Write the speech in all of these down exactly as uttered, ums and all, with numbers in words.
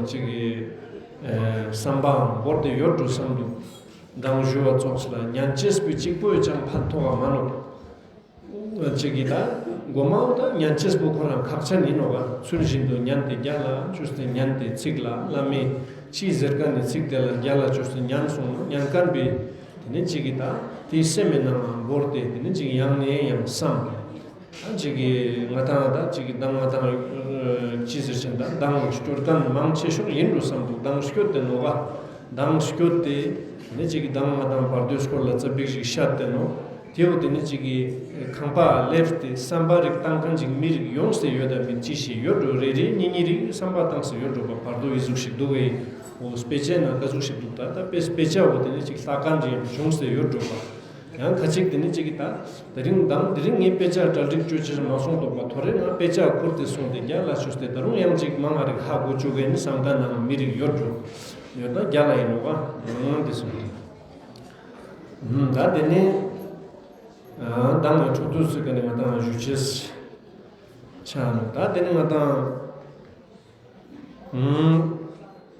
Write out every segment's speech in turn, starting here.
ཅིག་གི་ཨེ་བསམ་པའང་བོར་ཏེ་ཡོད་འགྲོ་བསམ་འདུག། མདང་ཞུ་བ་ཙོགས་ལ་ཉན་ཅེས་པོའི་གཅིག་པོས་ཀྱང་ཕན་ཐོགས་པ་མ་ནོག། ཅིག་གི་ད་གོ་མའོ་ད་ཉན་ཅེས་པོ་ཁོ་རང་ཁག་ཆེན་ཡིན་ནོག་ག། ཚུལ་བཞིན་དུ་ཉན་ཏེ་རྒྱལ་ལ་བཅོས་ཏེ་ཉན་ཏེ་ཚིག་ལ་བླ་མས་ཅི་ཟེར་མཁན་ནི་ཚིག་དེ་ལ་རྒྱལ་ལ་བཅོས་ཏེ་ཉན་སོང་ན་ཉན་མཁན་པའི་དེ་ནི་ཅིག་གི་ད་དེའི་སེམས་མི་ནང་ལ་བོར་ཏེ་དེ་ནི་ཅིག་ཡང་ནས་ཡང་བསམ། ད་ཅིག་གི་ང་དང་ད་ཅིག་གི་མདང་ང་དང་ཅི་ཟེར་ཅེན་ད་མདང་སྐྱོར་མཁན་མང་ཆེ་ཤོས་ཡིན་འགྲོ་བསམ་འདུག། མདང་སྐྱོར་ཏེ་ནོག་ག། མདང་སྐྱོར་ཏེ་དེ་ནི་ཅིག་གི་མདང་ང་དང་བར་དོའི་སྐོར་ལ་ཙ་པིག་ཞིག་བཤད་དེ་ནོག། དེའོ་དེ་ནི་ཅིག་གི་ཁང་པ་སླེབས་ཏེ་བསམ་པ་རིག་བཏང་མཁན་ཅིག་མི་རིགས་ཡོངས་ཏེ་ཡོད་ད་མི་ཅི་ཞིག་ཡོད་འགྲོ། རེ་རེ་གཉིས་གཉིས་རིགས་བསམ་པ་བཏང་སྟེ་ཡོད་འགྲོ་བ། བར་དོ་ཡི་ཟུག་ཞིག་འདུག་གི། འོ་དཔེ་ཆའི་ནང་ག་ཟུག་ཞིག་འདུག་ད། ད་དཔེ་དཔེ་ཆའོ་དེ་ནི་ཅིག་ལྷག་མཁན་ཅིག་བྱུང་སྟེ་ཡོད་འགྲོ་བ། ཡང་ཁ་ཅིག་དེ་ནི་ཅིག་གི་ད་དེ་རིང་དང་དེ་རིང་ངས་དཔེ་ཆ་གྲ་སྒྲིག་བཅོ་ཅེས་མ་སོང་འདུག་པ། ཐོ་རེ་ང་དཔེ་ཆ་ཁུར་ཏེ་སོང་སྟེ་རྒྱལ་ལ་བཅོས་ཏེ་ད་རུང་ཡང་ཅིག་མང་ང་རིག་ཧ་གོ་བཅུག་གི་ནི་བསམ་མཁན་ནང་མི་རིགས་ཡོད་འགྲོ། ཡོད་ན་རྒྱལ་ལ་ཡིན་ནོག་ག། འོ་དེ་སོང་། ད་དེ་ནི་ཨ་མདང་ངས་འཕྲོ་མཐུད་སུ་ག་ནི་ང་དང་ཞུ་ཅེས་ཆ་ནོག། ད་དེ་ནི་ང་དང་ཨུམ།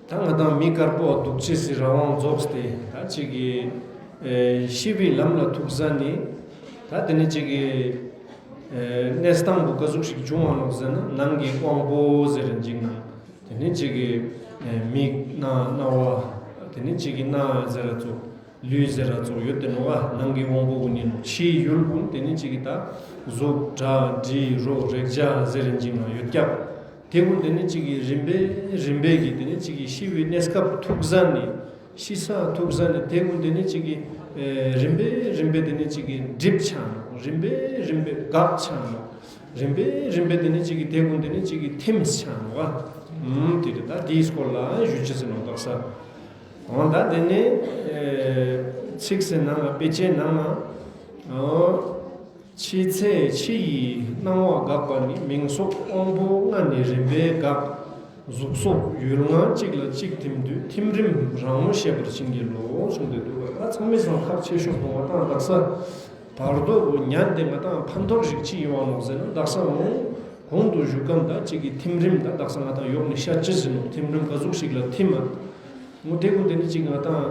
ད་ང་དང་མི་དཀར་པོ་འདུག་ཅེས་སི་རང་དབང་རྫོགས་ཏེ་ད་ཅིག་གི་ཨེ་ཤི་བའི་ལམ་ལ་ཐུག་ཟ་ནི་ད་དེ་ནི་ཅིག་གི་ཨེ་གནས་སྟངས་པོ་ག་ཟུག་ཞིག་བྱུང་བ་ནོག་ཟེར་ན་ནང་གི་དབང་པོ་ཟེར་རིན་ཅིག་ན་དེ་ནི་ཅིག་གི་ཨེ་མིག་སྣ་རྣ་བ་དེ་ནི་ཅིག་གི་སྣ་ཟེར་ར་ཙོགས། ལུས་ཟེར་ར་ཙོགས་ཡོད་དེ་ནོག་ག། ནང་གི་དབང་པོ་གུན་ནི་ནོག། ཕྱིའི་ཡུལ་གུན་དེ་ནི་ཅིག་གི་ད་གཟུགས་སྒྲ་དྲི་རོ་རེག་བྱ་ཟེར་རིན་ཅིག་ན་ཡོད་ཀྱག། དེ་གུན་དེ་ནི་ཅིག་གི་རིམ་པས་རིམ་པས་ཀྱི་དེ་ནི་ཅིག་གི་ཤི་བའི་གནས་སྐབས་ཐུག་ཟ་ནི་ཤི་ས་ཐུག་ཟ་ནི་དེ་གུན་དེ་ནི་ཅིག་གི་ཨེ་རིམ་པས་རིམ་པས་དེ་ནི་ཅིག་གི་འགྲིབ་ཆ་ནོག། རིམ་པས་རིམ་པས་འགག་ཆ་ནོག། རིམ་པས་རིམ་པས་དེ་ནི་ཅིག་གི་དེ་གུན་དེ་ནི་ཅིག་གི་ཐིམ་ཆ་ནོག་ག། ཨུམ་དེ་རེད། ད་དེའི་སྐོར་ལ་ཞུ་ཅེས་ཟེར་ནོག་དག་ས། འོ་ད་དེ་ནི་ཨེ་ཚིགས་སི་ནང་ལ་དཔེ་ཆའི་ནང་ལ་འོ་ཕྱི་ཚེ་ཕྱི་ཡི་སྣང་བ་འགགས་པ་ནི། མིང་སོགས་དབང་པོ་ལྔ་ནི་རིམ་པས་འགག། གཟུགས་སོགས་ཡུལ་ལྔ་གཅིག་ལ་གཅིག་ཐིམ་དུས། ཐིམ་རིམ་རང་ངོ་ཤེས་པར་བྱིན་གྱིས་རློབས། གསུངས་ཏེ་འདུག་པ། ད་ཚང་མའི་སང་ཁག་ཆེ་ཤོས་པོ་ང་དང་དག་ས་བར་དོ་བོ་ཉན་ཏེ་ང་དང་ཕན་ཐོགས་ཤིག་ཅི་ཡོང་བ་ནོག་ཟེར་ན་དག་ས་འོང་གོང་དུ་ཞུ་ཁན་ད་ཅིག་གི་ཐིམ་རིམ་ད་དག་ས་ང་དང་ཡོག་ནི་ཤ་ཅི་ཟེར་ནོག། ཐིམ་རིམ་ག་ཟུག་ཞིག་ལ་ཐིམ་མ། ངོ་དེ་གུན་དེ་ནི་ཅིག་ང་དང་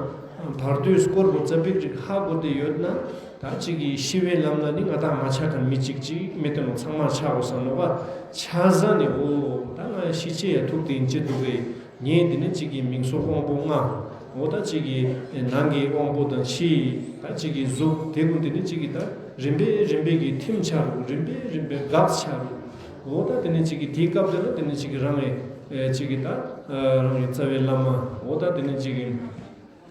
བར་དོའི་སྐོར་བོ་ཙ་པིག་ཅིག་ཧ་གོ་སྟེ་ཡོད་ན་ད་ཅིག་གི་ཤི་བའི་ལམ་ལ་ནི་ང་དང་མ་ཆ་ཁན་མི་ཅིག་ཅིག་མེད་དེ་ནོག། ཚང་མ་ཆ་གོས་ས་ནོག་པ། ཆ་ཟ་ནི་འོ་ད་ང་ཤི་ཅེས་ཡ་ཐུག་སྟེ་ཡིན་ཅེ་འདུག་གི། ངས་དེ་ནི་ཅིག་གི་མིང་སོགས་དབང་པོ་ལྔ། འོ་ད་ཅིག་གི་ནང་གི་དབང་པོ་དང་ཕྱིའི་ད་ཅིག་གི་གཟུགས་དེ་གུན་དེ་ནི་ཅིག་གི་ད་རིམ་པས་རིམ་པས་ཀྱི་ཐིམ་ཆ་རུ་རིམ་པས་རིམ་པས་འགག་ཆ་རུ། འོ་ད་དེ་ནི་ཅིག་གི་དེའི་སྐབས་དེ་ལ་དེ་ནི་ཅིག་གི་རང་ངི་ཅིག་གི་ད་རང་ངི་རྩ་བའི་བླ་མ་འོ་ད་དེ་ནི་ཅིག་གི་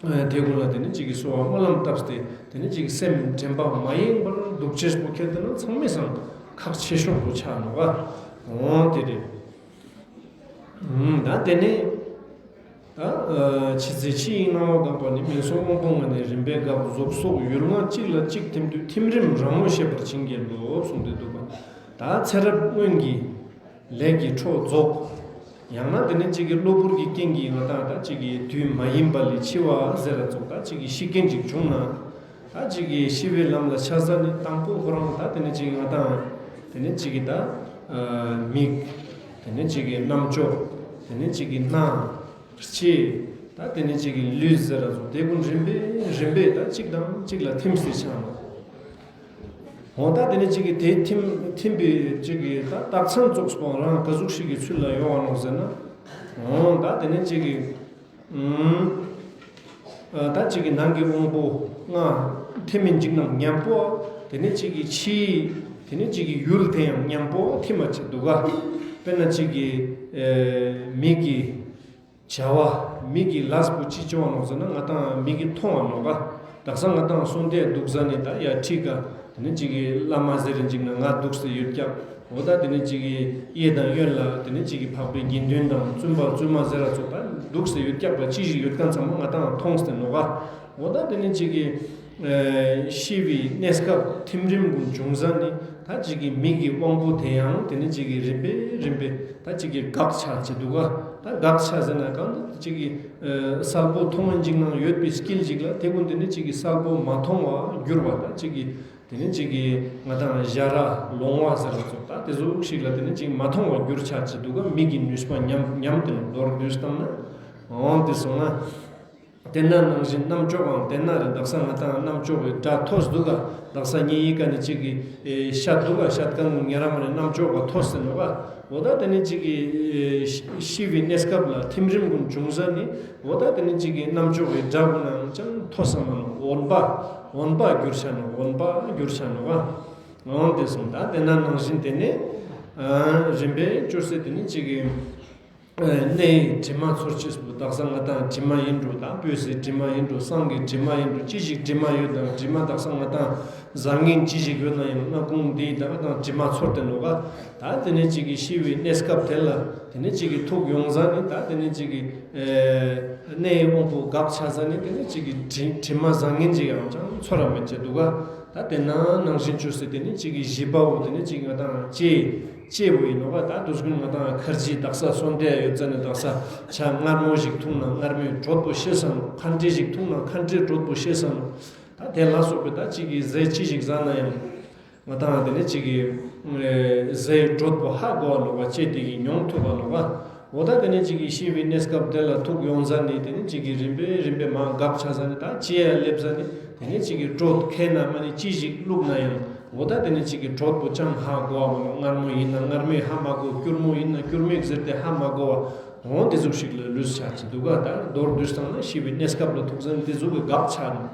དེ་གུན་ལ་དེ་ནི་ཅིག་གི་གསོལ་བ་སྨོན་ལམ་བཏབ་སྟེ་དེ་ནི་ཅིག་གི་སེམས་དྲན་པ་མ་ཡེངས་པར་འདུག་ཅེས་པོ་ཁྱེད་དེ་ན་ཚང་མའི་སང་ཁག་ཆེ་ཤོས་པོ་ཆ་ནོག་པ། འོ་དེ་རེད། ད་དེ་ནས་ད་ཕྱི་ཚེ་ཕྱི་ཡི་སྣང་བ་འགགས་པ་ནི། མིང་སོགས་དབང་པོ་ལྔ་ནི་རིམ་པས་འགག། གཟུགས་སོགས་ཡུལ་ལྔ་གཅིག་ལ་གཅིག་ཐིམ་དུས། ཐིམ་རིམ་རང་ངོ་ཤེས་པར་བྱིན་གྱིས་རློབས། གསུངས་ཏེ་འདུག་པ། ད་ཚེ་རབས་སྔོན་གྱི་ལས་ཀྱི་འཕྲོ་རྫོགས། ཡང་ན་དེ་ནི་ཅིག་གི་གློ་བུར་གྱི་རྐྱེན་གྱིས་ང་དང་ད་ཅིག་གི་དུས་མ་ཡིན་པ་ལས་འཆི་བ་ཟེར་ར་ཙོགས་ད་ཅིག་གི་ཤི་རྐྱེན་ཅིག་བྱུང་ན། ད་ཅིག་གི་ཤི་བའི་ལམ་ལ་ཆ་ས་ནི་དང་པོ་ཁོ་རང་ད་དེ་ནི་ཅིག་ང་དང་དེ་ནི་ཅིག་གི་ད་མིག་དེ་ནི་ཅིག་གི་རྣམ་ཅོག་དེ་ནི་ཅིག་གི་སྣ། ལྕེ། ད་དེ་ནི་ཅིག་གི་ལུས་ཟེར་ར་ཙོགས་དེ་གུན་རིམ་པས་རིམ་པས་ད་ཅིག་དང་ཅིག་ལ་ཐིམ་སྟེ་ཆ་ནོག། འོ་ད་དེ་ནི་ཅིག་གི་དེ་ཐིམ་ཐིམ་པའི་ཅིག་གི་ད་རྟགས་མཚན་ཙོགས་པོ་རང་ག་ཟུག་ཞིག་གི་ཚུལ་ལ་ཡོང་བ་ནོག་ཟེར་ན། འོ་ད་དེ་ནི་ཅིག་གི་ཨུམ། ད་ཅིག་གི་ནང་གི་དབང་པོ་ལྔ་ཐིམ་མིན་ཅིག་ནང་མཉམ་པོ། དེ་ནི་ཅིག་གི་ཕྱིའི་དེ་ནི་ཅིག་གི་ཡུལ་དེ་ཡང་མཉམ་པོ་ཐིམ་མ་ཆེ་འདུག་ག། དཔེར་ན་ཅིག་གི་མིག་གི་བྱ་བ་མིག་གི་ལས་པོ་ཅི་བྱུང་བ་ནོག་ཟེར་ན་ང་དང་མིག་གི་མཐོང་བ་ནོག་ག། དག་ས་ང་དང་སོང་སྟེ་འདུག་ཟ་ནི་ད་ཡ་ཁྲི་ཀ་དེ་ནི་ཅིག་གི་བླ་མ་ཟེར་རིན་ཅིག་ན་ང་འདུག་སྟེ་ཡོད་ཀྱག། འོ་ད་དེ་ནི་ཅིག་གི་གཡས་དང་གཡོན་ལ་དེ་ནི་ཅིག་གི་འཕགས་པའི་དགེ་འདུན་དང་བཙུན་པ་བཙུན་མ་ཟེར་ར་ཙོགས་ད་འདུག་སྟེ་ཡོད་ཀྱག་པ་ཅི་ཞིག་ཡོད་ཀྱག་ཚང་མ་ང་དང་མཐོང་སྟེ་ནོག་ག། འོ་ད་དེ་ནི་ཅིག་གི་ཤི་བའི་གནས་སྐབས་ཐིམ་རིམ་གུན་བྱུང་ཟ་ནི་ད་ཅིག་གི་མིག་གི་དབང་པོ་དེ་ཡང་དེ་ནི་ཅིག་གི་རིམ་པས་རིམ་པས་ད་ཅིག་གི་འགག་ཆ་ཅེ་འདུག་ག། ད་འགག་ཆ་ཟེར་ན་གང་ད་ཅིག་གི་གསལ་པོ་མཐོང་ཡིན་ཅིག་ནང་ཡོད་པའི་དཀྱིལ་ཅིག་ལ་དེ་གུན་དེ་ནི་ཅིག་གི་གསལ་པོ་མ་མཐོང་བ་འགྱུར་བ་ད་ཅིག་གི་དེ་ནེ་ཅིག་གི་ང་དང་ཞ་ར་ལོང་བ་ཟེར་བ་ཙོགས་ད་དེ་ཟུག་ཞིག་ལ་དེ་ནེ་ཅིག་མ་མཐོང་བ་གྱུར་ཆ་ཅེས་འདུག་ག་མིག་གི་ནུས་པ་ཉམས་ཉམས་ཏེ་ནོག་མདོར་བསྡུས་བཏང་ན། འོང་དེ་སོང་ན། དེ་ན་ནང་བཞིན་རྣམ་ཅོག་གང་དེ་ན་རེ་དག་ས་ང་དང་རྣམ་ཅོག་གི་སྒྲ་ཐོས་འདུག་ག་དག་ས་ཉེ་ཡི་ཀ་ནེ་ཅིག་གི་ཤད་འདུག་ག་ཤད་ཀ་ངུ་ཉེ་ར་མ་ནེ་རྣམ་ཅོག་ག་ཐོས་ཟེར་ནོག་ག་འོ་ད་དེ་ནེ་ཅིག་གི་ཤི་བའི་གནས་སྐབས་ལ་ཐིམ་རིམ་ཀུན་བྱུང་ཟ་ནེ་འོ་ད་དེ་ནེ་ཅིག་གི་རྣམ་ཅོག་གི་སྒྲ་ཀུན་ནང་ཅང་ཐོས་ས་མ་ནོག་འོན་པ་འོན་པ་གྱུར་ཆ་ནོག་འོན་པ་གྱུར་ཆ་ནོག་ག་འོང་དེ་སོང་ད་དེ་ན་ནང་བཞིན་དེ་ནེ་རིམ་པས་བཅོས་སེ་དེ་ནེ་ཅིག་གི་གནས་དྲི་མ་ཚོར་ཅེས་པོ་དག་ས་ང་དང་དྲི་མ་ཡིན་འགྲོ་དང་སྤོས་སི་དྲི་མ་ཡིན་འགྲོ་བསང་གི་དྲི་མ་ཡིན་འགྲོ་ཅི་ཞིག་དྲི་མ་ཡོད་དང་དྲི་མ་དག་ས་ང་དང་བཟང་ངན་ཅི་ཞིག་ཡོད་ན་ཡང་སྣ་ཁུང་འདི་ད་ང་དང་དྲི་མ་ཚོར་ཏེ་ནོག་ག་ད་དེ་ནེ་ཅིག་གི་ཤི་བའི་གནས་སྐབས་དེ་ལ་དེ་ནེ་ཅིག་གི་ཐུག་ཡོང་ཟ་ནེ་ད་དེ་ནེ་ཅིག་གི་གནས་དབང་པོ་འགག་ཆ་ཟ་ནེ་དེ་ནེ་ཅིག་གི་དྲི་དྲི་མ་བཟང་ངན་ཅིག་ཡང་ཅང་ཚོར་ར་མེད་ཅེས་འདུག་ག་ད་དེ་ན་ནང་བཞིན་བཅོས་སེ་དེ་ནེ་ཅིག་གི་བཞི་པ་བོ་དེ་ནེ་ཅིག་གི་ང་དང་ལྕེ་ལྕེ་བོ་ཡིན་ནོག་ག་ད་དུས་ཀུན་ང་དང་ཁར་ཇི་དག་ས་སོན་ཏེ་ཡོད་ཙ་ནེ་དག་ས་ཆ་མངར་མོ་ཞིག་འཐུང་ན་མངར་མོའི་དྲོད་པོ་ཤེས་ས་ནོག་ཁན་ཏྲེ་ཞིག་འཐུང་ན་ཁན་ཏྲེའི་དྲོད་པོ་ཤེས་ས་ནོག་ད་དེ་ལ་སོགས་པའི་ད་ཅིག་གི་ཟས་ཅི་ཞིག་ཟ་ན་ཡང་ང་དང་དེ་ནེ་ཅིག་གི་ཟས་དྲོད་པོ་ཧ་གོ་བ་ནོག་ག་ལྕེ་དེ་གི་མྱོང་ཐུབ་བ་ནོག་ག་འོ་ད་དེ་ནེ་ཅིག་གི་ཤི་བའི་གནས་སྐབས་དེ་ལ་ཐུག་ཡོང་ཟ་ནེ་དེ་ནེ་ཅིག་གི་རིམ་པས་རིམ་པས་མ་འགག་ཆ་ཟ་ནེ་ད་ལྕེ་ཡ་སླེབས་ཟ་ནེ་དེ་ནེ་ཅིག་གི་དྲོད་ཁེ་ན་མ་ནེ་ཅི་ཞིག་བླུགས་ན་ཡང་འོ་ད་དེ་ནེ་ཅིག་གི་དྲོད་པོ་ཅང་ཧ་གོ་བ་མ་ནོག་མངར་མོ་ཡིན་ན་མངར་མོའི་ཧ་མ་གོ་སྐྱུར་མོ་ཡིན་ན་སྐྱུར་མོའི་ཟེར་ཏེ་ཧ་མ་གོ་བ་འོ་དེ་ཟུག་ཞིག་ལ་ལུས་ཆ་ཅེས་འདུག་ག་ད་མདོར་བསྡུས་བཏང་ན་ཤི་བའི་གནས་སྐབས་ལ་ཐུག་ཟ་ནེ་དེ་ཟུག་གི་འགག་ཆ་ནོག་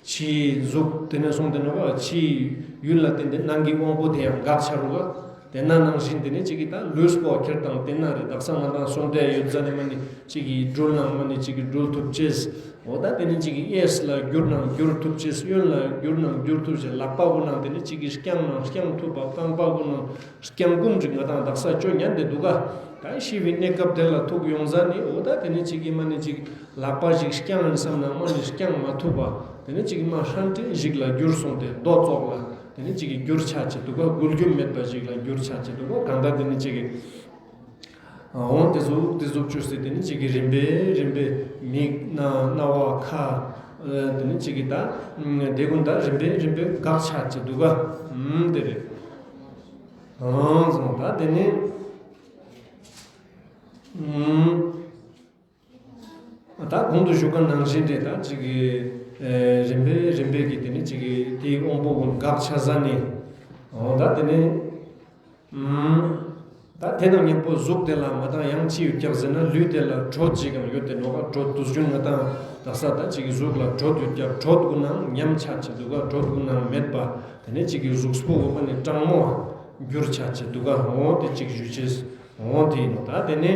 ཕྱིའི་གཟུགས་དེ་ནེ་སོང་དེ་ནོག་ག་ཕྱིའི་ཡུལ་ལ་བརྟེན་ཏེ་ནང་གི་དབང་པོ་དེ་ཡང་འགག་ཆ་རུག་ག་དེ་ན་ནང་བཞིན་དེ་ནེ་ཅིག་གི་ད་ལུས་པོ་ཁྱེར་དང་དེ་ན་རེ་དག་ས་ང་དང་སོན་ཏེ་ཡོད་ཟ་ནེ་མ་ནེ་ཅིག་གི་སྦྲུལ་ནང་མ་ནེ་ཅིག་གི་སྦྲུལ་ཐུབ་ཅེས། འོ་ད་དེ་ནེ་ཅིག་གི་གཡས་ལ་བསྒྱུར་ནང་བསྒྱུར་ཐུབ་ཅེས། གཡོན་ལ་བསྒྱུར་ནང་བསྒྱུར་ཐུབ་ཅེས། ལག་པ་གུན་ནང་དེ་ནེ་ཅིག་གི་རྐྱང་ནང་རྐྱང་ཐུབ་པ། རྐང་པ་གུན་ནང་རྐྱང་ཀུམ་ཅིག་ང་དང་དག་ས་ཅོ་ཉན་ཏེ་འདུག་ག་ད་ཤི་བའི་གནས་སྐབས་དེ་ལ་ཐུག་ཡོང་ཟ་ནེ་འོ་ད་དེ་ནེ་ཅིག་གི་མ་ནེ་ཅིག་ལག་པ་ཞིག་རྐྱང་ཡིན་བསམ་ན་མ་ནེ་རྐྱང་མ་ཐུབ་པ། དེ་ནེ་ཅིག་གི་མ་ཧྲན་ཏེ་ཞིག་ལ་གྱུར་སོང་སྟེ་རྡོ་ཙོགས་ལ་དེ་ནེ་ཅིག་གི་གྱུར་ཆ་ཅེས་འདུག་ག་འགུལ་སྐྱོད་མེད་པ་ཞིག་ལ་གྱུར་ཆ་ཅེས་འདུག་ག་གང་ལྟར་དེ་ནེ་ཅིག་གི་འོང་དེ་ཟུག་དེ་ཟུག་བཅོས་སེ་དེ་ནེ་ཅིག་གི་རིམ་པས་རིམ་པས་མིག་སྣ་རྣ་བ་ཁ་དེ་ནེ་ཅིག་གི་ད་དེ་གུན་ད་རིམ་པས་རིམ་པས་འགག་ཆ་ཅེས་འདུག་ག་དེ་རེད། འོང་སོང་ད་དེ་ནེ་ད་གོང་དུ་ཞུ་ཁན་ནང་བཞིན་རེད། ད་ཅིག་གི་རིམ་པས་རིམ་པས་ཀྱི་དེ་ནེ་ཅིག་གི་དེའི་དབང་པོ་གུན་འགག་ཆ་ཟ་ནེ་འོ་ད་དེ་ནེ། ད་དེ་དང་མཉམ་པོ་གཟུགས་དེ་ལ་ང་དང་ཡང་ཅི་ཡོད་ཀྱག་ཟེར་ན་ལུས་དེ་ལ་དྲོད་ཅིག་ཡང་ཡོད་དེ་ནོག་ག་དྲོད་དུས་རྒྱུན་ང་དང་དག་ས་ད་ཅིག་གི་གཟུགས་ལ་དྲོད་ཡོད་ཀྱག་དྲོད་གུན་ནང་ཉམས་ཆ་ཅེས་འདུག་ག་དྲོད་གུན་ནང་མེད་པ་དེ་ནེ་ཅིག་གི་གཟུགས་པོ་འོ་མ་ནེ་གྲང་མོ་གྱུར་ཆ་ཅེས་འདུག་ག་འོ་དེ་ཅིག་ཞུ་ཅེས་འོ་དེ་ཡིན་ནོག་ད་དེ་ནེ།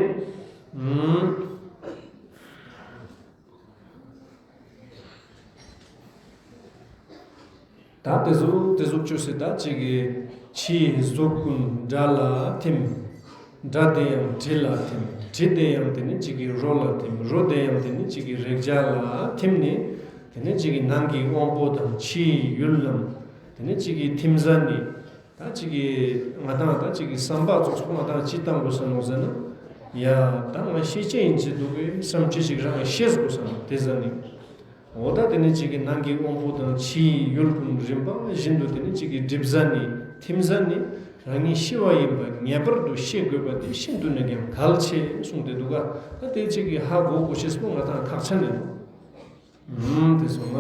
ད་དེ་ཟུག་དེ་ཟུག་བཅོས་སེ་ད་ཅིག་གི་ཕྱིའི་གཟུགས་གུན་སྒྲ་ལ་ཐིམ། སྒྲ་དེ་ཡང་དྲི་ལ་ཐིམ། དྲི་དེ་ཡང་དེ་ནེ་ཅིག་གི་རོ་ལ་ཐིམ། རོ་དེ་ཡང་དེ་ནེ་ཅིག་གི་རེག་བྱ་ལ་ཐིམ་ནེ་དེ་ནེ་ཅིག་གི་ནང་གི་དབང་པོ་དང་ཕྱིའི་ཡུལ་རྣམས་དེ་ནེ་ཅིག་གི་ཐིམ་ཟ་ནེ། ད་ཅིག་གི་ང་དང་ད་ཅིག་གི་བསམ་པ་ཙོགས་པོ་ང་དང་ཅི་བཏང་དགོས་ས་ནོག་ཟེར་ན། ཡ་ད་ང་ཤེས་ཅན་ཡིན་ཅེས་འདུག་གི་བསམ་ཅེས་ཤིག་རང་ཤེས་དགོས་ས་ནོག་དེ་ཟ་ནེ། འོ་ད་དེ་ནེ་ཅིག་གི་ནང་གི་དབང་པོ་དང་ཕྱིའི་ཡུལ་གུན་རིམ་པ་བཞིན་དུ་དེ་ནེ་ཅིག་གི་སྒྲིབ་ཟ་ནེ་ཐིམ་ཟ་ནེ་རང་ཉིད་ཤི་བ་ཡིན་པ་ངེས་པར་དུ་ཤེས་དགོས་པ་དེ་ཤིན་ཏུ་ནས་ཀྱང་གལ་ཆེ་གསུངས་ཏེ་འདུག་ག་ད་དེ་ཅིག་གི་ཧ་གོ་དགོས་ཤེས་པོ་ང་དང་ཁག་ཆེ་ནོག་ཨུམ་དེ་སོང་ན།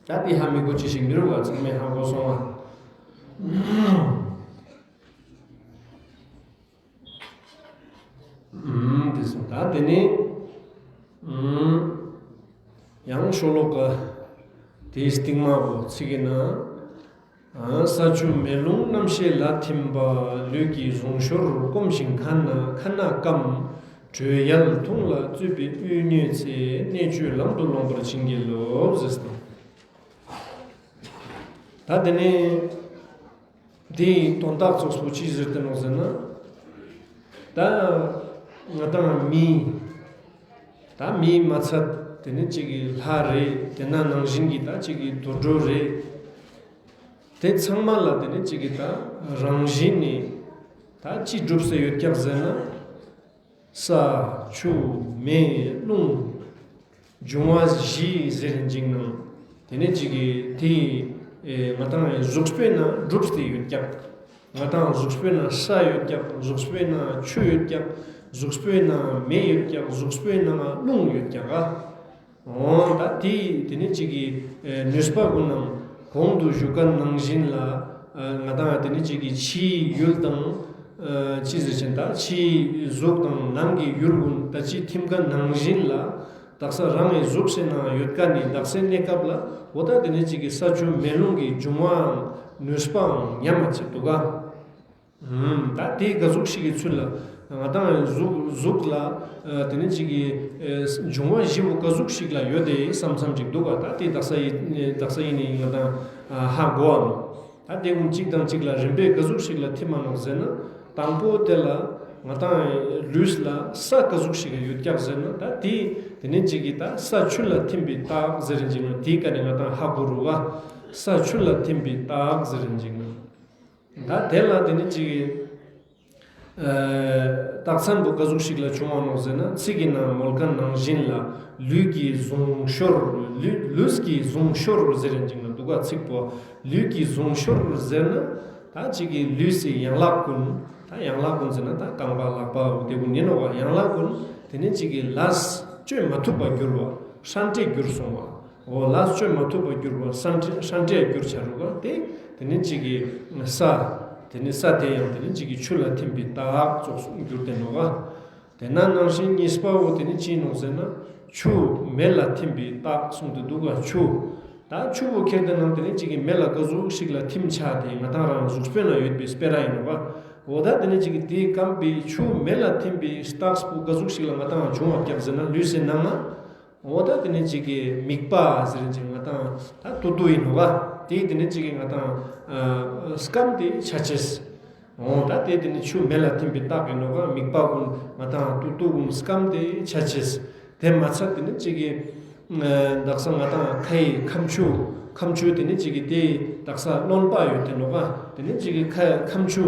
ད་དེ་ཧ་མི་གོ་ཅི་ཞིག་མི་རུག་ག་ཚང་མས་ཧ་གོ་སོང་ང་། ཨུམ་དེ་སོང་ད་དེ་ནེ་ཨུམ་ཡང་ཤོ་ལོ་ཀ་དེའི་སྟིང་མ་བོ་ཚིག་གི་ན། ས་ཆུ་མེ་རླུང་རྣམ་ཤེས་ལ་ཐིམ་པ། ལུས་ཀྱི་ཟུངས་ཤུགས་སྐོམ་ཞིང་ཁ་ན་ཁ་ན་སྐམ། དྲོད་ཡལ་འཐུང་ལ་རྩོད་པའི་དབུས་མྱོས་ཚེ། གནད་གཅོད་ལམ་དུ་ལོངས་པར་བྱིན་གྱིས་རློབས་ཟེར་ཏེ། ད་དེ་ནེ་དེའི་དོན་དག་ཙོགས་པོ་ཅི་ཟེར་ཏེ་ནོག་ཟེར་ན། ད་ང་དང་མི་ད་མིའི་མ་ཚད་དེ་ནེ་ཅིག་གི་ལྷ་རེད། དེ་ན་ནང་བཞིན་གྱི་ད་ཅིག་གི་དུད་འགྲོ་རེད། དེ་ཚང་མ་ལ་དེ་ནེ་ཅིག་གི་ད་རང་བཞིན་ནི་ད་ཅི་གྲུབ་སེ་ཡོད་ཀྱག་ཟེར་ན། ས་ཆུ་མེ་རླུང་འབྱུང་བ་བཞི་ཟེར་ཅིག་ནང་དེ་ནེ་ཅིག་གི་དེའི་ ཨེ་ང་དང་གཟུགས་པོའི་ནང་གྲུབ་སྟེ་ཡོད་ཀྱག། ང་དང་གཟུགས་པོའི་ནང་ས་ཡོད་ཀྱག། གཟུགས་པོའི་ནང་ཆུ་ཡོད་ཀྱག། གཟུགས་པོའི་ནང་མེ་ཡོད་ཀྱག། གཟུགས་པོའི་ནང་རླུང་ཡོད་ཀྱག་ག། འོ་ད་དེ་དེ་ནི་ཅིག་གི་ཨེ་ནུས་པ་ཀུན་ནང་གོང་དུ་ཞུ་མཁན་ནང་བཞིན་ལ་ཨ་ང་དང་དེ་ནི་ཅིག་གི་ཕྱིའི་ཡུལ་དང་ཨ་ཅི་ཟེར་ཅེན་ད་ཕྱིའི་གཟུགས་དང་ནང་གི་ཡུལ་ཀུན་ད་ཅི་ཐིམ་མཁན་ནང་བཞིན་ལ། དག་ས་རང་གི་གཟུགས་སི་ནང་ཡོད་མཁན་ནི་དག་སའི་གནས་སྐབས་ལ་འོ་ད་དེ་ནི་ཅིག་གི་ས་ཆུ་མེ་རླུང་གི་འབྱུང་བའང་ནུས་པའང་མཉམ་པ་ཅིག་འདུག་ག། ཨུམ། ད་དེ་ག་ཟུག་ཞིག་གི་ཚུལ་ལ་ང་དང་གཟུགས་གཟུགས་ལ་ཨ་དེ་ནི་ཅིག་གི་ཨེ་འབྱུང་བ་བཞི་པོ་ག་ཟུག་ཞིག་ལ་ཡོད་དེ་བསམ་བསམ་ཅིག་འདུག་ག། ད་དེ་དག་ས་ཡིན་དག་ས་ཡིན་ནི་ང་དང་ཨ་ཧ་གོ་བ་ནོག། ད་དེ་ཀུན་གཅིག་དང་གཅིག་ལ་རིམ་པས་ག་ཟུག་ཞིག་ལ་ཐིམ་མ་ནོག་ཟེར་ན། དང་པོ་དེ་ལ་ང་དང་ལུས་ལ་ས་ག་ཟུག་ཞིག་ཡོད་ཀྱག་ཟེར་ན། ད་དེ་དེ་ནི་ཅིག་གི་ད་ས་ཆུ་ལ་ཐིམ་པའི་རྟགས་ཟེར་རིན་ཅིག་ན་དེའི་ཀ་ནས་ང་དང་ཧ་གོ་རུ་བ། ས་ཆུ་ལ་ཐིམ་པའི་རྟགས་ཟེར་རིན་ཅིག་ན། ད་དེ་ལ་དེ་ནི་ཅིག་གི་ཨ་རྟགས་མཚན་པོ་ག་ཟུག་ཞིག་ལ་བྱུང་བ་ནོག་ཟེར་ན། ཚིག་གི་ནང་མོལ་མཁན་ནང་བཞིན་ལ་ལུས་ཀྱི་ཟུངས་ཤོར། ལུས་ལུས་ཀྱི་ཟུངས་ཤོར་ཟེར་རིན་ཅིག་ན་འདུག་ག། ཚིག་པོ་ལུས་ཀྱི་ཟུངས་ཤོར་ཟེར་ན། ད་ཅིག་གི་ལུས་སི་ཡན་ལག་ཀུན། ད་ཡན་ལག་ཀུན་ཟེར་ན་ད་རྐང་པ་ལག་པ་དེ་ཀུན་ཡིན་ནོག་ག། ཡན་ལག་ཀུན་དེ་ནི་ཅིག་གི་ལས་བཅོ་མ་ཐུབ་པ་གྱུར་བ། ཧྲན་ཏེ་གྱུར་སོང་བ། འོ་ལས་བཅོ་མ་ཐུབ་པ་གྱུར་བ། ཧྲན་ཧྲན་ཏེ་གྱུར་ཆ་རུག་ག། དེ་དེ་ནི་ཅིག་གི་ས། དེ་ནི་ས་དེ་ཡང་དེ་ནི་ཅིག་གི་ཆུ་ལ་ཐིམ་པའི་རྟགས་ཙོགས་སུ་གྱུར་ཏེ་ནོག་ག། དེ་ན་ནང་བཞིན་གཉིས་པ་བོ་དེ་ནི་ཅི་ནོག་ཟེར་ན། ཆུ་མེ་ལ་ཐིམ་པའི་རྟགས་གསུངས་ཏེ་འདུག་ག། ཆུ། ད་ཆུ་བོ་ཁྱེར་ཏེ་ནང་དེ་ནི་ཅིག་གི་མེ་ལ་ག་ཟུག་ཞིག་ལ་ཐིམ་ཆ་དེ་ང་དང་རང་གཟུགས་པོའི་ནང་ཡོད་པའི་སྤེ་ར་ཡིན་ནོག་ག། འོ་ད་དེ་ནི་ཅིག་གི་དེ་སྐམ་པའི་ཆུ་མེ་ལ་ཐིམ་པའི་རྟགས་པོ་ག་ཟུག་ཞིག་ལ་ང་དང་བྱུང་བ་ཀྱག་ཟེར་ན། ལུས་སི་ནང་ང་། འོ་ད་དེ་ནི་ཅིག་གི་མིད་པ་ཟེར་ཅིག་ང་དང་ད་ཏུ་ཏུ་ཡིན་ནོག་ག། དེ་དེ་ནི་ཅིག་གི་ང་དང་ཨ་སྐམ་སྟེ་ཆ་ཅེས། འོ་ད་དེ་དེ་ནི་ཆུ་མེ་ལ་ཐིམ་པའི་རྟགས་ཡིན་ནོག་ག། མིད་པ་ཀུན་ང་དང་ཏུ་ཏུ་ཀུན་སྐམ་སྟེ་ཆ་ཅེས། དེ་མ་ཚད་དེ་ནི་ཅིག་གི་ཨ་དག་ས་ང་དང་ཁའི་ཁམ་ཆུ། ཁམ་ཆུ་དེ་ནི་ཅིག་གི་དེ་དག་ས་རློན་པ་ཡོད་དེ་ནོག་ག། དེ་ནི་ཅིག་གི་ཁ་ཁམ་ཆུ་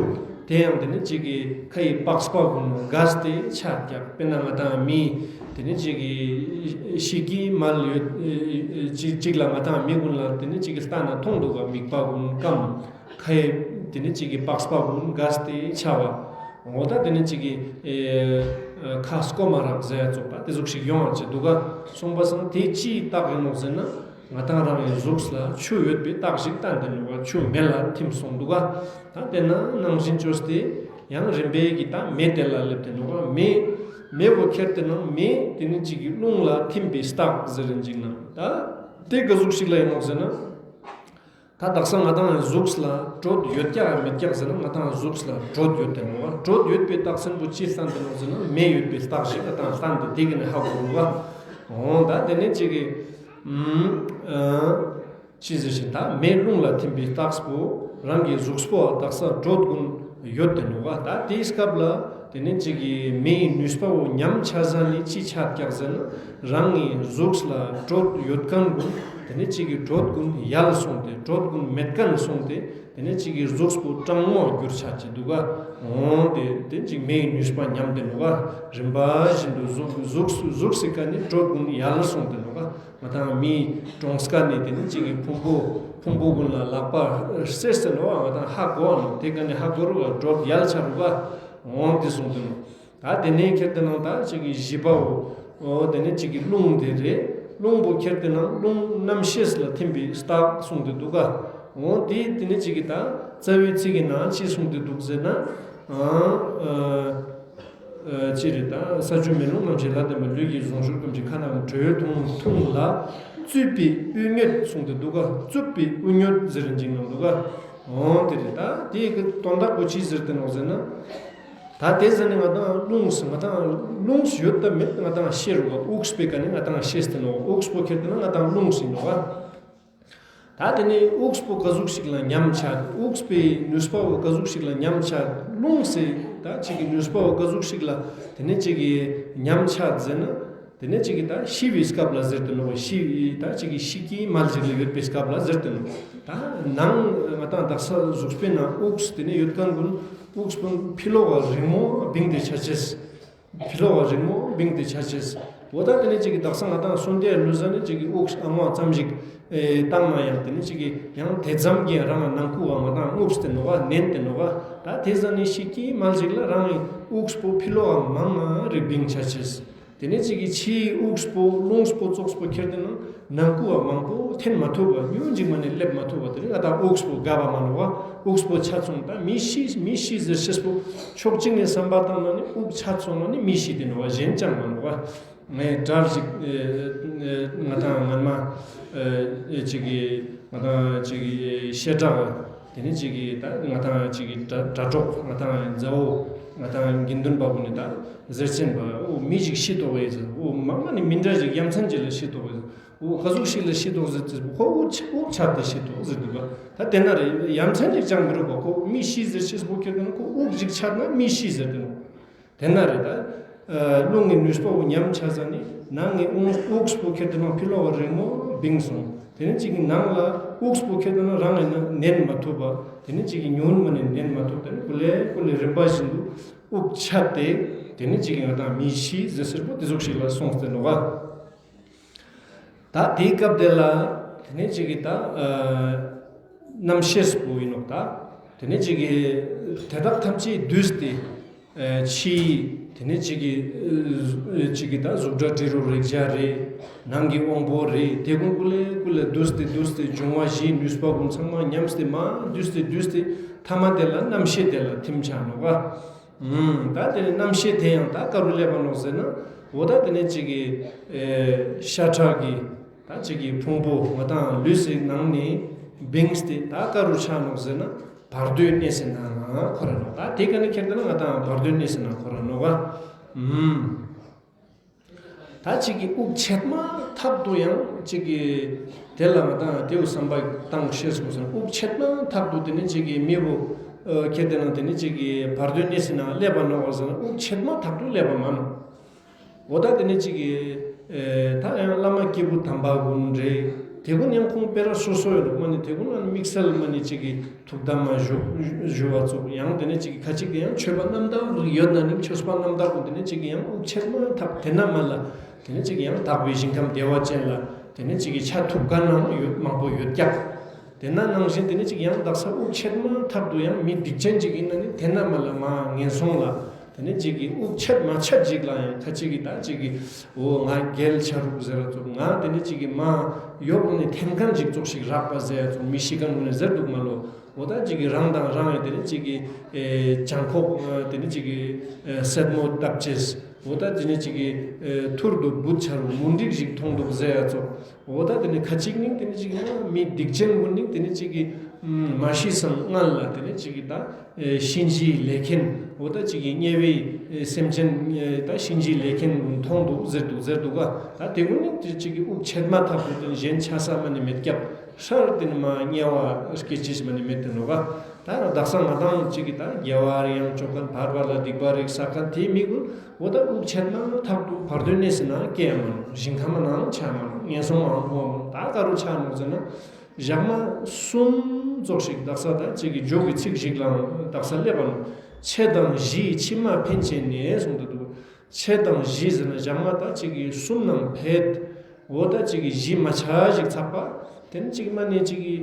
དེ་ཡང་དེ་ནི་ཅིག་གི་ཁའི་པགས་པ་ཀུན་འགས་ཏེ་ཆ་ཀྱག། དཔེར་ན་ང་དང་མི་དེ་ནི་ཅིག་གི་ཤི་ཀི་མལ་ཡོད་ཅིག་ཅིག་ལ་ང་དང་མི་ཀུན་ལ་དེ་ནི་ཅིག་གི་ལྟ་ན་མཐོང་འདུག་ག། མིད་པ་ཀུན་སྐམ། ཁའི་དེ་ནི་ཅིག་གི་པགས་པ་ཀུན་འགས་ཏེ་ཆ་བ། འོ་ད་དེ་ནི་ཅིག་གི་ཨེ་ཁ་སྐོམ་མ་རག་ཟེར་ཡ་ཙོགས་པ་དེ་ཟུག་ཞིག་ཡོང་བ་ཅིག་འདུག་ག། སོང་པ་སང་དེ་ཅིའི་རྟགས་ཡིན་ནོག་ཟེར་ན། ང་དང་རང་གི་གཟུགས་ལ་ཆུ་ཡོད་པའི་རྟགས་ཤིག་བསྟན་ཏེ་ནོག་ག། ཆུ་མེ་ལ་ཐིམ་སོང་འདུག་ག། ད་དེ་ན་ནང་བཞིན་བཅོས་ཏེ་ཡང་རིམ་པས་ཀྱི་ད་མེ་དེ་ལ་སླེབས་ཏེ་ནོག་ག། མེ་མེ་བོ་ཁྱེར་ཏེ་ནང་མེ་དེ་ནི་ཅིག་གི་རླུང་ལ་ཐིམ་པའི་རྟགས་ཟེར་རིན་ཅིག་ན། ད་དེ་ག་ཟུག་ཞིག་ལ་ཡིན་ནོག་ཟེར་ན། ད་དག་ས་ང་དང་གཟུགས་ལ་དྲོད་ཡོད་ཀྱག་མེད་ཀྱག་ཟེར་ན། ང་དང་གཟུགས་ལ་དྲོད་ཡོད་དེ་ནོག་ག། དྲོད་ཡོད་པའི་རྟགས་མཚན་པོ་ཅི་བསྟན་ཏེ་ནོག་ཟེར་ན། མེ་ཡོད་པའི་རྟགས་ཤིག་ང་དང་བསྟན་ཏེ་དེ་ག་ནས་ཧ་གོ་རུག་ག། འོ་ད་དེ་ནི་ཅིག་གི་ཨུམ་ཨ་ཅི་ཟེར་ཞིག་ད་མེ་རླུང་ལ་ཐིམ་པའི་རྟགས་པོ་རང་གི་གཟུགས་པོ་དག་ས་དྲོད་ཀུན་ཡོད་དེ་ནོག་ག། ད་དེའི་སྐབས་ལ་དེ་ནི་ཅིག་གི་མེའི་ནུས་པ་བོ་ཉམས་ཆ་ས་ནི་ཅི་ཆ་ཀྱག་ཟེར་ན། རང་གི་གཟུགས་ལ་དྲོད་ཡོད་མཁན་ཀུན་དེ་ནི་ཅིག་གི་དྲོད་ཀུན་ཡལ་སོང་སྟེ། དྲོད་ཀུན་མེད་མཁན་སོང་སྟེ། དེ་ནི་ཅིག་གི་གཟུགས་པོ་གྲང་མོ་གྱུར་ཆ་ཅེས་འདུག་ག། འོ་དེ་དེ་ཅིག་མེའི་ནུས་པ་ཉམས་ཏེ་ནོག་ག། རིམ་པ་བཞིན་དུ་གཟུགས་གཟུགས་གཟུགས་སི་ཀ་ནས་དྲོད་ཀུན་ཡལ་སོང་སྟེ་ནོག་ག། ང་དང་མིའི་གྲོངས་ཀ་ནས་དེ་ནི་ཅིག་གི་ཕུང་པོ་ཕུང་པོ་ཀུན་ལ་ལག་པ་བསྲེས་ཏེ་ནོག་ག། ང་དང་ཧ་གོ་བ་ནོག། དེ་ཀ་ནས་ཧ་གོ་རུག་ག། དྲོད་ཡལ་ཆ་རུག་ག། འོ་དེ་སོང་སྟེ་ནོག། ད་དེ་ནས་ཁྱེར་ཏེ་ནང་ད་ཅིག་གི་བཞི་པའོ། འོ་དེ་ནས་ཅིག་གི་རླུང་དེ་རེད། རླུང་པོ་ཁྱེར་ཏེ་ནང་རླུང་རྣམ་ཤེས་ལ་ཐིམ་པའི་རྟགས་གསུངས་ཏེ་འདུག་ག། འོ་དེ་དེ་ནས་ཅིག་གི་ད་རྩ་བའི་ཚིག་གི་ནང་ཅི་གསུངས་ཏེ་འདུག་ཟེར་ན། ཨ་ཨ་ཅི་རེད། ད་ས་ཆུ་མེ་རླུང་རྣམ་ཤེས་ལ་ལྟོས་པའི་ལུས་ཀྱི་ཟུངས་ཤོར་ཀུན་གྱི་ཁ་ནང་དྲོད་འཐུང་འཐུང་ལ། རྩུབ་པའི་དབུལ་ཉོད་གསུངས་ཏེ་འདུག་ག། རྩུབ་པའི་དབུལ་ཉོད་ཟེར་རིན་ཅིག་ནང་འདུག་ག། འོ་དེ་རེད། ད་དེ་གི་དོན་དག་པོ་ཅི་ཟེར་ཏེ་ནོག་ཟེར་ན། ད་དེ་ཟེར་ནས་ང་དང་རླུང་ང་དང་རླུང་ཡོད་དང་མེད་ང་དང་ཤེས་རུག་ག། དབུགས་པོའི་ཀ་ནས་ང་དང་ཤེས་ཏེ་ནོག། དབུགས་པོ་ཁྱེར་ཏེ་ན་ང་དང་རླུང་ཡིན་ནོག་ག། ད་དེ་ནས་དབུགས་པོ་ག་ཟུག་ཞིག་ལ་ཉམས་ཆག། དབུགས་པོའི་ནུས་པ་བོ་ག་ཟུག་ཞིག་ལ་ཉམས་ཆག། རླུང་སི་ད་ཅིག་གི་ནུས་པ་བོ་ག་ཟུག་ཞིག་ལ་དེ་ནས་ཅིག་གི་ཉམས་ཆག་ཟེར་ན། དེ་ནས་ཅིག་གི་ད་ཤི་བའི་སྐབས་ལ་ཟེར་ཏེ་ནོག། ཤི་བའི་ད་ཅིག་གི་ཤི་ཀི་མལ་ཞིག་ལ་ཡོད་པའི་སྐབས་ལ་ཟེར་ཏེ་ནོག། ད་ནང་ང་དང་དག་ས་གཟུགས་པོའི་ནང་དབུགས་དེ་ནས་ཡོད་མཁན་ཀུན་དབུགས་པོ་ཕི་ལོག་ག་རིང་མོ་བིང་སྟེ་ཆ་ཅེས། ཕི་ལོག་ག་རིང་མོ་བིང་སྟེ་ཆ་ཅེས། འོ་ད་དེ་ནེ་ཅིག་གི་དག་ས་ང་དང་སོན་ཏེ་ལུས་ཟ་ནེ་ཅིག་གི་དབུགས་ཨང་བ་ཙམ་ཞིག་ཨེ་བཏང་ན་ཡང་དེ་ནེ་ཅིག་གི་ཡང་དེ་ཙམ་གྱི་རང་ནང་ཁུག་ག་ང་དང་རྔུབ་སྟེ་ནོག་ག་ནན་ཏེ་ནོག་ག། ད་དེ་ཟ་ནེ་ཤི་ཀི་མལ་ཞིག་ལ་རང་གི་དབུགས་པོ་ཕི་ལོག་ག་མང་ང་རེ་བིང་ཆ་ཅེས། དེ་ནེ་ཅིག་གི་ཕྱིའི་དབུགས་པོ་རླུང་པོ་ཙོགས་པོ་ཁྱེར་ཏེ་ན་ནང་ཁུག་ག་མང་པོ་འཐེན་མ་ཐུབ་པ་ཉུང་ཅིག་མ་ནེ་སླེབས་མ་ཐུབ་པ། དེ་ནེ་ང་དང་དབུགས་པོ་འགག་པ་མ་ནོག་ག། དབུགས་པོ་ཆད་སོང་ད་མི་ཤི་མི་ཤི་ཟེར་ཤེས་པོ་ཕྱོགས་གཅིག་ནེ་བསམ་པ་བཏང་ན་ནི་དབུགས་ཆད་སོང་ན་ནི་མི་ཤི་སྟེ་ནོག་ག་གཞན་ཅང་མ་ནོག་ག། ངའི་གྲལ་ཅིག་ཨེ་ཨེ་ང་དང་སྔན་མ་ཨེ་ཅིག་གི་ང་དང་ཅིག་གི་བཤད་གྲྭ་དེ་ནེ་ཅིག་གི་ད་ང་དང་ཅིག་གི་དྲ་དྲ་གྲོགས་ང་དང་མཛའ་བོ་ང་དང་དགེ་འདུན་པ་གུན་ནི་ད་ཟེར་ཅན་པ་འོ་མི་ཅིག་ཤི་ཏོག་ཡེ་ཟེར། འོ་མ་མ་ནི་མི་འདྲ་ཅིག་ཡ་མཚན་ཅིག་ལ་ཤི་ཏོག་ཡེ་ཟེར། འོ་ག་ཟུག་ཤི་ལ་ཤི་ཏོག་ཟེར་ཏེ་ཁོ་དབུགས་ཆད་དེ་ཤི་ཏོག་ཟེར་འདུག་ག། ད་དེ་ན་རེ་ཡ་མཚན་ཅིག་ཅང་མི་རུག་པ། ཁོ་མི་ཤི་ཟེར་ཤེས་པོ་ཁྱེར་ཏེ་ན་ཁོ་དབུགས་ཅིག་ཆད་ན་མི་ཤི་ཟེར་ཏེ་ནོག། དེ་ན་རེ་ད་རླུང་གི་ནུས་པ་བོ་ཉམས་ཆ་ས་ནི་ནང་གི་དབུགས་པོ་ཁྱེར་ཏེ་ན་ཕི་ལོག་ག་རིང་མོ་བིང་སོང་། དེ་ནེ་ཅིག་གི་ནང་ལ་དབུགས་པོ་ཁྱེར་ཏེ་ན་རང་ངི་ནན་མ་ཐུབ་པ། དེ་ནེ་ཅིག་གི་ཉུང་མ་ནེ་ནན་མ་ཐུབ། དེ་ནེ་ཀུ་ལེ་ཀུ་ལེ་རིམ་པ་བཞིན་དུ་དབུགས་ཆད་དེ་དེ་ནེ་ཅིག་གི་ང་དང་མི་ཤི་ཟེར་ཤེས་པོ་དེ་ཟུག་ཞིག་ལ་སོང་སྟེ་ནོག་ག། ད་དེའི་སྐབས་དེ་ལ་དེ་ནེ་ཅིག་གི་ད་ཨ་རྣམ་ཤེས་པོ་ཡིན་ནོག། ད་དེ་ནེ་ཅིག་གི་དེ་དག་ཐམས་ཅད་བསྡུས་ཏེ་ཨ་ཕྱིའི་དེ་ནེ་ཅིག་གི་ཨ་ཅིག་གི་ད་གཟུགས་སྒྲ་དྲི་རོ་རེག་བྱ་རེ་ནང་གི་དབང་པོ་རེ་དེ་གུན་ཀུ་ལེ་ཀུ་ལེ་བསྡུས་ཏེ་བསྡུས་ཏེ་འབྱུང་བ་བཞིའི་ནུས་པ་གུན་ཚང་མ་ཉམས་ཏེ་མ་བསྡུས་ཏེ་བསྡུས་ཏེ་ཐ་མ་དེ་ལ་རྣམ་ཤེས་དེ་ལ་ཐིམ་ཆ་ནོག་ག། ཨུམ། ད་དེ་ནེ་རྣམ་ཤེས་དེ་ཡང་ད་ག་རུ་སླེབས་པ་ནོག་ཟེར་ན། འོ་ད་དེ་ནེ་ཅིག་གི་ཨེ་ཤ་ཁྲག་གི་ད་ཅིག་གི་ཕུང་པོ་ང་དང་ལུས་སི་ནང་ནེ་བིངས་ཏེ་ད་ག་རུ་ཆ་ནོག་ཟེར་ན་བར་དོའི་གནས་སི་ནང་ང་འཁོར་ར་ནོག། ད་དེ་ཀ་ནེ་ཁྱེར་ཏེ་ན་ང་དང་བར་དོའི་གནས་སི་ནང་ང་འཁོར་ར་ནོག་ག། ཨུམ། ད་ཅིག་གི་དབུགས་ཆད་མ་ཐག་ཏུ་ཡང་ཅིག་གི་དེ་ལ་ང་དང་དེའུ་བསམ་པ་བཏང་ཤེས་དགོས་ཟེར། དབུགས་ཆད་མ་ཐག་ཏུ་དེ་ནེ་ཅིག་གི་མི་བོ་ཨ་ཁྱེར་ཏེ་ན་དེ་ནེ་ཅིག་གི་བར་དོའི་གནས་སི་ནང་ང་སླེབས་པ་ནོག་ཟེར་ན་དབུགས་ཆད་མ་ཐག་ཏུ་སླེབས་པ་མ་ནོག། འོ་ད་དེ་ནེ་ཅིག་གི་ཨེ་ད་ཡང་བླ་མ་སྐྱེས་བུ་དམ་པ་གུན་རེ་དེ་གུན་ཡང་ཁོང་སྤེ་ར་སོ་སོ་ཡོད་ནོག། མ་ནེ་དེ་གུན་ཡང་དམིགས་བསལ་མ་ནེ་ཅིག་གི་ཐུགས་དམ་མ་བཞུགས་བཞུགས་པ་ཙོགས། ཡང་དེ་ནེ་ཅིག་གི་ཁ་ཅིག་གི་ཡང་ཆོས་པ་རྣམ་དག་ཡོད་ན་ནི་ཆོས་པ་རྣམ་དག་གུན་དེ་ནེ་ཅིག་གི་ཡང་དབུགས་ཆད་མ་ཐག་དེ་ན་མ་ལ་དེ་ནེ་ཅིག་གི་ཡང་དག་པའི་ཞིང་ཁམས་བདེ་བ་ཅན་ལ་དེ་ནེ་ཅིག་གི་ཆ་ཐུབ་མཁན་ནང་ཡོད་མང་པོ་ཡོད་ཀྱག། དེ་ན་ནང་བཞིན་དེ་ནེ་ཅིག་ཡང་དག་ས་དབུགས་ཆད་མ་ཐག་ཏུ་ཡང་མི་སྡིག་ཅན་ཅིག་ཡིན་ན་ནི་དེ་ན་མ་ལ་མ་ངན་སོང་ལ་དེ་ནེ་ཅིག་གི་དབུགས་ཆད་མ་ཆད་ཅིག་ལ་ཡང་ཁ་ཅིག་གི་ད་ཅིག་གི་འོ་ང་རྒྱལ་ཆ་རུག་ཟེར་ར་ཙོགས། ང་དེ་ནེ་ཅིག་གི་མ་ཡོག་ནེ་འཐེན་མཁན་ཅིག་ཙོགས་ཤིག་རག་པ་ཟེར་ར་ཙོགས་མི་ཤི་མཁན་གུན་ནི་ཟེར་འདུག་མ་ལོ། འོ་ད་ཅིག་གི་རང་དང་རང་ཡང་དེ་ནེ་ཅིག་གི་ཨེ་བྱང་ཁོག་ཨ་དེ་ནེ་ཅིག་གི་ཨེ་སེན་མོ་བཏབ་ཅེས། འོ་ད་དེ་ནེ་ཅིག་གི་ཨེ་ཐུར་དུ་བུད་ཆ་རུག་མུན་དིག་ཞིག་མཐོང་འདུག་ཟེར་ར་ཙོགས། འོ་ད་དེ་ནེ་ཁ་ཅིག་ནི་དེ་ནེ་ཅིག་གི་མི་སྡིག་ཅན་གུན་ནི་དེ་ནེ་ཅིག་གི་མ་ཤི་སང་སྔན་ལ་དེ་ནེ་ཅིག་གི་ད་ཨེ་གཤིན་རྗེའི་ལས་མཁན། འོ་ད་ཅིག་གི་དམྱལ་བའི་ཨེ་སེམས་ཅན་ཨེ་ད་གཤིན་རྗེའི་ལས་མཁན་གུན་མཐོང་འདུག་ཟེར་འདུག་ཟེར་འདུག་ག། ད་དེ་གུན་ནི་དེ་ཅིག་གི་དབུགས་ཆད་མ་ཐག་ཏུ་དེ་ནེ་གཞན་ཆ་ས་མ་ནེ་མེད་ཀྱག། ཧྲར་དེ་ནེ་མ་དམྱལ་བ་སྐྱེ་ཅེས་མ་ནེ་མེད་དེ་ནོག་ག། ད་དག་ས་ང་དང་ཅིག་གི་ད་དགེ་བ་རེ་ཡང་ཅོ་མཁན་ཕར་བ་ལ་སྡིག་པ་རེ་བསགས་མཁན་དེ་མི་གུན་འོ་ད་དབུགས་ཆད་མ་ཐག་ཏུ་བར་དོའི་གནས་སི་ནང་སྐྱེ་ཡ་མ་ནོག། ཞིང་ཁམས་ནང་ཆ་མ་ནོག། ངན་སོང་ནང་འཁོར་མ་ནོག། ད་ག་རུ་ཆ་ནོག་ཟེར་ན། ཞག་མ་གསུམ་ཙོགས་ཤིག་དག་ས་ད་ཅིག་གི་ཇོ་གི་ཚིག་ཞིག་ལའང་དག་ས་སླེབས་པ་ནོག། ཕྱེད་དང་བཞི་ཕྱི་མ་འཕེན་བྱས་ནས་གསུངས་ཏེ་འདུག། ཕྱེད་དང་བཞི་ཟེར་ན་ཞག་མ་ད་ཅིག་གི་གསུམ་ནང་ཕེད། འོ་ད་ཅིག་གི་བཞི་མ་ཆ་ཞིག་ཚག་པ། དེ་ནེ་ཅིག་མ་ནེ་ཅིག་གི་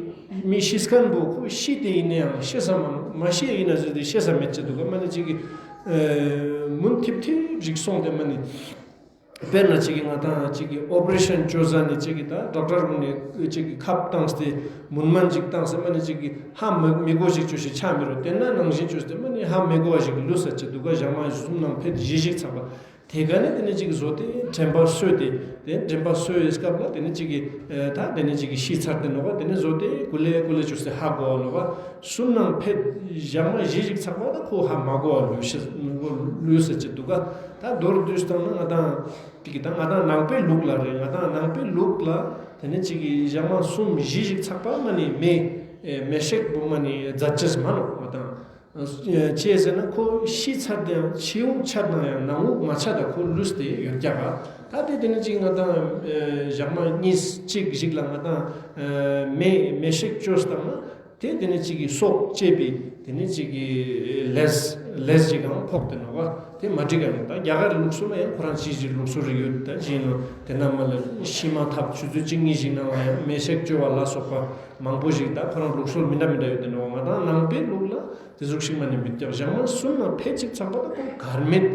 མི་ཤི་མཁན་པོ་ཁོ་ཤི་སྟེ་ཡིན་ན་ཡང་ཤེས་ས་མ་ནོག། མ་ཤི་ཡིན་ན་ཟེར་ཏེ་ཤེས་ས་མེད་ཅེས་འདུག་ག། མ་ནེ་ཅིག་གི་ཨེ་མུན་ཐིབ་ཐིབ་ཞིག་སོང་སྟེ་མ་ནེ། དཔེར་ན་ཅིག་གི་ང་དང་ཅིག་གི་ཨོ་པ་རེ་ཤན་ཅོ་ཟ་ནེ་ཅིག་གི་ད་ཌོག་ཊར་གུན་ནི་ཅིག་གི་ཁབ་བཏང་སྟེ་མུན་མན་ཅིག་བཏང་སྟེ་མ་ནེ་ཅིག་གི་ཧ་མི་མི་གོ་ཞིག་ཅོས་ཤིག་ཆ་མི་རུག། དེ་ན་ནང་བཞིན་ཅོས་ཏེ་མ་ནེ་ཧ་མི་གོ་བ་ཞིག་ལུས་ས་ཅེས་འདུག་ག། ཞག་མ་གསུམ་ནང་ཕེད་བཞི་ཞིག་ཚག་པ། དེ་ག་ནེ་དེ་ནེ་ཅིག་གི་བཟོ་སྟེ་དྲན་པ་གསོས་ཏེ་དེ་དྲན་པ་གསོས་སྐབས་ལ་དེ་ནེ་ཅིག་གི་ཨེ་ད་དེ་ནེ་ཅིག་གི་ཤི་ཚར་ཏེ་ནོག་ག། དེ་ནེ་བཟོ་སྟེ་ཀུ་ལེ་ཀུ་ལེ་ཅོས་ཏེ་ཧ་གོ་བ་ནོག་ག། གསུམ་ནང་ཕེད་ཞག་མ་བཞི་ཞིག་ཚག་པ་ད་ཁོ་ཧ་མ་གོ་བ་ལུས་ཤེས་ལུས་ས་ཅེས་འདུག་ག། ད་མདོར་བསྡུས་བཏང་ན་ང་དང་ཅིག་གི་ད་ང་དང་ནང་པའི་ལུགས་ལ་རེད། ང་དང་ནང་པའི་ལུགས་ལ་དེ་ནེ་ཅིག་གི་ཞག་མ་གསུམ་བཞི་ཞིག་ཚག་པ་མ་ནེ་མེ་ཨེ་མེ་ཤེག་པོ་མ་ནེ་མཛད་ཅེས་མ་ནོག་ང་དང་། ཨེ་ཅི་ཟེར་ན་ཁོ་ཤི་ཚར་ཏེ་ཡང་ཕྱི་དབུགས་ཆད་ན་ཡང་ནང་དབུགས་མ་ཆད་ད་ཁོ་ལུས་ཏེ་ཡོད་ཀྱག་ག། ད་དེ་དེ་ནེ་ཅིག་ང་དང་ཨེ་ཞག་མ་གཉིས་གཅིག་ཞིག་ལ་ང་དང་ཨེ་མེ་མེ་ཤེག་ཅོས་བཏང་ན། དེ་དེ་ནེ་ཅིག་གི་སྲོག་བཅད་པའི་ དེ་ནི་ཅིག་གི་ལས་ལས་ཅིག་གང་ཕོག་སྟེ་ནོག་པ། དེ་མ་འགྲིག་ག་ནི་ད་རྒྱ་གར་ལུགས་སྲོལ་ལ་ཡང་ཁོ་རང་ཅི་ཞིག་ལུགས་སྲོལ་རིགས་ཡོད། ད་ཅི་ཡིན་ནོག་དེ་ན་མ་ལ་ཤི་མ་ཐག་ཆུ་ཚོད་གཅིག་གཉིས་ཞིག་ནང་ལ་ཡང་མེ་ཤེག་བཅོ་བ་ལ་སོགས་པ་མང་པོ་ཞིག་ད་ཁོ་རང་ལུགས་སྲོལ་མི་འདྲ་མི་འདྲ་ཡོད་དེ་ནོག་པ། ང་དང་ནང་པའི་ལུགས་ལ་དེ་ཟུག་ཞིག་མ་ནི་མི་རྒྱག་ཞག་མ་སུན་ན་ཕལ་ཅིག་ཚགས་པ་ད་ཁོ་གར་མེད།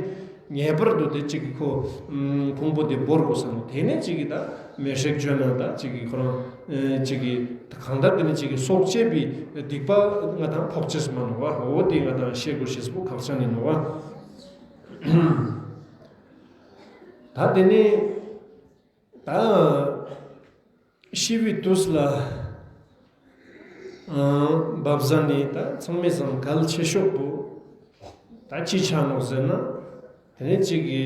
ངེས་པར་དུ་དེ་གཅིག་གི་ཁོ་ཕུང་པོ་དེ་བོར་དགོས་ས་ནོག། དེ་ནས་གཅིག་གི་ད་མེ་ཤེག་བཅོས་ན་ད་གཅིག་གི་ཁོ་རང་གཅིག་གི་གང་ལྟར་དེ་ནས་གཅིག་གི་སྲོག་བཅད་པའི་སྡིག་པ་ང་དང་ཕོག་ཅེས་མ་ནོག་པ། འོ་དེ་ང་དང་ཤེས་དགོས་ཤེས་པོ་ཁག་ཅན་ཡིན་ནོག་པ། ད་དེ་ནས་ད་ཤི་བའི་དུས་ལ་བབས་ཟ་ནི་ད་ཚང་མའི་སང་གལ་ཆེ་ཤོས་པོ་ད་ཅི་ཆ་ནོག་ཟེར་ན། དེ་ནས་གཅིག་གི་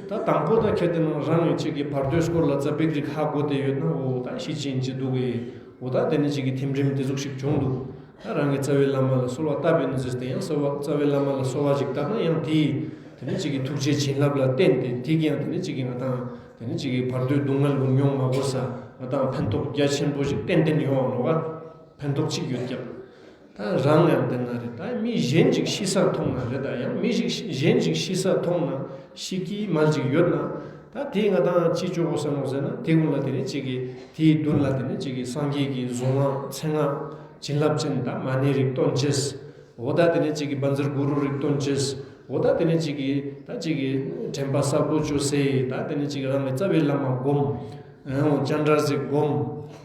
ད་དང་པོ་ད་ཁྱེད་དེ་ནང་རང་ཡང་གཅིག་གི་བར་དོའི་སྐོར་ལ་ཙ་པིག་རིག་ཧ་གོ་དེ་ཡོད་ན། འོ་ད་ཤི་ཅིན་ཅི་འདུག་གི། འོ་ད་དེ་ནས་གཅིག་གི་ཐིམ་རིམ་དེ་ཟུག་ཞིག་བྱུང་འདུག། ད་རང་གི་རྩ་བའི་བླ་མ་ལ་གསོལ་བ་བཏབ་ཡིན་ཟེར་ཏེ་ཡང་གསོལ་བ་རྩ་བའི་བླ་མ་ལ་གསོལ་བ་ཞིག་བཏབ་ན་ཡང་དེ་དེ་ནས་གཅིག་གི་ཐུགས་རྗེ་བྱིན་རླབས་ལ་བརྟེན་ཏེ་དེ་གི་ཡང་དེ་ནས་གཅིག་གི་ང་དང་དེ་ནས་གཅིག་གི་བར་དོའི་སྡུག་བསྔལ་གུན་མྱོང་མ་དགོས་ས་ང་དང་ཕན་ཐོགས་རྒྱ་ཆེན་པོ་ཞིག་ཏན་ཏན་ཡོང་བ་ནོག་པ། ཕན་ཐོགས་གཅིག་ཡོད་ཀྱག། ད་རང་ཡང་དེ་ན་རེད། ད་མི་གཞན་ཅིག་ཤི་ས་མཐོང་ན་རེད། ད་ཡང་མི་ཞིག་གཞན་ཅིག་ཤི་ས་མཐོང་ན་ཤི་ཀི་མལ་ཅིག་ཡོད་ན། ད་དེ་ང་དང་ཅི་བཅོ་དགོས་ས་ནོག་ཟེར་ན། དེ་ཀུན་ལ་དེ་ནས་གཅིག་གི་དེའི་མདུན་ལ་དེ་ནས་གཅིག་གི་སངས་རྒྱས་ཀྱི་གཟུངས་སྔགས་མཚན་སྔགས་བྱིན་རླབས་ཅན་ད་མ་ཎི་རིགས་འདོན་ཅེས། འོ་ད་དེ་ནས་གཅིག་གི་བཛྲ་གུ་རུ་རིགས་འདོན་ཅེས། འོ་ད་དེ་ནས་གཅིག་གི་ད་གཅིག་གི་དྲན་པ་གསལ་པོ་བཅོས་སེ་ད་དེ་ནས་གཅིག་གི་རང་གི་རྩ་བའི་བླ་མ་སྒོམ། ཨོ་སྤྱན་རས་གཟིགས་སྒོམ།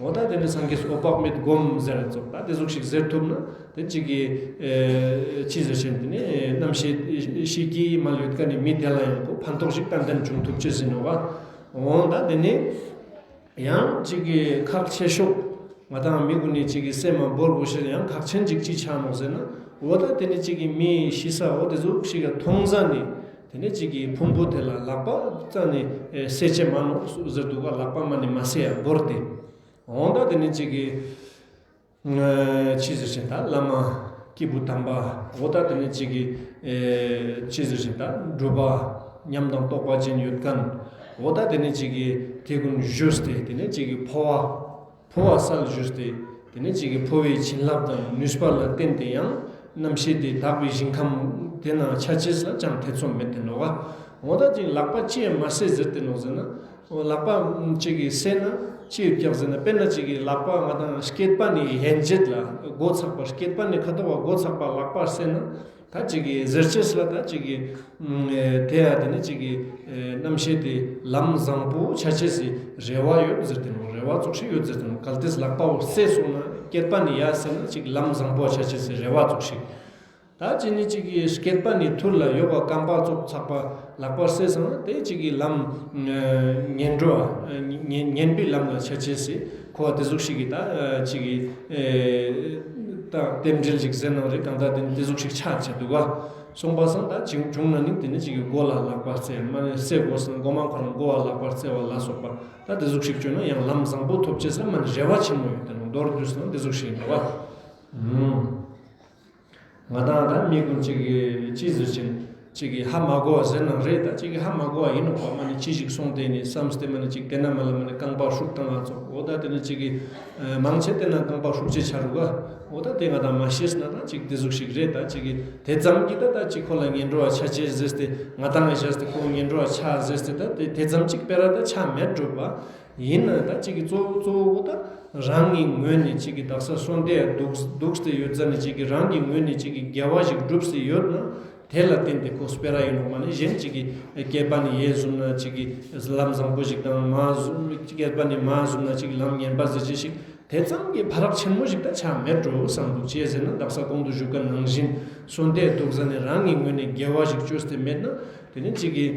འོ་ད་དེ་ནས་སངས་རྒྱས་འོད་དཔག་མེད་སྒོམ་ཟེར་ཙོགས་ད་དེ་ཟུག་ཞིག་ཟེར་ཐུབ་ན་དེ་གཅིག་གི་ཨེ་ཅི་ཟེར་ཅེས་དེ་ནས་རྣམ་ཤེས་ཤི་ཀི་མལ་ཡོད་མཁན་ནི་མི་དེ་ལ་ཡང་ཁོ་ཕན་ཐོགས་ཤིག་ཏན་ཏན་བྱུང་ཐུབ་ཅེས་ཡིན་ནོག་པ། འོ་ད་དེ་ནས་ཡང་གཅིག་གི་ཁག་ཆེ་ཤོས་ང་དང་མི་ཀུན་ནི་གཅིག་གི་སེམས་མ་བོར་དགོས་ཤེས་ཡང་ཁག་ཆེན་ཅིག་ཅི་ཆ་ནོག་ཟེར་ན། འོ་ད་དེ་ནས་གཅིག་གི་མི་ཤི་ས་འོ་དེ་ཟུག་ཞིག་ག་མཐོང་ཟ་ནི་དེ་ནས་གཅིག་གི་ཕུང་པོ་དེ་ལ་ལག་པ་རྩ་ནས་ཨེ་བསད་ཅེས་མ་ནོག་ཟེར་འདུག་ག། ལག་པ་མ་ནི་མ་བསད་ཡ་བོར་ཏེ། འོ་ད་དེ་ནས་གཅིག་གི་ཨེ་ཅི་ཟེར་ཅེས་ད་བླ་མ་སྐྱེས་བུ་དམ་པ། འོ་ད་དེ་ནས་གཅིག་གི་ཨེ་ཅི་ཟེར་ཅེས་ད་སྒྲུབ་པ་ཉམས་དང་རྟོགས་པ་ཅན་ཡོད་མཁན། འོ་ད་དེ་ནས་གཅིག་གི་དེ་ཀུན་བཞུགས་ཏེ་དེ་ནས་གཅིག་གི་འཕོ་བ་འཕོ་བ་གསལ་བཞུགས་ཏེ་དེ་ནས་གཅིག་གི་འཕོ་བའི་བྱིན་རླབས་དང་ནུས་པ་ལ་བརྟེན་ཏེ་ཡང་རྣམ་ཤེས་དེ་དག་པའི་ཞིང་ཁམས་དེ་ན་ཆ་ཅེས་ལ་ཅང་ཐེ་ཚོམ་མེད་དེ་ནོག་པ། འོ་ད་ཅིག་ལག་པ་ཅི་ཡང་མ་བསད་ཟེར་ཏེ་ནོག་ཟེར་ན། འོ་ལག་པ་ཅིག་གི་བསད་ན་ཅི་ཡོད་ཀྱག་ཟེར་ན། དཔེར་ན་ཅིག་གི་ལག་པ་ང་དང་སྐེད་པ་ནས་ཡན་ཆད་ལ་མགོ་ཚག་པ་སྐེད་པ་ནས་ཁ་དོག་པ་མགོ་ཚག་པ་ལག་པ་བསད་ན། ད་ཅིག་གི་ཟེར་ཅེས་ལ་ད་ཅིག་གི་ཨེ་དེ་ཡ་དེ་ནི་ཅིག་གི་ཨེ་རྣམ་ཤེས་དེ་ལམ་བཟང་པོ་ཆ་ཅེས་སི་རེ་བ་ཡོད་ཟེར་ཏེ་ནོག། རེ་བ་ཙོགས་ཤིག་ཡོད་ཟེར་ཏེ་ནོག། གལ་ཏེ་ལག་པ་བོ་བསད་སོང་ན་སྐེད་པ་ནི་ཡ་བསད་ན་ཅིག་ལམ་བཟང་པོ་ཆ་ཅེས་སི་རེ་བ་ཙོགས་ཤིག། ད་ཅི་ནི་ཅིག་གི་སྐེད་པ་ནི་ཐུར་ལ་ཡོག་པ་རྐང་པ་ཙོགས་ཚག་པ་ལག་པ་བསད་སོང་ན་དེ་ཅིག་གི་ལམ་ངན་འགྲོ་བ་ངན་པའི་ལམ་ལ་ཆ་ཅེས་སི་ཁོ་བ་དེ་ཟུག་ཤིག་གི་ད་ཅིག་གི་ད་རྟེན་འབྲེལ་ཅིག་ཟེར་ནང་རེ་གང་ད་དེ་ནི་དེ་ཟུག་ཤིག་ཆ་ཅེས་འདུག་ག། སོང་པ་སང་ད་ཅིག་བྱུང་ན་ནི་དེ་ནི་ཅིག་གི་མགོ་ལ་ལག་པ་བསད་མ་ནི་བསད་དགོས་ན་མགོ་མ་ཁོ་རང་མགོ་བ་ལག་པ་བསད་པ་ལ་སོགས་པ་ད་དེ་ཟུག་ཤིག་བྱུང་ན་ཡང་ལམ་བཟང་པོ་ཐོབ་ཅེས་ལ་མ་ནི་རེ་བ་ཆེན་མོ་ཡོད་དེ་ནོག། མདོར་བསྡུས་ན་དེ་ཟུག་ཤིག་ཡིན་ནོག་པ། ང་དང་ད་མི་ཀུན་ཅིག་གི་ཅི་ཟེར་ཅིན་ཅིག་གི་ཧ་མ་གོ་བ་ཟེར་ནང་རེད། ད་ཅིག་གི་ཧ་མ་གོ་བ་ཡིན་ནོག་པ། མ་ནི་ཅི་ཞིག་སོང་དེ་ནི་བསམ་སྟེ་མ་ནི་ཅིག་དེ་ན་མ་ལ་མ་ནི་རྐང་པ་ཧྲུག་བཏང་ང་ཙོགས། འོ་ད་དེ་ནི་ཅིག་གི་མང་ཆེ་དེ་ན་རྐང་པ་ཧྲུག་ཅེས་ཆ་རུག་ག། འོ་ད་དེ་ང་དང་མ་ཤེས་ན་ད་ཅིག་དེ་ཟུག་ཤིག་རེད། ད་ཅིག་གི་དེ་ཙམ་གྱི་ད་ད་ཅིག་ཁོ་ལ་ངན་འགྲོ་བ་ཆ་ཅེས་ཟེར་ཏེ་ང་དང་ང་ཤེས་ཏེ་ཁོ་ངན་འགྲོ་བ་ཆ་ཟེར་ཏེ་ད་དེ་དེ་ཙམ་ཅིག་སྤེ་ར་ད་ཆ་མེད་འགྲོ་བ། ཡིན་ན་ད་ཅིག་གི་གཙོ་བོ་གཙོ་བོ་ད་རང་གི་ངོས་ནས་ཅིག་གི་དག་ས་གསོན་དེ་འདུག་འདུག་སྟེ་ཡོད་ཙ་ནི་ཅིག་གི་རང་གི་ངོས་ནས་ཅིག་གི་དགེ་བ་ཞིག་བསྒྲུབས་ཏེ་ཡོད་ན་དེ་ལ་བརྟེན་ཏེ་ཁོ་སྤེ་ར་ཡིན་ནོག། མ་ནི་གཞན་ཅིག་གི་སྐེད་པ་ནི་ཡས་བཟུང་ན་ཅིག་གི་ལམ་བཟང་པོ་ཞིག་དང་མ་བཟུང་སྐེད་པ་ནི་མ་བཟུང་ན་ཅིག་གི་ལམ་ངན་པ་ཟེར་ཅེས་ཤིག་དེ་ཙམ་གྱི་བར་ཆེན་མོ་ཞིག་ད་ཆ་མེད་འགྲོ་བསམ་འདུག། ཅི་ཟེར་ན་དག་ས་གོང་དུ་ཞུ་མཁན་ནང་བཞིན་གསོན་དེ་འདུག་ས་ནི་རང་གི་ངོས་ནས་དགེ་བ་ཞིག་བཅོས་ཏེ་མེད་ན་དེ་ནི་ཅིག་གི་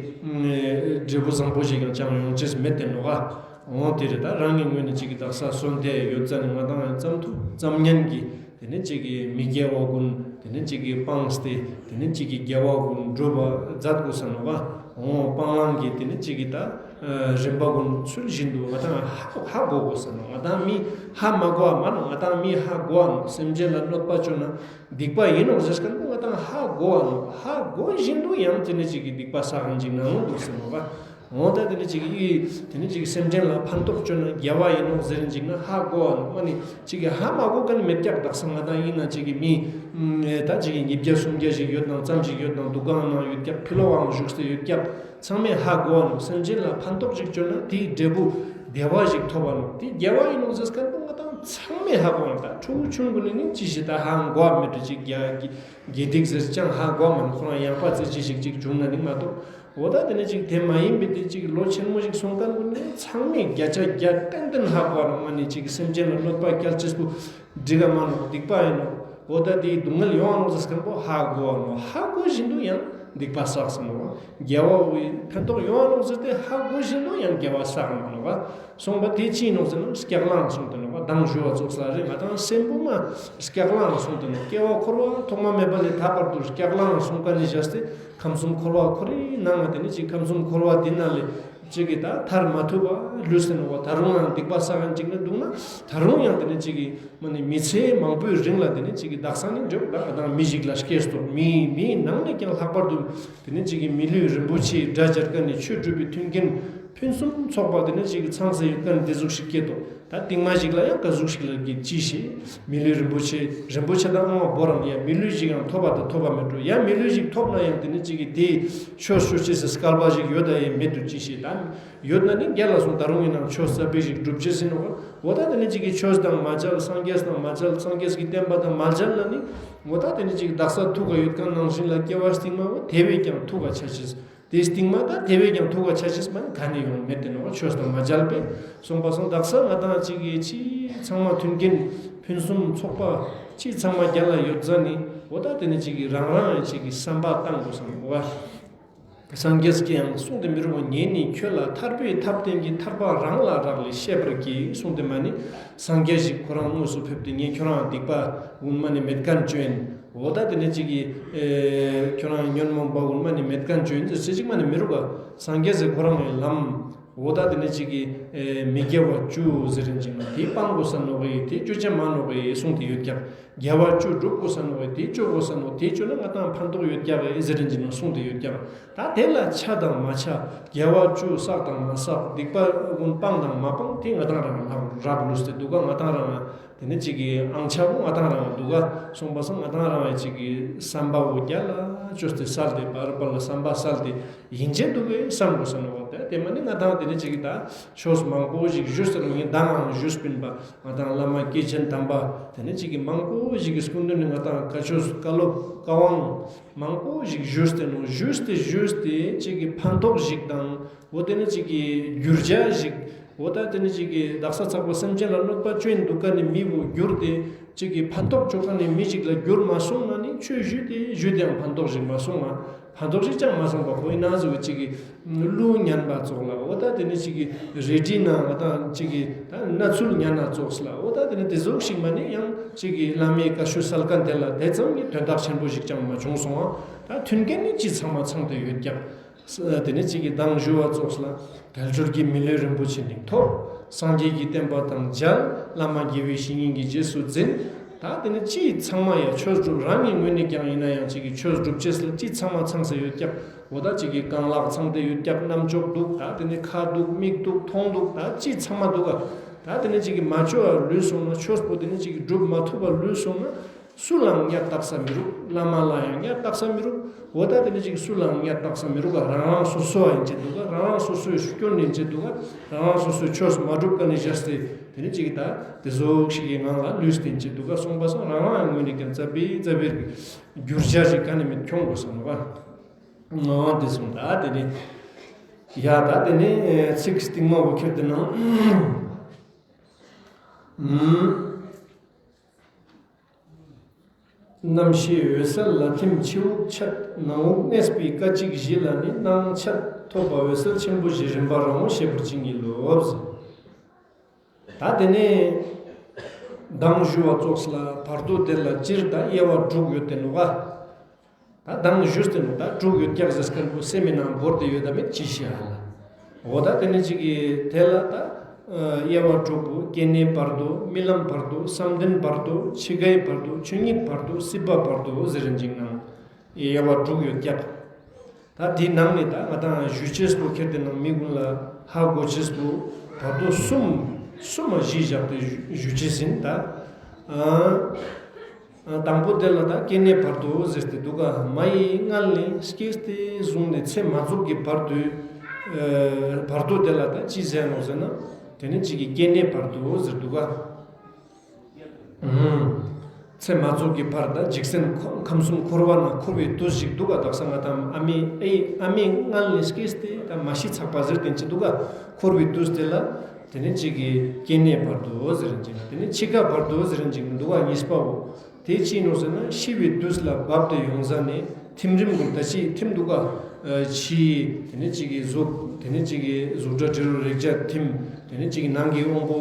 འབྲས་བུ་བཟང་པོ་ཞིག་ཀྱང་ཅང་ཡོང་ཅེས་མེད་དེ་ནོག་ག། འོ་དེ་རེད། ད་རང་གི་ངོས་ནས་ཅིག་གི་དག་ས་གསོན་དེ་ཡོད་ཙ་ནི་ང་དང་ཙམ་ཐུབ་ཙམ་ཉན་གྱི་དེ་ནི་ཅིག་གི་མི་དགེ་བ་ཀུན་དེ་ནི་ཅིག་གི་སྤངས་ཏེ་དེ་ནི་ཅིག་གི་དགེ་བ་ཀུན་སྒྲུབ་པ་མཛད་དགོས་ས་ནོག་ག། འོ་སྤང་བླང་གི་དེ་ནི་ཅིག་གི་ད་རིམ་པ་ཀུན་ཚུལ་བཞིན་དུ་ང་དང་ཧ་ཧ་གོ་དགོས་ས་ནོག། ང་དང་མི་ཧ་མ་གོ་བ་མ་ནོག། ང་དང་མི་ཧ་གོ་བ་ནོག། སེམས་ཅན་ལ་གནོད་པ་བཅོ་ན་སྡིག་པ་ཡིན་ནོག་ཟེར་མཁན་པོ་ང་དང་ཧ་གོ་བ་ནོག། ཧ་གོ་བཞིན་དུ་ཡང་དེ་ནི་ཅིག་གི་སྡིག་པ་བསགས་མཁན་ཅིག་ནང་འདུག་ས་ནོག་ག། འོ་ད་དེ་ནི་ཅིག་གི་དེ་ནི་ཅིག་གི་སེམས་ཅན་ལ་ཕན་ཐོགས་བཅོ་ན་དགེ་བ་ཡིན་ནོག་ཟེར་ཅིག་ན་ཧ་གོ་བ་ནོག། མ་ནི་ཅིག་གི་ཧ་མ་གོ་མཁན་མེད་ཀྱག། དག་ས་ང་དང་ཡིན་ན་ཅིག་གི་མི་ད་ཅིག་གི་ཉིས་བརྒྱ་སུམ་བརྒྱ་ཞིག་ཡོད་ནང་ཙམ་ཞིག་ཡོད་ནང་དུ་གང་ནང་ཡོད་ཀྱག། ཕི་ལོགས་ཨང་བཞུགས་ཏེ་ཡོད་ཀྱག། ཚང་མས་ཧ་གོ་བ་ནོག། སེམས་ཅན་ལ་ཕན་ཐོགས་ཅིག་བཅོ་ན་དེའི་འབྲས་བུ་བདེ་བ་ཞིག་ཐོབ་བ་ནོག། དེ་དགེ་བ་ཡིན་ནོག་ཟེར་མཁན་པོ་ང་དང་ཚང་མས་ཧ་གོ་བ་ནོག། ད་ཕྲུ་གུ་ཆུང་ཀུན་ནི་ཅི་ཞིག་ད་ཧ་གོ་བ་མེད་དུ་ཅིག་དགེ་དགེ་སྡིག་ཟེར་ཅང་ཧ་གོ་བ་མ་ནོག། ཁོ་རང་ཡང་པ་ཙི་ཅི་ཞིག་ཅིག་བྱུང་ན་ནི་མ་གཏོགས། འོ་ད་དེ་ནི་ཅིག་དེ་མ་ཡིན་པའི་དེ་ཅིག་ལོ་ཆེན་མོ་ཞིག་སོང་མཁན་ཀུན་ནི་ཚང་མས་བརྒྱ་ཆ་བརྒྱ་ཏན་ཏན་ཧ་གོ་རོགས། མ་ནི་ཅིག་སེམས་ཅན་ལ་གནོད་པ་སྐྱལ་ཅེས་པོ་འགྲིག་ག་མ་ནོག། སྡིག་པ་ཡིན་ནོག། འོ་ད་དེའི་སྡུག་བསྔལ་ཡོང་བ་ནོག་ཟེར་མཁན་པོ་ཧ་གོ་བ་ནོག། ཧ་གོ་བཞིན་དུ་ཡང་སྡིག་པ་བསགས་སོང་ནོག། དགེ་བ་བོའི་ཕན་ཐོགས་ཡོང་བ་ནོག་ཟེར་ཏེ་ཧ་གོ་བཞིན་དུ་ཡང་དགེ་བ་བསགས་མ་ནོག། གསུངས་པ་དེ་ཅི་ཡིན་ནོག་ཟེར་ན་སྐྱག་ལང་གསུངས་ཏེ་ནོག། མདང་ཞུ་བ་ཙོགས་ལ་རེད། ང་དང་སེམས་པོ་མ་སྐྱག་ལང་གསུངས་ཏེ་ནོག། སྐྱེ་བ་འཁོར་བ་ཐོག་མ་མེད་པ་ནས་ད་བར་དུ་སྐྱག་ལང་གསུངས་མཁན་ནི་བཞག་སྟེ། ཁམས་གསུམ་འཁོར་བ་འཁོར་རེ་ནང་ང་དེ་ནི་ཅིག་ཁམས་གསུམ་འཁོར་བ་དེ་ནང་ལས་ཅིག་གི་ད་ཐར་མ་ཐུབ་པ་ལུས་ཏེ་ནོག་པ། ད་རུང་ཡང་སྡིག་པ་བསགས་མཁན་ཅིག་ནི་འདུག་ན་ད་རུང་ཡང་དེ་ནི་ཅིག་གི་མ་ནི་མི་ཚེ་མང་པོའི་རིང་ལ་དེ་ནི་ཅིག་གི་དག་ས་ནི་འཇོག་ད་ང་དང་མི་ཞིག་ལ་སྐྱེས་སོག། མི་མིའི་ནང་ནས་ཀྱང་ལྷག་པར་དུ་དེ་ནི་ཅིག་གི་མི་ལུས་རིན་པོ་ཆེའི་དགྲ་སྦྱར་མཁན་ནི་ཆོས་སྒྲུབ་པའི་མཐུན་རྐྱེན་ཕུན་སུམ་ཚོགས་པ་དེ་ནི་ཅིག་གི་ཚང་ས་ཡོད་མཁན་དེ་ཟུག་ཞིག་སྐྱེས་ཏོ། ད་རྟིང་མ་ཞིག་ལ་ཡང་ག་ཟུག་ཞིག་ལ་གི་ཅི་ཤེས། མི་ལུས་རིན་པོ་ཆེ་རིན་པོ་ཆེ་དང་ཨང་བ་བོ་རང་ཡང་མི་ལུས་ཞིག་ཡང་ཐོབ་པ་དང་ཐོབ་པ་མེད་འགྲོ། ཡང་མི་ལུས་ཞིག་ཐོབ་ན་ཡང་དེ་ནི་ཅིག་གི་དེ་ཆོས་ཞུ་ཅེས་སི་སྐལ་པ་ཞིག་ཡོད་ད་ཡང་མེད་དུ་ཅི་ཤེས། ད་ཡོད་ན་ནི་རྒྱལ་ལ་སོང་ད་རུང་ཡིན་ནང་ཆོས་ས་པེ་ཞིག་སྒྲུབ་ཅེས་ཡིན་ནོག། འོ་ད་དེ་ནི་ཅིག་གི་ཆོས་དང་མ་མཇལ། སངས་རྒྱས་དང་མ་མཇལ། སངས་རྒྱས་ཀྱི་བསྟན་པ་དང་མ་མཇལ་ན་ནི་འོ་ད་དེ་ནི་ཅིག་གི་དག་ས་ཐུག་ག་ཡོད་མཁན་ནང་བཞིན་ལ་སྐྱེ་བ་སྟིང་མ་བོ་དེ་བས་ཀྱང་ཐུག་ག་ཆ་ཅེས། དེ་སྟིང་མ་ད་དེ་བས་ཀྱང་ཐུག་པ་ཆ་ཅེས་མ་ནི་ག་ནི་ཡོང་མེད་དེ་ནོག། ཆོས་དང་མ་མཇལ་པས། སོང་པ་སང་དག་ས་ང་དང་ཅིག་གི་ཅི་ཚང་མ་མཐུན་རྐྱེན་ཕུན་སུམ་ཚོགས་པ་ཅི་ཚང་མ་རྒྱལ་ལ་ཡོད་ཙ་ནི་འོ་ད་དེ་ནི་ཅིག་གི་རང་རང་ཡང་ཅིག་གི་བསམ་པ་བཏང་དགོས་སམ་བ། སངས་རྒྱས་ཀྱིས་ཡང་གསུངས་ཏེ་མི་རུང་བ། ངས་ནི་ཁྱོད་ལ་ཐར་པའི་ཐབས་བསྟན་གྱི། ཐར་པ་རང་ལ་རག་ལས་ཤེས་པར་གྱིས། གསུངས་ཏེ་མ་ནི་སངས་རྒྱས་ཞིག་ཁོ་རང་དངོས་སུ་ཕེབས་ཏེ་ངས་ཁྱོད་རང་སྡིག་པ་ཀུན་མ་ནི་མེད་མཁན་བཅོ་ཡིན། འོ་ད་དེ་ནི་ཅིག་གི་ཨེ་ཁྱོད་རང་ཉོན་མོངས་པ་ཀུན་མ་ནི་མེད་མཁན་བཅོ་ཡིན་ཟེར་ཅེས་ཅིག་མ་ནི་མི་རུང་ག། སངས་རྒྱས་ཟེར་ཁོ་རང་ངི་ལམ་འོ་ད་དེ་ནི་ཅིག་གི་ཨེ་མི་དགེ་བ་བཅུ་ཟེར་རིན་ཅིག་ན་དེ་སྤང་དགོས་ས་ནོག་གི། དེ་བཅོ་ཅེས་མ་ནོག་གི་གསུངས་ཏེ་ཡོད་ཀྱག། དགེ་བ་བཅུ་སྒྲུབ་དགོས་ས་ནོག་གི། དེ་བཅོ་དགོས་ས་ནོག། དེ་བཅོ་ན་ང་དང་ཕན་ཐོགས་ཡོད་ཀྱག་གི་ཟེར་རིན་ཅིག་ན་གསུངས་ཏེ་ཡོད་ཀྱག། ད་དེ་ལ་ཆ་དང་མ་ཆ་དགེ་བ་བཅུ་བསགས་དང་མ་བསགས། སྡིག་པ་ཀུན་སྤངས་དང་མ་སྤངས། དེ་ང་དང་རང་རག་ལུས་ཏེ་འདུག་ག། ང་དང་རང་དེ་ནི་ཅིག་གི་ཨང་ཆ་བོ་ང་དང་རང་འདུག་ག། སོང་པ་སང་ང་དང་རང་ཅིག་གི་བསམ་པ་བོ་རྒྱལ་ལ་བཅོས་ཏེ་སལ་ཏེ་བར་བར་ལ་བསམ་པ་སལ་ཏེ་ཡིན་ཅེས་འདུག་གི་བསམ་དགོས་ས་ནོག་པ། དེ་མ་ནི་ང་དང་དེ་ནི་ཅིག་གི་ད་ཆོས་མང་པོ་ཞིག་ཞུས་ཏེ་ནོག། ཡིན་མདང་ཡང་ཞུས་པིན་པ། ང་དང་བླ་མ་སྐྱེས་ཆེན་དམ་པ་དེ་ནི་ཅིག་གི་མང་པོ་ཞིག་གི་སྐུ་མདུན་ནི་ང་དང་བཀའ་ཆོས་བཀའ་སློབ་བཀའ་དབང་མང་པོ་ཞིག་ཞུས་ཏེ་ནོག། ཞུས་ཏེ་ཞུས་ཏེ་ཅིག་གི་ཕན་ཐོགས་ཞིག་དང་། འོ་དེ་ནི་ཅིག་གི་འགྱུར་བྱ་ཞིག། འོ་ད་དེ་ནི་ཅིག་གི་དག་ས་ཚགས་པ་སེམས་ཅན་ལ་གནོད་པ་བཅོ་ཡིན་འདུག་ག་ནི་མི་བོ་འགྱུར་ཏེ་ཅིག་གི་ཕན་ཐོགས་བཅོ་ག་ནི་མི་ཞིག་ལ་འགྱུར་མ་སོང་ན་ནི་ཆོས་ཞུས་ཏེ་ཞུས་ཏེ་ཡང་ཕན་ཐོགས་ཞིག་མ་སོང་ང་། ཕན་ཐོགས་ཞིག་ཅང་མ་སོང་པ། ཁོ་ཡིན་ན་ཟུག་ཅིག་གི་གླུ་ཉན་པ་ཙོགས་ལ། འོ་ད་དེ་ནི་ཅིག་གི་རལ་གྲི་ན་ང་དང་ཅིག་གི་ད་ན་ཚུལ་ཉན་ན་ཙོགས་ལ། འོ་ད་དེ་ནི་དེ་ཟུག་ཞིག་མ་ནི་ཡང་ཅིག་གི་བླ་མའི་བཀའ་ཆོས་སལ་མཁན་དེ་ལ་དེ་ཙམ་གྱི་དོན་དག་ཆེན་པོ་ཞིག་ཅང་མ་བྱུང་སོང་ང་། ད་མཐུན་རྐྱེན་ནི་ཅི་ཚང་མ་ཚང་སྟེ་ཡོད་ཀྱག། དེ་ནི་ཅིག་གི་མདང་ཞུ་བ་ཙོགས་ལ་དལ་འབྱོར་གྱི་མི་ལུས་རིན་པོ་ཆེ་ནི་ཐོབ། སངས་རྒྱས་ཀྱི་བསྟན་པ་དང་མཇལ། བླ་མ་དགེ་བའི་བཤེས་གཉེན་གྱི་རྗེས་སུ་འཛིན། ད་དེ་ནི་ཅི་ཚང་མ་ཡང་ཆོས་སྒྲུབ། རང་གི་ངོས་ནས་ཀྱང་ཡིན་ན་ཡང་ཅིག་གི་ཆོས་སྒྲུབ་ཅེས་ལ་ཅི་ཚང་མ་ཚང་ས་ཡོད་ཀྱག། འོ་ད་ཅིག་གི་རྐང་ལག་ཚང་སྟེ་ཡོད་ཀྱག། རྣམ་ཅོག་འདུག། ད་དེ་ནི་ཁ་འདུག། མིག་འདུག། མཐོང་འདུག། ད་ཅི་ཚང་མ་འདུག་ག། ད་དེ་ནི་ཅིག་གི་མ་བཅོ་བ་ལུས་སོང་ན། ཆོས་པོ་དེ་ནི་ཅིག་གི་སྒྲུབ་མ་ཐུབ་པ་ལུས་སོང་ན། སུ་ལའང་གཉའ་བཏགས་ས་མི་རུག། བླ་མ་ལ་ཡང་གཉའ་བཏགས་ས་མི་རུག། འོ་ད་དེ་ནི་ཅིག་སུ་ལའང་གཉའ་བཏགས་ས་མི་རུག་ག། རང་རང་སོ་སོ་ཡིན་ཅེས་འདུག་ག། རང་རང་སོ་སོའི་སྐྱོན་ཡིན་ཅེས་འདུག་ག། རང་རང་སོ་སོའི་ཆོས་མ་སྒྲུབ་མཁན་ནི་བཞག་སྟེ་དེ་ནི་ཅིག་ད་དེ་ཟུག་ཞིག་གི་ངང་ལ་ལུས་ཏེ་ཡིན་ཅེས་འདུག་ག། སོང་པ་སང་རང་རང་ངོས་ནས་ཀྱང་ཙ་པིག་ཙ་པིག་འགྱུར་བྱ་ཞིག་ག་ནི་མེད་ཁྱོང་དགོས་ས་ནོག་ག། ང་དེ་སོང་ད་དེ་ནི་ཡ་ད་དེ་ནི་ཚིག་སྟིང་མ་བོ་ཁྱེར་ཏེ་ན། རྣམ་ཤེས་འོད་གསལ་ལ་ཐིམ་ཕྱི་དབུགས་ཆད། ནང་དབུགས་གནས་པའི་སྐད་ཅིག་བཞི་ལ་ནི་སྣང་ཆད་ཐོབ་པ་འོད་གསལ་ཆེན་པོ་བཞི་རིམ་པ་རང་ངོ་ཤེས་པར་བྱིན་གྱིས་རློབས། ད་དེ་ནས་མདང་ཞུ་བ་ཙོགས་ལ་བར་དོ་དེ་ལ་སྤྱིར་ད་དབྱེ་བ་དྲུག་ཡོད་དེ་ནོག་ག། ད་མདང་ཞུས་ཏེ་ནོག། ད་དྲུག་ཡོད་ཀྱག་ཟེར་མཁན་པོ་སེམས་མི་ནང་བོར་ཏེ་ཡོད་ད་མེད་ཅི་ཤེས་ཧ་ལ། འོ་ད་དེ་ནི་ཅིག་གི་དེ་ལ་ད་དབྱེ་བ་དྲུག་པོ་སྐྱེ་གནས་བར་དོ། རྨི་ལམ་བར་དོ། བསམ་གཏན་བར་དོ། འཆི་ཁའི་བར་དོ། ཆོས་ཉིད་བར་དོ། སྲིད་པ་བར་དོ་ཟེར་རིན་ཅིག་ནང་དབྱེ་བ་དྲུག་ཡོད་ཀྱག། ད་དེའི་ནང་ནས་ད་ང་དང་ཞུ་ཅེས་པོ་ཁྱེར་ཏེ་ན་མི་ཀུན་ལ་ཧ་གོ་ཅེས་པོ་བར་དོ་གསུམ་གསུམ་མ་གཞི་བཞག་སྟེ་ཞུ་ཅེས་ཡིན་ད། ཨ་དང་པོ་དེ་ལ་ད་སྐྱེ་གནས་བར་དོ་ཟེར་ཏེ་འདུག་ག། མ་ཡི་མངལ་ནས་སྐྱེས་ཏེ་བཟུང་ནས་ཚེ་མ་རྫོགས་ཀྱི་བར་དོའི་ཨ་བར་དོ་དེ་ལ་ད་ཅི་ཟེར་ནོག་ཟེར་ན། དེ་ནི་གཅིག་གི་སྐྱེ་གནས་བར་དོ་ཟེར་འདུག་ག། ཨུམ། ཚེ་མ་རྫོགས་ཀྱི་བར་ད་འཇིག་རྟེན་ཁམས་གསུམ་འཁོར་བ་ན་འཁོར་བའི་དུས་ཤིག་འདུག་ག། དག་ས་ང་དང་ཨ་མའི་ཨེ་ཨ་མའི་མངལ་ནས་སྐྱེས་ཏེ་ད་མ་ཤི་ཚག་པ་ཟེར་དེ་ཅི་འདུག་ག། འཁོར་བའི་དུས་དེ་ལ་དེ་ནི་གཅིག་གི་སྐྱེ་གནས་བར་དོ་ཟེར་ཅིག་ན། དེ་ནི་འཆི་ཁ་བར་དོ་ཟེར་ཅིག་འདུག་ག། གཉིས་པའོ། དེ་ཅི་ནོག་ཟེར་ན་ཤི་བའི་དུས་ལ་བབ་སྟེ་ཡོང་ཟ་ནས་ཐིམ་རིམ་ཀུན་ད་ཅི་ཐིམ་འདུག་ག། ཨ་ཕྱི་དེ་ནི་གཅིག་གི་གཟུགས་དེ་ནི་གཅིག་གི་གཟུགས་སྒྲ་དྲི་རོ་རེག་བྱ་ཐིམ། དེ་ནི་གཅིག་གི་ནང་གི་དབང་པོ་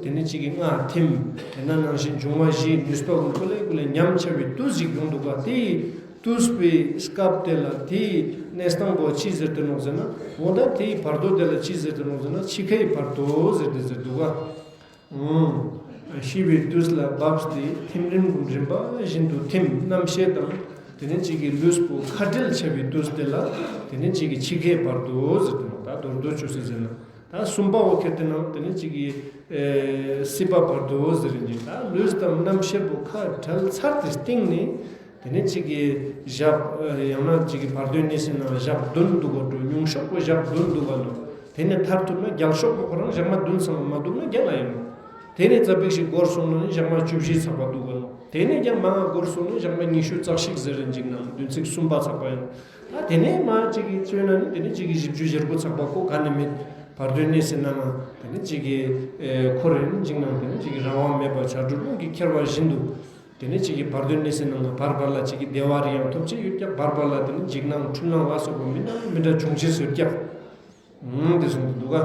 དེ་ནི་གཅིག་གི་ལྔ་ཐིམ། དེ་ན་ནང་བཞིན་འབྱུང་བ་བཞིའི་ནུས་པ་ཀུན་ཀུ་ལེ་ཀུ་ལེ་ཉམས་ཆག་པའི་དུས་ཤིག་ཡོང་འདུག་ག། དེ་དུས་པའི་སྐབས་དེ་ལ་དེའི་གནས་སྟངས་པོ་ཅི་ཟེར་ཏེ་ནོག་ཟེར་ན། འོ་ད་དེའི་བར་དོ་དེ་ལ་ཅི་ཟེར་ཏེ་ནོག་ཟེར་ན་འཆི་ཁའི་བར་དོ་ཟེར་ཏེ་ཟེར་འདུག་ག། ཨང་། ཤི་བའི་དུས་ལ་བབས་ཏེ་ཐིམ་རིམ་ཀུན་རིམ་པ་བཞིན་དུ་ཐིམ། རྣམ་ཤེས་དང་དེ་ནི་གཅིག་གི་ལུས་པོ་ཁ་བྲལ་ཆ་བའི་དུས་དེ་ལ་དེ་ནི་གཅིག་གི་འཆི་ཁའི་བར་དོ་ཟེར་ཏེ་ནོག། ད་མདོར་བསྡུས་ཅོས་ཟེར་ན། ད་གསུམ་པའོ་ཁྱེར་ཏེ་ན་དེ་ནི་གཅིག་གི་ཨེ་སྲིད་པ་བར་དོ་ཟེར་རིན་ཅིག། ད་ལུས་དང་རྣམ་ཤེས་པོ་ཁ་བྲལ་ཚར་ཏེ་སྟིང་ནེ་དེ་ནི་གཅིག་གི་ཞབས་ཨེ་ཡང་ན་གཅིག་གི་བར་དོའི་གནས་སི་ནང་ཞག་བདུན་འདུག་ག་འགྲོ། ཉུང་ཤོས་པོ་ཞག་བདུན་འདུག་ག་ནོག། དེ་ནེ་མཐར་ཐུག་ན་རྒྱལ་ཤོས་པོ་ཁོ་རང་ཞག་མ་བདུན་ཚང་མ་འདུག་ན་རྒྱལ་ལ་ཡིན་ནོག། དེ་ནེ་ཙ་པིག་ཞིག་འགོར་སོང་ན་ནི་ཞག་མ་བཅུ་བཞི་ཚག་པ་འདུག་ག་ནོག། དེ་ནེ་ཀྱང་མང་ང་འགོར་སོང་ན་ཞག་མ་ཉི་ཤུ་རྩ་གཅིག་ཟེར་རིན་ཅིག་ནང་བདུན་ཚིགས་གསུམ་པ་ཚག་པ་ཡིན། ད་དེ་ནེ་མ་གཅིག་གི་བཅོས་ན་ནི་དེ་ནེ་གཅིག་གི་བཞི་བཅུ་ཞེ་དགུ་ཚག་པ་ཁོ་ག་ནེ་མེད། བར་དོའི་གནས་སི་ནང་ང་དེ་ནེ་གཅིག་གི་ཨེ་འཁོར་རིན་ཅིག་ནང་དེ་ནེ་གཅིག་གི་རང་དབང་མེད་པ་བྱ་སྒྲོ་ཀླུང་གི་ཁྱེར་བ་བཞིན་དུ། དེ་ནེ་གཅིག་གི་བར་དོའི་གནས་སི་ནང་ང་བར་བར་ལ་གཅིག་གི་བདེ་བ་རེ་ཡང་ཐོབ་ཅེས་ཡོད་ཀྱག། བར་བར་ལ་དེ་ནེ་འཇིགས་སྣང་འཁྲུལ་སྣང་ལ་སོགས་པ་མི་འདྲ་མི་འདྲ་བྱུང་ཅེས་ཡོད་ཀྱག། ཨང་། དེ་གསུངས་ཏེ་འདུག་ག།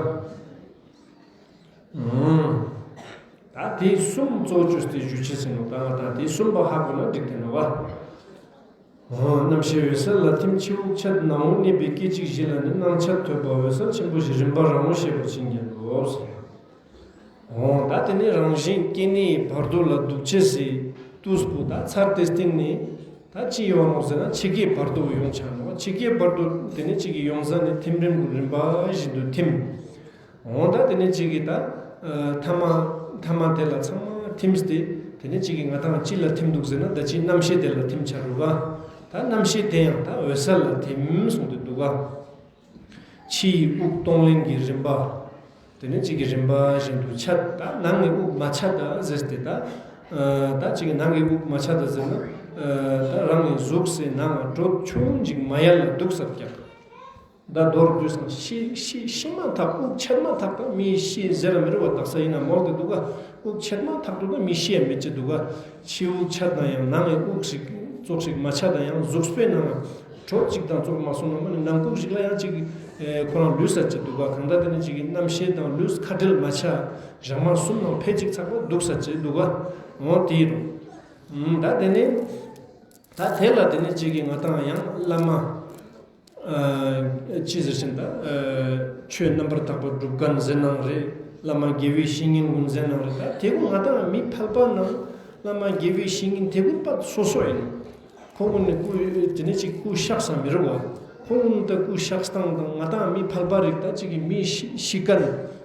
ཨང་། ད་དེ་གསུམ་གཙོ་བཅོས་ཏེ་ཞུ་ཅེས་ཡིན་ནོག། ད་ང་དང་དེ་གསུམ་པ་ཧ་གོ་ན་འགྲིག་སྟེ་ནོག་པ། འོ། རྣམ་ཤེས་འོད་གསལ་ལ་ཐིམ། ཕྱི་དབུགས་ཆད་ནང་དབུགས་གནས་པའི་སྐད་ཅིག་བཞི་ལ་ནི་སྣང་ཆ་ཐོས་པ་འོད་གསལ་ཆེན་པོ་བཞི་རིམ་པ་རང་ངོ་ཤེས་པ་ཅིག་ཉིད་དོ། འོ། ད་དེ་ནེ་རང་བཞིན་སྐྱེ་གནས་བར་དོ་ལ་འདུག་ཅེས་སི་དུས་པོ་ད་ཚར་ཏེ་སྟིང་ནེ་ད་ཅི་ཡོང་ནོག་ཟེར་ན་འཆི་ཁའི་བར་དོ་ཡོང་ཆ་ནོག། འཆི་ཁའི་བར་དོ་དེ་ནེ་གཅིག་གི་ཡོང་ཟ་ནེ་ཐིམ་རིམ་ཀུན་རིམ་པ་བཞིན་དུ་ཐིམ། འོ་ད་དེ་ནེ་གཅིག་གི་ད་ཨ་ཐ་མ་ཐ་མ་དེ་ལ་ཚང་མ་ཐིམ་སྟེ་དེ་ནེ་གཅིག་གི་ང་དང་ཅི་ལ་ཐིམ་འདུག་ཟེར་ན་ད་ཅི་རྣམ་ཤེས་དེ་ལ་ཐིམ་ཆ་རུག་ག། ད་རྣམ་ཤེས་དེ་ཡང་ད་འོད་གསལ་ལ་ཐིམ་གསུངས་ཏེ་འདུག་ག། ཕྱི་ཡི་དབུགས་གཏོང་ལེན་གྱི་རིམ་པ། དེ་ནེ་གཅིག་གི་རིམ་པ་བཞིན་དུ་ཆད། ད་ནང་གི་དབུགས་མ་ཆད་ད་ཟེར་ཏེ་ད་ཨ་ད་གཅིག་གི་ནང་གི་དབུགས་མ་ཆད་ད་ཟེར་ན་ཨ་ད་རང་གི་གཟུགས་སི་ནང་ང་དྲོད་ཆུང་ཅིག་མ་ཡལ་ལ་འདུག་ས་ཀྱག། ད་མདོར་བསྡུས་ན་ཤི་ཤི་ཤི་མ་ཐག་དབུགས་ཆད་མ་ཐག་ད་མི་ཤི་ཟེར་ར་མི་རུང་བ་དག་ས་ཡིན་ན་མོལ་ཏེ་འདུག་ག། དབུགས་ཆད་མ་ཐག་ཏུ་ད་མི་ཤི་ཡ་མེད་ཅེ་འདུག་ག། ཕྱི་དབུགས་ཆད་ན་ཡང་ནང་གི་དབུགས་ཤིག་ཙོགས་ཤིག་མ་ཆད་ད་ཡང་གཟུགས་པོའི་ནང་དྲོད་ཅིག་དང་ཙོགས་མ་སོང་ན་མ་ནེ་ནང་ཁུག་ཞིག་ལ་ཡང་ཅིག་ཨེ་ཁོ་རང་ལུས་ས་ཅེ་འདུག་ག། གང་ལྟར་དེ་ནེ་གཅིག་གི་རྣམ་ཤེས་དང་ལུས་ཁ་བྲལ་མ་ཆ་ཞག་མ་གསུམ་ནང་ཕལ་གཅིག་ཚག་པ་འདུག་ས་ཅེ་འདུག་ག། འོ་དེ་རུ། ད་དེ་ནེ་ད་དེ་ལ་དེ་ནེ་གཅིག་གི་ང་དང་ཡང་བླ་མ། ཨ་ཅི་ཟེར་ཞིན་ད་ཨ་ཆོས་རྣམ་པར་དག་པ་སྒྲུབ་མཁན་ཟེར་ནའང་རེད། བླ་མ་དགེ་བའི་བཤེས་གཉེན་ཀུན་ཟེར་ནའང་རེད། ད་དེ་ཀུན་ང་དང་མི་ཕལ་པ་ནང་བླ་མ་དགེ་བའི་བཤེས་གཉེན་དེ་ཀུན་པ་སོ་སོ་ཡིན། ཁོང་ཀུན་ནི་སྐུ་དེ་ནེ་ཅིག་སྐུ་གཤེགས་ས་མི་རུང་བ། ཁོང་ཀུན་ད་སྐུ་གཤེགས་སྟངས་དང་ང་དང་མི་ཕལ་པ་རིགས་ད་ཅིག་གི་མི་ཤི་ཤི་མཁན་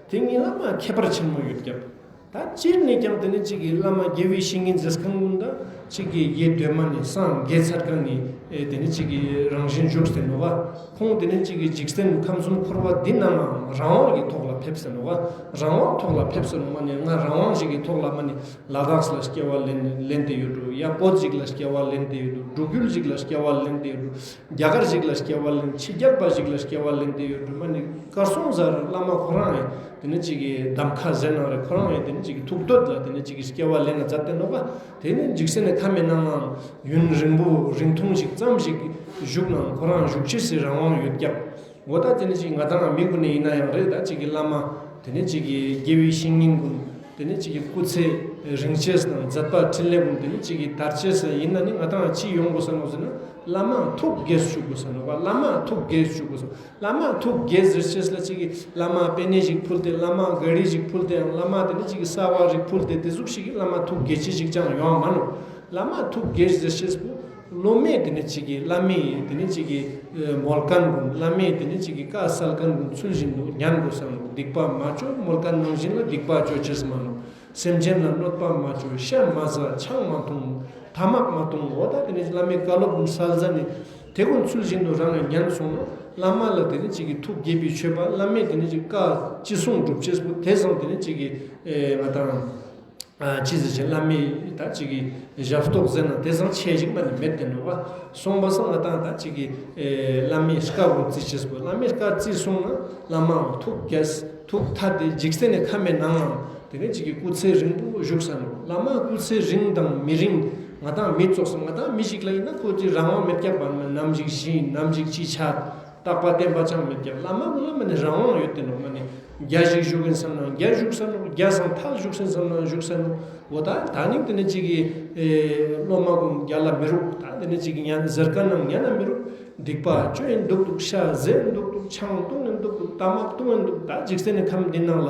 དེ་གཉིས་ལ་མ་ཁྱད་པར་ཆེན་མོ་ཡོད་ཀྱག། ད་སྤྱིར་ནེ་ཀྱང་དེ་ནེ་གཅིག་གི་བླ་མ་དགེ་བའི་བཤེས་གཉེན་ཟེར་མཁན་ཀུན་ད་གཅིག་གི་ཡེ་གདོད་མ་ནེ་སངས་རྒྱས་ཚར་མཁན་ནི་ཨེ་དེ་ནེ་གཅིག་གི་རང་བཞིན་བཞུགས་ཏེ་ནོག་པ། ཁོང་དེ་ནེ་གཅིག་གི་འཇིག་རྟེན་ཁམས་གསུམ་འཁོར་བ་འདི་ནང་ང་རང་དབང་གི་ཐོག་ལ་ཕེབས་ཏེ་ནོག་པ། རང་དབང་ཐོག་ལ་ཕེབས་ཏེ་ནོག་མ་ནེ་ང་རང་དབང་ཞིག་གི་ཐོག་ལ་མ་ནེ་ལ་དྭགས་ལ་སྐྱེ་བ་ལེན་ལེན་ཏེ་ཡོད་འགྲོ། ཡ་བོད་ཞིག་ལ་སྐྱེ་བ་ལེན་ཏེ་ཡོད་འགྲོ། འབྲུག་ཡུལ་ཞིག་ལ་སྐྱེ་བ་ལེན་ཏེ་ཡོད་འགྲོ། རྒྱ་གར་ཞིག་ལ་སྐྱེ་བ་ལེན། ཕྱི་རྒྱལ་པ་ཞིག་ལ་སྐྱེ་བ་ལེན་ཏེ་ཡོད་འགྲོ། མ་ནེ་གར་སོང་ཟེར་བླ་མ་ཁོ་རང་ཡང་དེ་ནེ་གཅིག་གི་གདམ་ཁ་ཟེར་ནའང་རེད། ཁོ་རང་ཡང་དེ་ནེ་གཅིག་གི་ཐུགས་འདོད་ལ་དེ་ནེ་གཅིག་གི་སྐྱེ་བ་ལེན་ན་མཛད་དེ་ནོག་པ། དེ་ནེ་འཇིག་རྟེན་ནི་ཁམས་མེད་ནའང་ཡུན་རིང་པོ་རིང་ཐུང་ཞིག་ཙམ་ཞིག་བཞུགས་ནའང་ཁོ་རང་བཞུགས་ཤེས་སི་རང་དབང་ཡོད་ཀྱག། འོ་ད་དེ་ནེ་གཅིག་ང་དང་མི་ཀུན་ནི་ཡིན་ན་ཡང་རེད། ད་གཅིག་གི་བླ་མ་དེ་ནེ་གཅིག་གི་དགེ་བའི་བཤེས་གཉེན་ཀུན། དེ་ནེ་གཅིག་གི་སྐུ་ཚེ་རིང་ཅེས་དང་མཛད་པ་འཕྲིན་ལས་ཀུན་དེ་ནེ་གཅིག་གི་དར་ཅེས་ཡིན་ན་ནི་ང་དང་ཅི་ཡོང་དགོས་ས་ནོག་ཟེར་ན་བླ་མ་ཐུགས་དགྱེས་བཅུག་དགོས་ས་ནོག་པ། བླ་མ་ཐུགས་དགྱེས་བཅུག་དགོས་ས། བླ་མ་ཐུགས་དགྱེས་ཟེར་ཅེས་ལ་གཅིག་གི་བླ་མ་པེ་ནེ་ཞིག་ཕུལ་ཏེ་བླ་མ་ག་རི་ཞིག་ཕུལ་ཏེ་ཡང་བླ་མ་དེ་ནེ་གཅིག་གི་གསར་བ་རིགས་ཕུལ་ཏེ་དེ་ཟུག་ཞིག་གི་བླ་མ་ཐུགས་དགྱེས་ཅེས་ཞིག་ཅང་ཡོང་མ་ནོག། བླ་མ་ཐུགས་དགྱེས་ཟེར་ཅེས་པོ་ སློབ་མའི་དེ་ནི་ཅིག་གི་བླ་མའི་དེ་ནི་ཅིག་གི་མོལ་ཁན་གུན། བླ་མའི་དེ་ནི་ཅིག་གི་བཀའ་སལ་ཁན་གུན་ཚུལ་བཞིན་དུ་ཉན་དགོས་ས་ནོག། སྡིག་པ་མ་ཅོ། མོལ་ཁན་ནང་བཞིན་ལ་སྡིག་པ་ཅོ་ཅེས་མ་ནོག། སེམས་ཅན་ལ་གནོད་པ་མ་ཅོ། ཤ་མ་ཟ། ཆང་མ་འཐུང་། ཐ་མག་མ་འཐུང་། འོ་ད་དེ་ནི་བླ་མའི་བཀའ་སློབ་གུན་སལ་ཟ་ནི་དེ་གུན་ཚུལ་བཞིན་དུ་རང་ཉན་སོང་ན་བླ་མ་ལ་དེ་ནི་ཅིག་གི་ཐུགས་དགྱེས་པའི་མཆོད་པ། བླ་མའི་དེ་ནི་ཅིག་བཀའ་ཅི་གསུང་སྒྲུབ་ཅེས་པོ་དེ་ཙམ་དེ་ནི་ཅིག་གི་ཨེ་ང་དང་ཨ་ཅི་ཟེར་ཅེ་བླ་མའི་ད་ཅིག་གི་ཞབས་ཏོག་ཟེར་ན་དེ་ཙམ་ཆེ་ཞིག་མ་ནི་མེད་དེ་ནོག་པ། སོང་པ་སང་ང་དང་ད་ཅིག་གི་ཨེ་བླ་མའི་བཀའ་བོ་བརྩི་ཅེས་པོ། བླ་མའི་བཀའ་བརྩི་སོང་ན་བླ་མའང་ཐུགས་དགྱེས། ཐུགས་ཐད་དེ་འཇིག་རྟེན་ནི་ཁམས་མེ་ནང་ལའང་དེ་ནི་ཅིག་གི་སྐུ་ཚེ་རིང་པོ་བཞུགས་ས་ནོག། བླ་མ་སྐུ་ཚེ་རིང་དང་མི་རིང་ང་དང་མི་ཙོགས་ས། ང་དང་མི་ཞིག་ལ་ཡིན་ན་ཁོ་ཅིག་རང་དབང་མེད་ཀྱག་པ། ནམ་ཞིག་ཤི་ནམ་ཞིག་ཅི་ཆ་རྟག་པ་བརྟན་པ་ཅང་མེད་ཀྱག། བླ་མ་གུན་ལ་མ་ནི་རང་དབང་ཡོད་དེ་ནོག། མ་ནི་བརྒྱ་ཞིག་བཞུགས་ཡིན་བསམ་ན་བརྒྱ་བཞུགས་ས་ནོག། བརྒྱ་སང་ཐལ་བཞུགས་ཡིན་བསམ་ན་བཞུགས་ས་ནོག། འོ་ད་ད་ནི་དེ་ནི་ཅིག་གི་ཨེ་སློབ་མ་གུན་བརྒྱ་ལ་མི་རུག། ད་དེ་ནི་ཅིག་གི་ཉན་ཟེར་ཁན་ནང་ཉན་ན་མི་རུག། སྡིག་པ་ཅོ་ཡིན་འདུག་འདུག། ཤ་ཟ་ཡིན་འདུག་འདུག། ཆང་འཐུང་ཡིན་འདུག། ཐ་མག་འཐུང་ཡིན་འདུག། ད་འཇིག་རྟེན་ནི་ཁམས་འདི་ནང་ལ་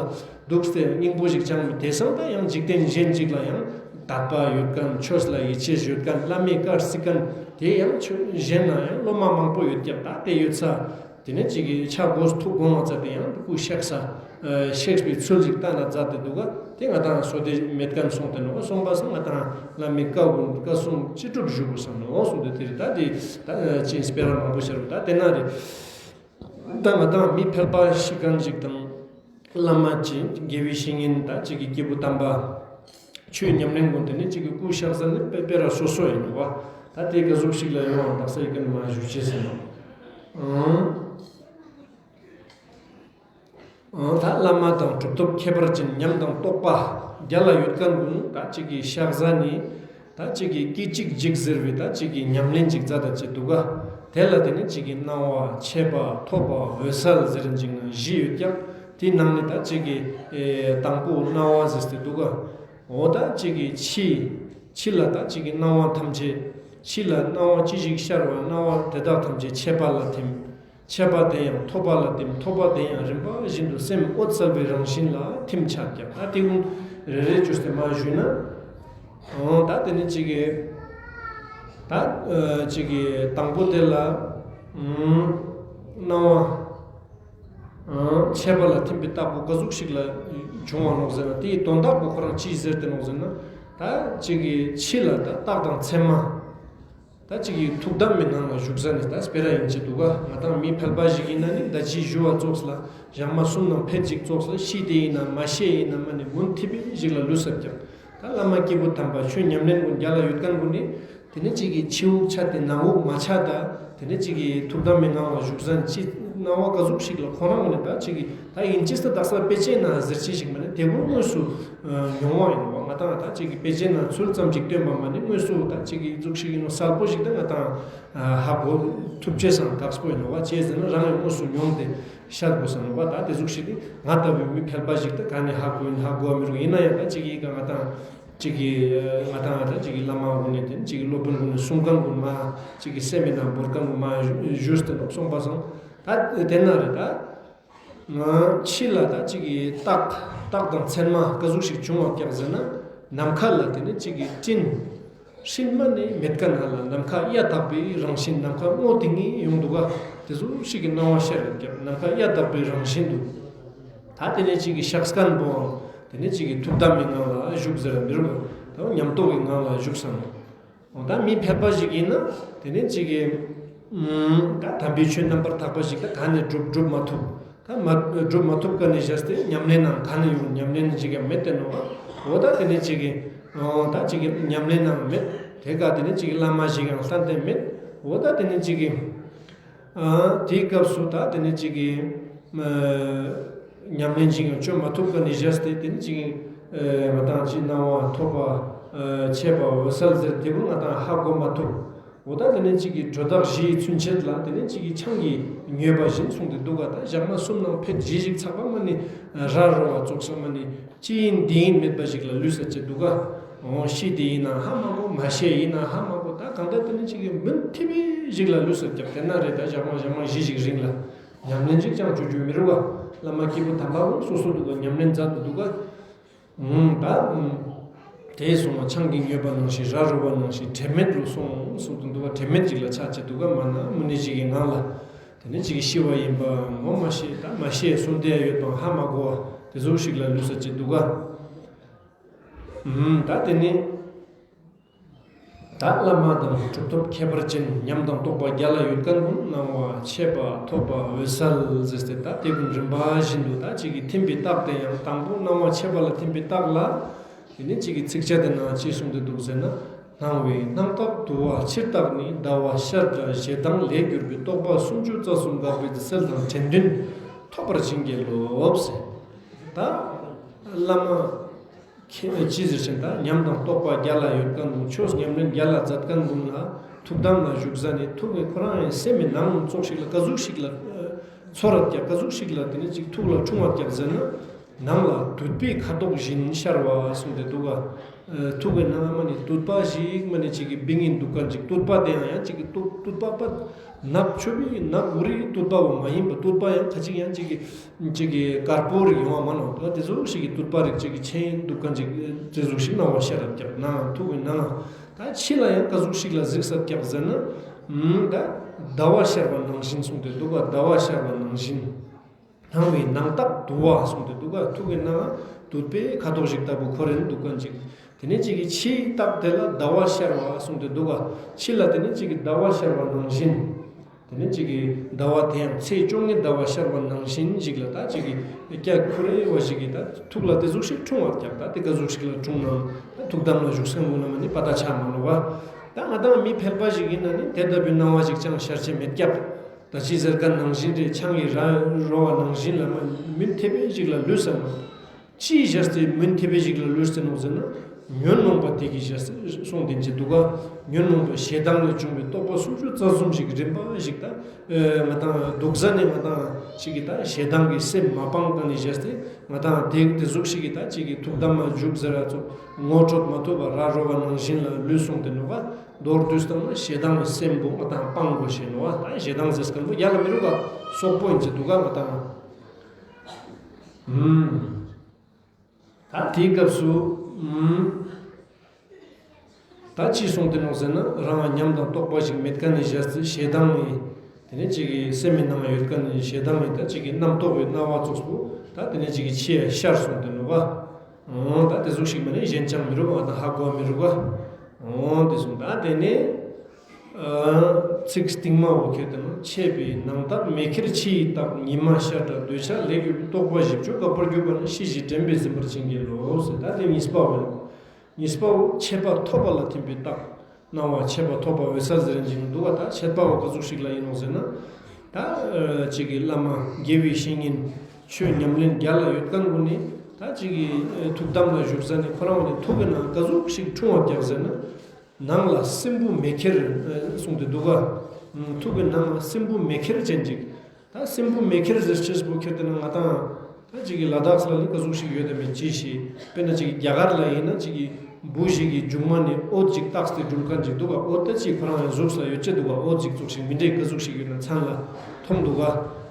འདུག་སྟེ་སྙིང་པོ་ཞིག་ཅང་མེད། དེ་སང་ད་ཡང་འཇིག་རྟེན་གཞན་ཅིག་ལ་ཡང་དད་པ་ཡོད་ཁན། ཆོས་ལ་ཡིད་ཆེས་ཡོད་ཁན། བླ་མའི་བཀའ་བརྩི་ཁན། དེ་ཡང་ཆོས་གཞན་ན་ཡང་སློབ་མ་མང་པོ་ཡོད་ཀྱག། ད་དེ་ཡོད་ས་དེ་ནི་ཅིག་གི་ཆ་གོས་ཐུག་གོང་ང་ཙ་དེ་ཡང་སྐུ་གཤེགས་ས་གཤེགས་པའི་ཚུལ་ཞིག་ལྟ་ན་མཛད་དེ་འདུག་ག། དེ་ང་དང་བསོད་བདེ་མེད་ཁན་སོང་སྟེ་ནོག། སོང་པ་སང་ང་དང་བླ་མའི་བཀའ་གུན་བཀའ་གསུང་ཅི་སྒྲུབ་བཞུགས་སམ་ནོག་སོང་སྟེ་དེ་རེད། ད་དེ་ད་ཅི་སྤེ་ར་མང་པོ་ཤར་བ་ད་དེ་ན་རེད། ད་ང་དང་མི་ཕལ་པ་ཤི་ཁན་ཞིག་དང་བླ་མ་ཅིག་དགེ་བའི་བཤེས་གཉེན་ད་ཅིག་གི་སྐྱེས་བུ་དམ་པ་ཆོས་ཉམས་ལེན་གུན་དེ་ནི་ཅིག་གི་སྐུ་གཤེགས་ས་ནི་སྤེ་སྤེ་ར་སོ་སོ་ཡིན་ནོག་པ། ད་དེ་ག་ཟུག་ཞིག་ལ་ཡོང་བ་དག་ས་ཡི་ཀ་ནི་མ་ཞུ་ཅེས་ཟེར་ནོག། ཨང་ཨང་ད་བླ་མ་དང་གྲུབ་ཐོབ་ཁྱད་པར་ཅན་ཉམས་དང་རྟོགས་པ་རྒྱ་ལ་ཡོད་ཁན་གུན་ད་ཅིག་གི་གཤེགས་ས་ནི་ད་ཅིག་གི་སྐད་ཅིག་འཇིག་ཟེར་བའི་ད་ཅིག་གི་ཉམས་ལེན་ཅིག་མཛད་ད་ཅེས་འདུག་ག། དེ་ལ་དེ་ནི་ཅིག་གི་སྣང་བ་མཆེད་པ་ཐོབ་པ་འོད་གསལ་ཟེར་ཅིག་ན་བཞི་ཡོད་ཀྱག། དེའི་ནང་ནི་ད་ཅིག་གི་ཨེ་དང་པོ་སྣང་བ་ཟེར་ཏེ་འདུག་ག། འོ་ད་ཅིག་གི་ཕྱི་ཕྱི་ལ་ད་ཅིག་གི་སྣང་བ་ཐམས་ཅད་ཕྱི་ལ་སྣང་བ་ཅི་ཞིག་ཤར་བ་སྣང་བ་དེ་དག་ཐམས་ཅད་མཆེད་པ་ལ་ཐིམ། མཆེད་པ་དེ་ཡང་ཐོབ་པ་ལ་ཐིམ། ཐོབ་པ་དེ་ཡང་རིམ་པ་བཞིན་དུ་སེམས་འོད་གསལ་བའི་རང་བཞིན་ལ་ཐིམ་ཆ་ཀྱག། ད་དེ་ཀུན་རེ་རེ་བཅོས་ཏེ་མ་ཞུས་ན། འོ་ད་དེ་ནི་ཅིག་གི་ད་ཅིག་གི་དང་པོ་དེ་ལ་སྣང་བ་མཆེད་པ་ལ་ཐིམ་པའི་རྟགས་པོ་ག་ཟུག་ཞིག་ལ་བྱུང་བ་ནོག་ཟེར་ན། དེའི་དོན་དག་པོ་ཁོ་རང་ཅི་ཟེར་ཏེ་ནོག་ཟེར་ན། ད་ཅིག་གི་ཕྱི་ལ་ད་རྟགས་དང་མཚན་མ། ད་ཅིག་གི་ཐུགས་དམ་མའི་ངང་ལ་བཞུགས་ས་ནི་ད་སྤེ་ར་ཡིན་ཅེས་འདུག་ག། ང་དང་མི་ཕལ་པ་ཞིག་ཡིན་ན་ནི་ད་ཅི་ཞུ་བ་ཙོགས་ལ་ཞག་མ་གསུམ་ནང་ཕེད་ཅིག་ཙོགས་ལ་ཤི་དེ་ཡིན་ན་མ་ཤེས་ཡིན་ན་མ་ནི་མུན་ཐིབས་ཞིག་ལ་ལུས་ས་ཀྱག། ད་བླ་མ་སྐྱེས་བུ་དམ་པ་ཆོས་ཉམས་ལེན་གུན་རྒྱ་ལ་ཡོད་ཁན་གུན་ནི་དེ་ནི་ཅིག་གི་ཕྱི་དབུགས་ཆད་དེ་ནང་དབུགས་མ་ཆད་ད་དེ་ནི་ཅིག་གི་ཐུགས་དམ་མའི་ངང་ལ་བཞུགས་ས་ནི་ཅི་སྣང་བ་ག་ཟུག་ཞིག་ལ་ཁོ་རང་གུན་ནི་ད་ཅིག་གི་ད་ཡིན་ཅེས་ད་དག་ས་དཔེ་ཅན་ན་ཟེར་ཅེས་ཞིག་མ་ནི་དེ་གུན་དངོས་སུ་མྱོང་བ་ཡིན་ནོག། ང་དང་ད་ཅིག་གི་དཔེ་ཅན་ན་ཚུལ་ཙམ་ཅིག་སྟོན་པ་མ་ནི་དངོས་སུ་ད་ཅིག་གི་ཟུག་ཞིག་ཡིན་ནོག་གསལ་པོ་ཞིག་ད་ང་དང་ཧ་གོ་ཐུབ་ཅེས་སང་དག་པོ་ཡིན་ནོག་པ། ཅི་ཟེར་ན་རང་ཡང་དངོས་སུ་མྱོང་སྟེ་ཤར་དགོས་ས་ནོག་པ། ད་དེ་ཟུག་ཞིག་དེ་ང་ལྟ་བུའི་མི་ཕལ་པ་ཞིག་ད་ག་ནས་ཧ་གོ་ཡིན་ཧ་གོ་བ་མི་རུང་། ཡིན་ན་ཡང་ད་ཅིག་གི་ཀ་ང་དང་ཅིག་གི་ང་དང་ད་ཅིག་གི་བླ་མ་གུན་ནི་དེ་ཅིག་གི་སློབ་དཔོན་གུན་ནི་གསུང་ཁན་གུན་མ་ཅིག་གི་སེམས་མི་ནང་བོར་ཁན་གུན་མ་ཞུས་ཏེ་ནོག་སོང་པ་སང་། ད་དེ་ན་རེད་ད། ཕྱི་ལ་ད་ཅིག་གི་རྟགས་རྟགས་དང་མཚན་མ་ག་ཟུག་ཞིག་བྱུང་བ་ཀྱག་ཟེར་ན། ནམ་མཁའ་ལ་དེ་ནི་ཅིག་གི་སྤྲིན་སྤྲིན་མ་ནི་མེད་ཁན་ཧ་ལ་ནམ་མཁའ་གཡའ་དག་པའི་རང་བཞིན་ནམ་མཁའ་སྔོ་ཏིང་ངེ་ཡོང་འདུག་ག། དེ་ཟུག་ཞིག་གི་སྣང་བ་ཤར་ཡོད་ཀྱག། ནམ་མཁའ་གཡའ་དག་པའི་རང་བཞིན་དུ། ད་དེ་ནི་ཅིག་གི་གཤེགས་ཁན་པོའང་དེ་ནི་ཅིག་གི་ཐུགས་དམ་མའི་ངང་ལ་བཞུགས་ཟེར་མི་རུང་། ད་ཉམས་རྟོགས་ཀྱི་ངང་ལ་བཞུགས་སམ། འོ་ད་མི་ཕལ་པ་ཞིག་ཡིན་ན་དེ་ནི་ཅིག་གི་ད་དམ་པའི་ཆོས་རྣམ་པར་དག་པ་ཞིག་ད་ག་ནས་སྒྲུབ་སྒྲུབ་མ་ཐུབ། ད་མ་སྒྲུབ་མ་ཐུབ་ཀ་ནས་བཞག་སྟེ་ཉམས་ལེན་ནང་ག་ནས་ཡོང་ཉམས་ལེན་ཞིག་ཡང་མེད་དེ་ནོག། འོ་ད་དེ་ནི་ཅིག་གི་འོ་ད་ཅིག་གི་ཉམས་ལེན་ནང་མེད། དེ་ག་དེ་ནི་ཅིག་གི་བླ་མ་ཞིག་ཡང་ལྷན་ཏེ་མེད། འོ་ད་དེ་ནི་ཅིག་གི་ཨ་དེའི་སྐབས་སུ་ད་དེ་ནི་ཅིག་གི་ཨ་ཉམས་ལེན་ཅིག་ཡང་བཅོ་མ་ཐུབ་ཀ་ནས་བཞག་སྟེ་དེ་ནི་ཅིག་གི་ཨ་ང་དང་ཅིག་སྣང་བ་ཐོབ་པ་ཨ་མཆེད་པ་འོད་གསལ་ཟེར་དེ་ཀུན་ང་དང་ཧ་གོ་མ་ཐུབ། འོ་ད་དེ་ནི་ཅིག་གི་གྲོ་བདག་བཞིའི་ཚུན་ཆད་ལ་དེ་ནི་ཅིག་གི་ཆང་གིས་མྱོས་པ་བཞིན་གསུངས་ཏེ་འདུག་ག། ད་ཞག་མ་གསུམ་ནང་ཕེད་བཞི་ཞིག་ཚག་པ་མ་ནི་ར་རོ་བ་ཙོགས་སོ་མ་ནི་ཅི་ཡིན་འདི་ཡིན་མེད་པ་ཞིག་ལ་ལུས་ས་ཅེས་འདུག་ག། འོ་ཤི་དེ་ཡིན་ན་ཧ་མ་གོ། མ་ཤེས་ཡིན་ན་ཧ་མ་གོ། ད་གང་ལྟར་དེ་ནི་ཅིག་གི་མུན་ཐིབས་ཞིག་ལ་ལུས་ས་ཀྱག། དེ་ན་རེད་ད་ཞག་མ་ཞག་མ་བཞི་ཞིག་རིང་ལ་ཉམས་ལེན་ཅིག་ཀྱང་བཅོ་རྒྱུ་མི་རུང་ག། བླ་མ་སྐྱེས་བུ་དམ་པ་ཀུན་སོ་སོ་འདུག་ག། ཉམས་ལེན་མཛད་དུ་འདུག་ག། ད་ཨ་ དེ་སོང་བ་ཆང་གིས་མྱོས་པ་ནང་བཞིན་ར་རོ་བ་ནང་བཞིན་དྲན་མེད་ལ་སོང་གསུངས་ཏེ་འདུག་ག་དྲན་མེད་ཅིག་ལ་ཆགས་ཏེ་འདུག་ག་མ་ན་མུ་ནེ་ཞིག་གི་ངང་ལ་དེ་ནི་ཅིག་གི་ཤི་བ་ཡིན་པ་ངོ་མ་ཤེས་ད་མ་ཤེས་གསོན་དེ་ཡོད་པའང་ཧ་མ་གོ་བ་དེ་ཟུག་ཞིག་ལ་ལུས་ས་ཅེ་འདུག་ག་ད་དེ་ནི། ད་བླ་མ་དང་གྲུབ་ཐོབ་ཁྱད་པར་ཅན་ཉམས་དང་རྟོགས་པ་རྒྱལ་ལ་ཡོད་མཁན་ཀུན་སྣང་བ་མཆེད་པ་ཐོབ་པ་འོད་གསལ་ཟེར་ཏེ་ད་དེ་ཀུན་རིམ་པ་བཞིན་དུ་ད་ཅིག་གི་ཐིམ་པའི་རྟགས་དེ་ཡང་དང་པོ་སྣང་བ་མཆེད་པ་ལ་ཐིམ་པའི་རྟགས་ལ་དེ་ནི་ཅིག་གི་ཚིགས་བཅད་དེ་ནང་ཅི་གསུངས་ཏེ་འདུག་ཟེར་ན། སྣང་བའི་སྣང་རྟགས་དུ་བ་ཕྱི་རྟགས་ནི་ཟླ་བ་ཤར་འདྲ་ཞེ་སྡང་ལས་གྱུར་པའི་རྟོག་པ་སུམ་ཅུ་རྩ་གསུམ་འགག་པའི་ཚུལ་དང་དྲན་འདུན་ཐོབ་པར་བྱིན་གྱིས་རློབས་ཟེར། ད་བླ་མ། ཁྱེད་ཅི་ཟེར་ཞིང་ད་ཉམས་དང་རྟོགས་པ་རྒྱལ་ལ་ཡོད་མཁན་ཀུན་ཆོས་ཉམས་ལེན་རྒྱལ་ལ་མཛད་མཁན་ཀུན་ལ་ཐུགས་དམ་ལ་བཞུགས་ཟ་ནི་ཐུགས་ནི་ཁོ་རང་ཡང་སེམས་མི་ནང་ཙོགས་ཤིག་ལ་ག་ཟུག་ཤིག་ལ་ཚོར་ར་རྒྱག་ག་ཟུག་ཤིག་ལ་དེ་ནི་ཅིག་ཐུགས་ལ་འཁྲུངས་པ་རྒྱག་ཟེར་ན་ནང་ལ་དུད་པའི་ཁ་དོག་བཞིན་ཤར་བ་གསུངས་ཏེ་འདུག་ག་ཐུགས་ཀྱི་ནང་མ་ནི་དུད་པ་ཞིག་མ་ནི་ཅིག་གི་བིང་ངིན་འདུག་ག་ཅིག་དུད་པ་དེ་ཡང་ཡང་ཅིག་གི་དུད་དུད་པ་པ་ནག་ཆུ་བི་ནག་འུ་རི་དུད་པ་བོ་མ་ཡིན་པ་དུད་པ་ཡང་ཁ་ཅིག་ཡང་ཅིག་གི་ཅིག་གི་དཀར་པོ་རིགས་ཡོང་བ་མ་ནོག་ད་དེ་ཟུག་ཞིག་གི་དུད་པ་རིགས་ཅིག་གི་ཆེན་འདུག་ག་ཅིག་དེ་ཟུག་ཞིག་སྣང་བ་ཤར་ར་རྒྱག་ན་ཐུགས་ཀྱི་ནང་ད་ཕྱི་ལ་ཡང་ག་ཟུག་ཞིག་ལ་གཟིགས་ས་རྒྱག་ཟེར་ན་ད་ཟླ་བ་ཤར་བ་ནང་བཞིན་གསུངས་ཏེ་འདུག་ག་ཟླ་བ་ཤར་བ་ནང་བཞིན། སྣང་བའི་སྣང་རྟགས་དུ་བ་གསུངས་ཏེ་འདུག་ག་ཐུགས་ཀྱི་ནང་དུད་པའི་ཁ་དོག་ཞིག་ལྟ་བུ་ཁོ་རེ་འདུག་ག་ཅིག་དེ་ནས་ཅིག་གི་ཕྱིའི་རྟགས་དེ་ལ་ཟླ་བ་ཤར་བ་གསུངས་ཏེ་འདུག་ག་ཕྱི་ལ་དེ་ནས་ཅིག་གི་ཟླ་བ་ཤར་བ་ནང་བཞིན། དེ་ནས་ཅིག་གི་ཟླ་བ་དེ་ཡང་ཚེས་བཅོ་ལྔའི་ཟླ་བ་ཤར་བ་ནང་བཞིན་ཞིག་ལ་ད་ཅིག་གི་སྐྱ་ཁུ་རེ་བ་ཞིག་གི་ད་ཐུགས་ལ་དེ་ཟུག་ཞིག་འཁྲུངས་པ་རྒྱག་ད་དེ་ག་ཟུག་ཞིག་ལ་འཁྲུངས་ན་ད་ཐུགས་དམ་ལ་བཞུགས་སེམས་ངོ་ན་མ་ནི་པ་ད་ཆ་མ་ནོག་བ། ད་ང་དང་མི་ཕལ་པ་ཞིག་ཡིན་ན་ནི་དེ་ལྟ་བུའི་སྣང་བ་ཞིག་ཅང་ཤར་ཆེ་མེད་ཀྱག་ད་ཅི་ཟེར་མཁན་ནང་བཞིན་རེ་ཆང་གི་ར་རོ་བ་ནང་བཞིན་ལ་མ་མུན་ཐེབས་པའི་ཞིག་ལ་ལུས་ས་མ། ཅིའི་ཞར་ཏེ་མུན་ཐེབས་པའི་ཞིག་ལ་ལུས་ཏེ་ནོག་ཟེར་ན། ཉོན་མོངས་པ་དེ་གི་ཞར་ཏེ་གསུངས་ཏེ་འཇི་འདུག་ག་ཉོན་མོངས་པ་ཞེ་སྡང་ལས་བྱུང་བའི་རྟོག་པ་སུམ་ཅུ་རྩ་གསུམ་ཞིག་རིམ་པ་ཞིག་ད། ང་དང་འདུག་ས་ནས་ང་དང་ཅིག་གི་ད་ཞེ་སྡང་གི་སེམས་མ་སྤངས་ཀ་ནས་ཞར་ཏེ་ང་དང་དེ་དེ་ཟུག་ཞིག་གི་ད་ཅིག་གི་ཐུགས་དམ་མ་བཞུགས་ཟེར་ར་ཚོ་ངོ་འཕྲོད་མ་ཐུབ་པ་ར་རོ་བ་ནང་བཞིན་ལ་ལུས་གསུངས་ཏེ་ནོག་ག་མདོར་བསྡུས་བཏང་ན་ཞེ་སྡང་གི་སེམས་པོ་ང་དང་སྤང་དགོས་ཤེས་ནོག་ག་ད་ཞེ་སྡང་ཟེར་མཁན་པོ་ཡ་ལ་མི་རུག་ག་སོག་པོ་ཡིན་ཅི་འདུག་ག་ང་དང་། ད་དེའི་སྐབས་སུ། ད་ཅི་གསུངས་ཏེ་ནོག་ཟེར་ན་རང་ཉམས་དང་རྟོགས་པ་ཞིག་མེད་མཁན་ནི་ཞར་ཏེ་ཞེ་སྡང་ནི། དེ་ནས་ཅིག་གི་སེམས་མི་ནང་ཡོད་མཁན་ནི་ཞེ་སྡང་ནི་ད་ཅིག་གི་རྣམ་རྟོག་གི་སྣང་བ་ཙོགས་པོ་ད་དེ་ནས་ཅིག་གི་ཕྱི་ཡ་ཤར་གསུངས་ཏེ་ནོག་ག་ད་དེ་ཟུག་ཞིག་མ་ནི་གཞན་ཅང་མི་རུག་ག་ང་དང་ཧ་གོ་མི་རུག་ག་འོ་དེ་གསུངས་ད་དེ་ནས། ཚིག་སྟིང་མ་བོ་ཁྱེར་ཏེ་ན་མཆེད་པའི་ནང་རྟགས་མེ་ཁྱེར་ཕྱི་ཡི་རྟགས་ཉི་མ་ཤར་འདྲ་འདོད་ཆགས་ལས་གྱུར་པའི་རྟོག་པ་བཞི་བཅུ་འགག་པར་གྱུར་པ་ནི་ཕྱི་བཞིན་དྲན་པས་ཟིན་པར་བྱིན་གྱིས་རློབས་ཟེར་ད་དེ་གཉིས་པ་བོ་ཡིན། གཉིས་པ་བོ་མཆེད་པ་ཐོབ་པ་ལ་ཐིམ་པའི་རྟགས་སྣང་བ་མཆེད་པ་ཐོབ་པ་འོད་གསལ་ཟེར་རིན་ཅིང་འདུག་ག་ད་མཆེད་པ་བོ་ག་ཟུག་ཞིག་ལ་ཡིན་ནོག་ཟེར་ན། ད་ཅིག་གི་བླ་མ་དགེ་བའི་བཤེས་གཉེན་ཆོས་ཉམས་ལེན་རྒྱལ་ལ་ཡོད་མཁན་ཀུན་ནི་ད་ཅིག་གི་ཐུགས་དམ་ལ་བཞུགས་ས་ནི་ཁོ་རང་ནི་ཐུགས་ཀྱི་ནང་ག་ཟུག་ཞིག་འཁྲུངས་པ་རྒྱག་ཟེར་ན། ནང་ལ་སྲིན་བུ་མེ་ཁྱེར་གསུངས་ཏེ་འདུག་ག་ཐུགས་ཀྱི་ནང་ལ་སྲིན་བུ་མེ་ཁྱེར་ཅན་ཅིག་ད་སྲིན་བུ་མེ་ཁྱེར་ཟེར་ཅེས་པོ་ཁྱེར་ཏེ་ན་ང་དང་ད་ཅིག་གི་ལ་དྭགས་ལ་ནི་ག་ཟུག་ཞིག་ཡོད་དམ་མེད་ཅི་ཤེས། དཔེར་ན་ཅིག་གི་རྒྱ་གར་ལ་ཡིན་ན་ཅིག་གི་བུ་ཞིག་གི་མཇུག་མ་ནས་འོད་ཅིག་བཏགས་ཏེ་སྒྲུབ་མཁན་ཅིག་འདུག་ག་འོད་ད་ཅིག་ཁོ་རང་ཡང་གཟུགས་ལ་ཡོད་ཅེས་འདུག་ག་འོད་ཅིག་ཙོགས་ཤིག་མི་འདྲའི་ག་ཟུག་ཞིག་ཡོད་ན་མཚན་ལ་མཐོང་འདུག་ག་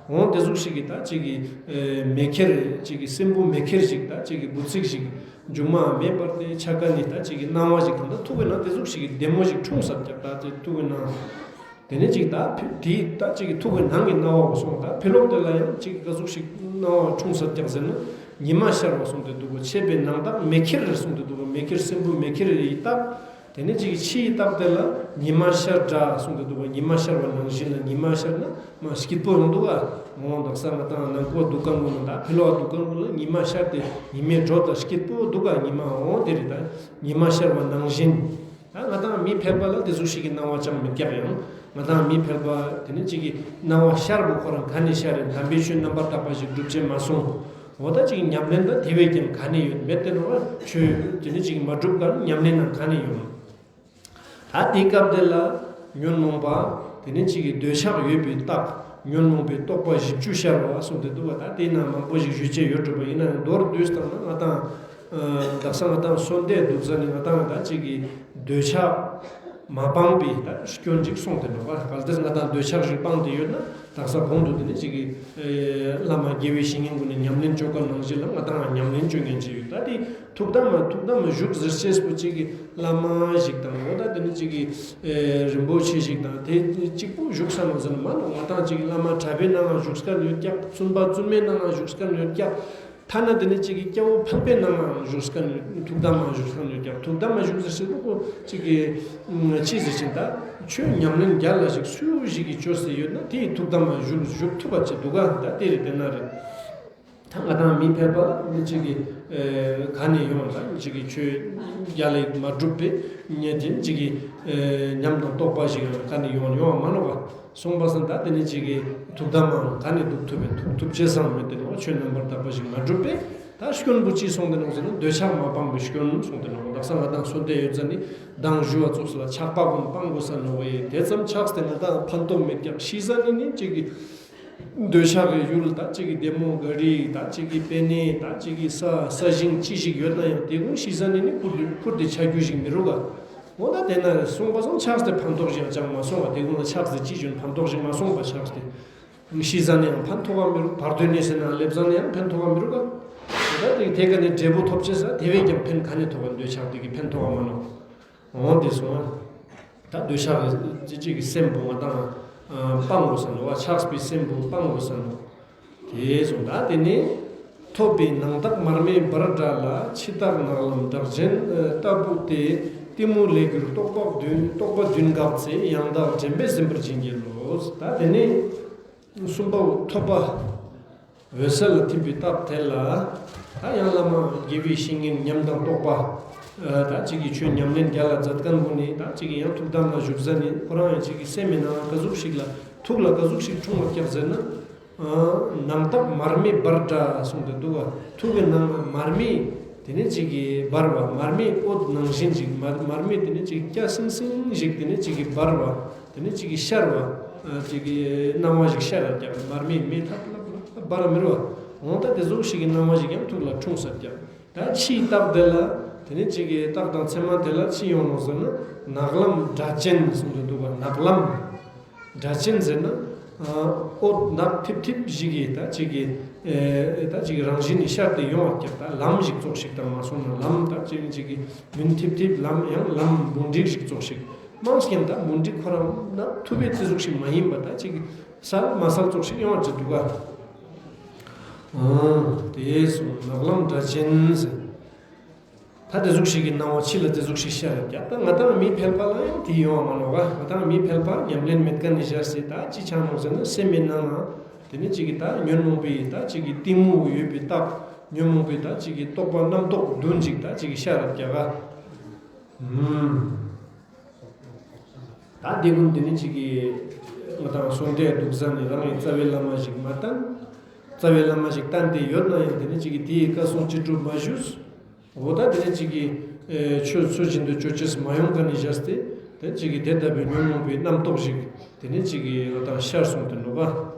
འོ་དེ་ཟུག་ཞིག་གི་ད་ཅིག་གི་མེ་ཁྱེར་ཅིག་གི་སྲིན་བུ་མེ་ཁྱེར་ཅིག་ད་ཅིག་གི་བུ་ཚིག་ཞིག་མཇུག་མ་མེད་པར་དེ་ཆ་ཀ་ནི་ད་ཅིག་གི་སྣང་བ་ཞིག་གང་ལྟར་ཐུགས་ཀྱི་ནང་དེ་ཟུག་ཞིག་གི་བདེ་མོ་ཞིག་འཁྲུངས་ས་རྒྱག་ད་དེ་ཐུགས་ཀྱི་ནང་། དེ་ནས་ཅིག་ད་ཕི་དེའི་ད་ཅིག་གི་ཐུགས་ཀྱི་ནང་གི་སྣང་བ་བོ་སོང་ད་ཕི་ལོགས་དེ་ལ་ཡང་ཅིག་ག་ཟུག་ཞིག་སྣང་བ་འཁྲུངས་ས་རྒྱག་ཟེར་ན་ཉི་མ་ཤར་བ་གསུངས་ཏེ་འདུག་ག་མཆེད་པའི་ནང་རྟགས་མེ་ཁྱེར་གསུངས་ཏེ་འདུག་ག་མེ་ཁྱེར་སྲིན་བུ་མེ་ཁྱེར་ཡི་རྟགས། དེ་ནས་ཅིག་ཕྱིའི་རྟགས་དེ་ལ་ཉི་མ་ཤར་འདྲ་གསུངས་ཏེ་འདུག་ག་ཉི་མ་ཤར་བ་ནང་བཞིན་ལ་ཉི་མ་ཤར་ན་མ་སྐྱིད་པོ་ཡོང་འདུག་ག་འོ་དག་ས་ང་དང་ནང་ཁོ་འདུག་ག་ངོ་ན་ད་ཕི་ལོགས་འདུག་ག་ངོ་ལ་ཉི་མ་ཤར་ཏེ་ཉི་མའི་དྲོད་ད་སྐྱིད་པོ་འདུག་ག་ཉི་མ་འོ་དེ་རེད་ད་ཉི་མ་ཤར་བ་ནང་བཞིན། ད་ང་དང་མི་ཕལ་པ་ལ་དེ་ཟུག་ཞིག་གི་སྣང་བ་ཅང་མི་རྒྱག་ཡང་། ང་དང་མི་ཕལ་པ་དེ་ནི་ཅིག་གི་སྣང་བ་ཤར་བོ་ཁོ་རང་ག་ནས་ཤར་རེད་དམ་པའི་ཆོས་རྣམ་པར་དག་པ་ཞིག་སྒྲུབ་ཅེས་མ་སོང་། འོ་ད་ཅིག་ཉམས་ལེན་ད་དེ་བས་ཀྱང་ག་ནས་ཡོད་མེད་དེ་ནོ་བ་ཆོས་དེ་ནི་ཅིག་མ་སྒྲུབ་ག་ཉམས་ལེན་ན་ག་ནས་ཡོང་། ད་དེའི་སྐབས་དེ་ལ་ཉོན་མོངས་པ་དེ་ནི་ཅིག་གི་འདོད་ཆགས་ཡོད་པའི་རྟགས་ཉོན་མོངས་པའི་རྟོག་པ་བཞི་བཅུ་ཤར་བ་གསུངས་ཏེ་འདུག་ག་ད་དེའི་ནང་མང་པོ་ཞིག་ཞུ་ཅེས་ཡོད་འགྲོ་བ་ཡིན་ན་ཡང་མདོར་བསྡུས་བཏང་ན་ང་དང་། དག་ས་ང་དང་གསོན་དེ་འདུག་ས་ནི་ང་དང་ད་ཅིག་གི་འདོད་ཆགས་ མ་སྤངས་པའི་ད་སྐྱོན་ཅིག་སོང་སྟེ་ནོག་པ། གལ་ཏེ་ང་དང་འདོད་ཆགས་ཤིག་སྤངས་ཏེ་ཡོད་ན་དག་ས་གོང་དུ་དེ་ནི་ཅིག་གི་ཨེ་བླ་མ་དགེ་བའི་བཤེས་གཉེན་ཀུན་ནི་ཉམས་ལེན་ཅོ་མཁན་ནང་བཞིན་ལ་ང་དང་ཉམས་ལེན་ཅོ་མཁན་ཅིག་ཡོད། ད་དེ་ཐུགས་དམ་མ་ཐུགས་དམ་མ་བཞུགས་ཟེར་ཅེས་པོ་ཅིག་གི་བླ་མ་ཞིག་དང་འོ་ད་དེ་ནི་ཅིག་གི་ཨེ་རིན་པོ་ཆེ་ཞིག་དང་དེ་གཅིག་པོ་བཞུགས་ས་ནོག་ཟེར་ན་མ་ནོག། ང་དང་ཅིག་གི་བླ་མ་གྲྭ་པའི་ནང་བཞུགས་མཁན་ཡོད་ཀྱག། བཙུན་པ་བཙུན་མའི་ནང་བཞུགས་མཁན་ཡོད་ཀྱག། ཐ་ན་དེ་ནི་ཅིག་གི་སྐྱ་བོ་ཕལ་པའི་ནང་ང་བཞུགས་མཁན་ཐུགས་དམ་མ་བཞུགས་མཁན་ཡོད་ཀྱག། ཐུགས་དམ་མ་བཞུགས་ཟེར་ཞིག་ལོ་ཁོ་ཅིག་གི་ཅི་ཟེར་ཅིག་ད་ཆོས་ཉམས་ལེན་རྒྱ་ལ་ཞིག་སུ་ཞིག་གི་ཅོས་ཏེ་ཡོད་ན་དེའི་ཐུགས་དམ་མ་བཞུགས་བཞུགས་ཐུབ་པ་ཅིག་འདུག་ག། ད་དེ་རེད་དེ་ན་རེད། ད་ང་དང་མི་ཕལ་པ་ནི་ཅིག་གི་ཨེ་ག་ནས་ཡོང་ད་ཅིག་གི་ཆོས་རྒྱ་ལ་མ་གྲུབ་པའི་ཉེ་དེ་ཅིག་གི་ཨེ་ཉམས་དང་རྟོགས་པ་ཞིག་ག་ནས་ཡོང་ཡོང་མ་ནོག་ག། སོང་པ་སང་ད་དེ་ནི་ཅིག་གི་ཐུགས་དམ་མ་ག་ནས་འདུག་ཐུབ་པའི་འདུག་ཐུབ་ཅེས་སང་མེད་དེ་ནོག། ཆོས་རྣམ་པར་དག་པ་ཞིག་མ་གྲུབ་པས་ད་སྐྱོན་པོ་ཅི་སོང་དེ་ནོག་ཟེར་ན་འདོད་ཆགས་མ་སྤངས་པའི་སྐྱོན་སོང་དེ་ནོག། དག་ས་ང་དང་གསོན་ཏེ་ཡོད་ཙ་ནི་མདང་ཞུ་བ་ཙོགས་ལ་ཆགས་པ་ཀུན་སྤང་དགོས་ས་ནོག་པས། དེ་ཙམ་ཆགས་ཏེ་ང་དང་ཕན་ཐོགས་མེད་ཀྱག། ཤི་ས་ནི་ནི་ཅིག་གི་འདོད་ཆགས་ཀྱི་ཡུལ་ད་ཅིག་གི་བདེ་མོ་ག་རི་ད་ཅིག་གི་པེ་ནེ་ད་ཅིག་གི་ས་ས་ཞིང་ཅི་ཞིག་ཡོད་ན་ཡང་དེ་ཀུན་ཤི་ས་ནི་ནི་ཁུར་ཏེ་ཁུར་ཏེ་ཆ་རྒྱུ་ཞིག་མི་རུག་ག། འོ་ད་དེ་ན་སོང་པ་སང་ཆགས་ཏེ་ཕན་ཐོགས་ཤིག་ཅང་མ་སོང་བ། དེ་ཀུན་ལ་ཆགས་ཏེ་ཅི་བྱུང་ཕན་ཐོགས་ཤིག་མ་སོང་བ་ཆགས་ཏེ་ཤི་ས་ནི་ཡང་ཕན་ཐོགས་པ་མི་རུག། བར་དོའི་གནས་ས་ན་སླེབས་ས་ནི་ཡང་ཕན་ཐོགས་པ་མི་རུག་ག། འོ་ད་དེ་དེ་ཀ་ནས་འབྲས་བུ་ཐོབ་ཅེས་ས་དེ་བས་ཀྱང་ཕན་ག་ནས་ཐོགས་པ། འདོད་ཆགས་དེ་གི་ཕན་ཐོགས་པ་མ་ནོག། འོ་དེ་སོང་ད་འདོད་ཆགས་ཀྱི་ཅི་ཅིག་གི་སེམས་པོ་ང་དང་སྤང་དགོས་ས་ནོག་པ། ཆགས་པའི་སེམས་པོ་སྤང་དགོས་ས་ནོག། དེ་སོང་ད་དེ་ནས་ཐོབ་པའི་ནང་རྟགས་མར་མེ་འབར་འདྲ་ལ། ཕྱི་རྟགས་ནག་ལམ་སྒྲ་གཅན་ལྟ་བུ་སྟེ། གཏི་མུག་ལས་གྱུར་རྟོག་པ་བདུན་རྟོག་པ་བདུན་འགགས་ཚེ། ཡང་དག་དྲན་པས་ཟིན་པར་བྱིན་གྱིས་རློབས། ད་དེ་ནས་གསུམ་པ་ཐོབ་པ་འོད་གསལ་ལ་ཐིམ་པའི་རྟགས་དེ་ལ་ད་ཡང་བླ་མ་དགེ་བའི་བཤེས་གཉེན་ཉམས་དང་རྟོགས་པ་ད་ཅིག་གི་ཆོས་ཉམས་ལེན་རྒྱ་ལ་མཛད་མཁན་ཀུན་ནི་ད་ཅིག་གི་ཡང་ཐུགས་དམ་ལ་བཞུགས་ས་ནི་ཁོ་རང་ཡང་ཅིག་གི་སེམས་མི་ནང་ག་ཟུག་ཞིག་ལ་ཐུགས་ལ་ག་ཟུག་ཞིག་འཁྲུངས་པ་ཀྱག་ཟེར་ན། ནང་རྟགས་མར་མེ་འབར་འདྲ་གསུངས་ཏེ་འདུག་ག། ཐུགས་ཀྱི་ནང་མར་མེ་དེ་ནི་ཅིག་གི་འབར་བ། མར་མེ་འོད་ནང་བཞིན་ཅིག་མར་མར་མེ་དེ་ནི་ཅིག་སྐྱ་སིང་སིང་ཞིག་དེ་ནི་ཅིག་གི་འབར་བ། དེ་ནི་ཅིག་གི་ཤར་བ། ཅིག་གི་སྣང་བ་ཞིག་ཤར་ར་ཀྱག། མར་མེ་མེ་ཐབ་ལབ་ལབ་འབར་ར་མི་རུ་བ། འོ་ད་དེ་ཟུག་ཞིག་གི་སྣང་བ་ཞིག་ཡང་ཐུགས་ལ་འཁྲུངས་ས་ཀྱག། ད་ཕྱིའི་རྟགས་དེ་ལ་དེ་ནི་ཅིག་གི་རྟགས་དང་མཚན་མ་དེ་ལ་ཅི་ཡོང་ནོག་ཟེར་ན་ནག་ལམ་སྒྲ་གཅན་གསུངས་ཏེ་འདུག་ག། ནག་ལམ། སྒྲ་གཅན་ཟེར་ན། འོད་ནག་ཐིབ་ཐིབ་ཞིག་གི་ད་ཅིག་གི་ཨེ་ད་ཅིག་གི་རང་བཞིན་ནི་ཤར་ཏེ་ཡོང་བ་ཀྱག། ད་ལམ་ཞིག་ཙོགས་ཤིག་དང་མ་སོང་ན་ལམ་ད་ཅིག་ཅིག་གི་མུན་ཐིབ་ཐིབ་ལམ་ཡང་ལམ་མུན་དིག་ཞིག་ཙོགས་ཤིག། མང་སྐྱེན་ད་མུན་དིག་ཁོ་རང་ན་ཐུབ་པའི་ཙི་ཟུག་ཞིག་མ་ཡིན་པ་ད་ཅིག་གི་སལ་མ་སལ་ཙོགས་ཤིག་ཡོང་བ་ཅིག་འདུག་ག། འོ་དེ་སོང་ནག་ལམ་སྒྲ་གཅན་ཟེར། ད་དེ་ཟུག་ཞིག་གི་སྣང་བ་ཕྱི་ལ་དེ་ཟུག་ཞིག་ཤར་ཡོད་ཀྱག། ད་ང་དང་མི་ཕལ་པ་ལ་ཡང་དེ་ཡོང་བ་མ་ནོག་ག། ང་དང་མི་ཕལ་པ་ཉམས་ལེན་མེད་མཁན་ནི་ཞར་སེ་ད་ཅི་ཆ་ནོག་ཟེར་ན་སེམས་མི་ནང་ང་དེ་ནི་ཅིག་གི་ད་ཉོན་མོངས་པའི་ད་ཅིག་གི་གཏི་མུག་ཡོད་པའི་རྟགས། ཉོན་མོངས་པའི་ད་ཅིག་གི་རྟོག་པ་རྣམ་རྟོག་བདུན་ཅིག་ད་ཅིག་གི་ཤར་ཡོད་ཀྱག་ག། ཨུམ། ད་དེ་ཀུན་དེ་ནི་ཅིག་གི་ང་དང་གསོན་ཏེ་འདུག་ས་ནི་རང་གི་རྩ་བའི་བླ་མ་ཞིག་མ་བསྟེན། རྩ་བའི་བླ་མ་ཞིག་བསྟེན་ཏེ་ཡོད་ན་ཡང་དེ་ནི་ཅིག་གི་དེའི་བཀའ་གསུང་ཅི་སྒྲུབ་མ་ཞུས། འོ་ད་དེ་ནི་ཅིག་གི་ཨེ་ཆོས་ཚུལ་བཞིན་དུ་སྤྱོད་ཅེས་མ་ཡོང་མཁན་ནི་བཞག་སྟེ་དེ་ཅིག་གི་དེ་ལྟ་བུའི་ཉོན་མོངས་པའི་རྣམ་རྟོག་ཞིག་དེ་ནི་ཅིག་གི་ང་དང་ཤར་སོང་སྟེ་འདུག་ག།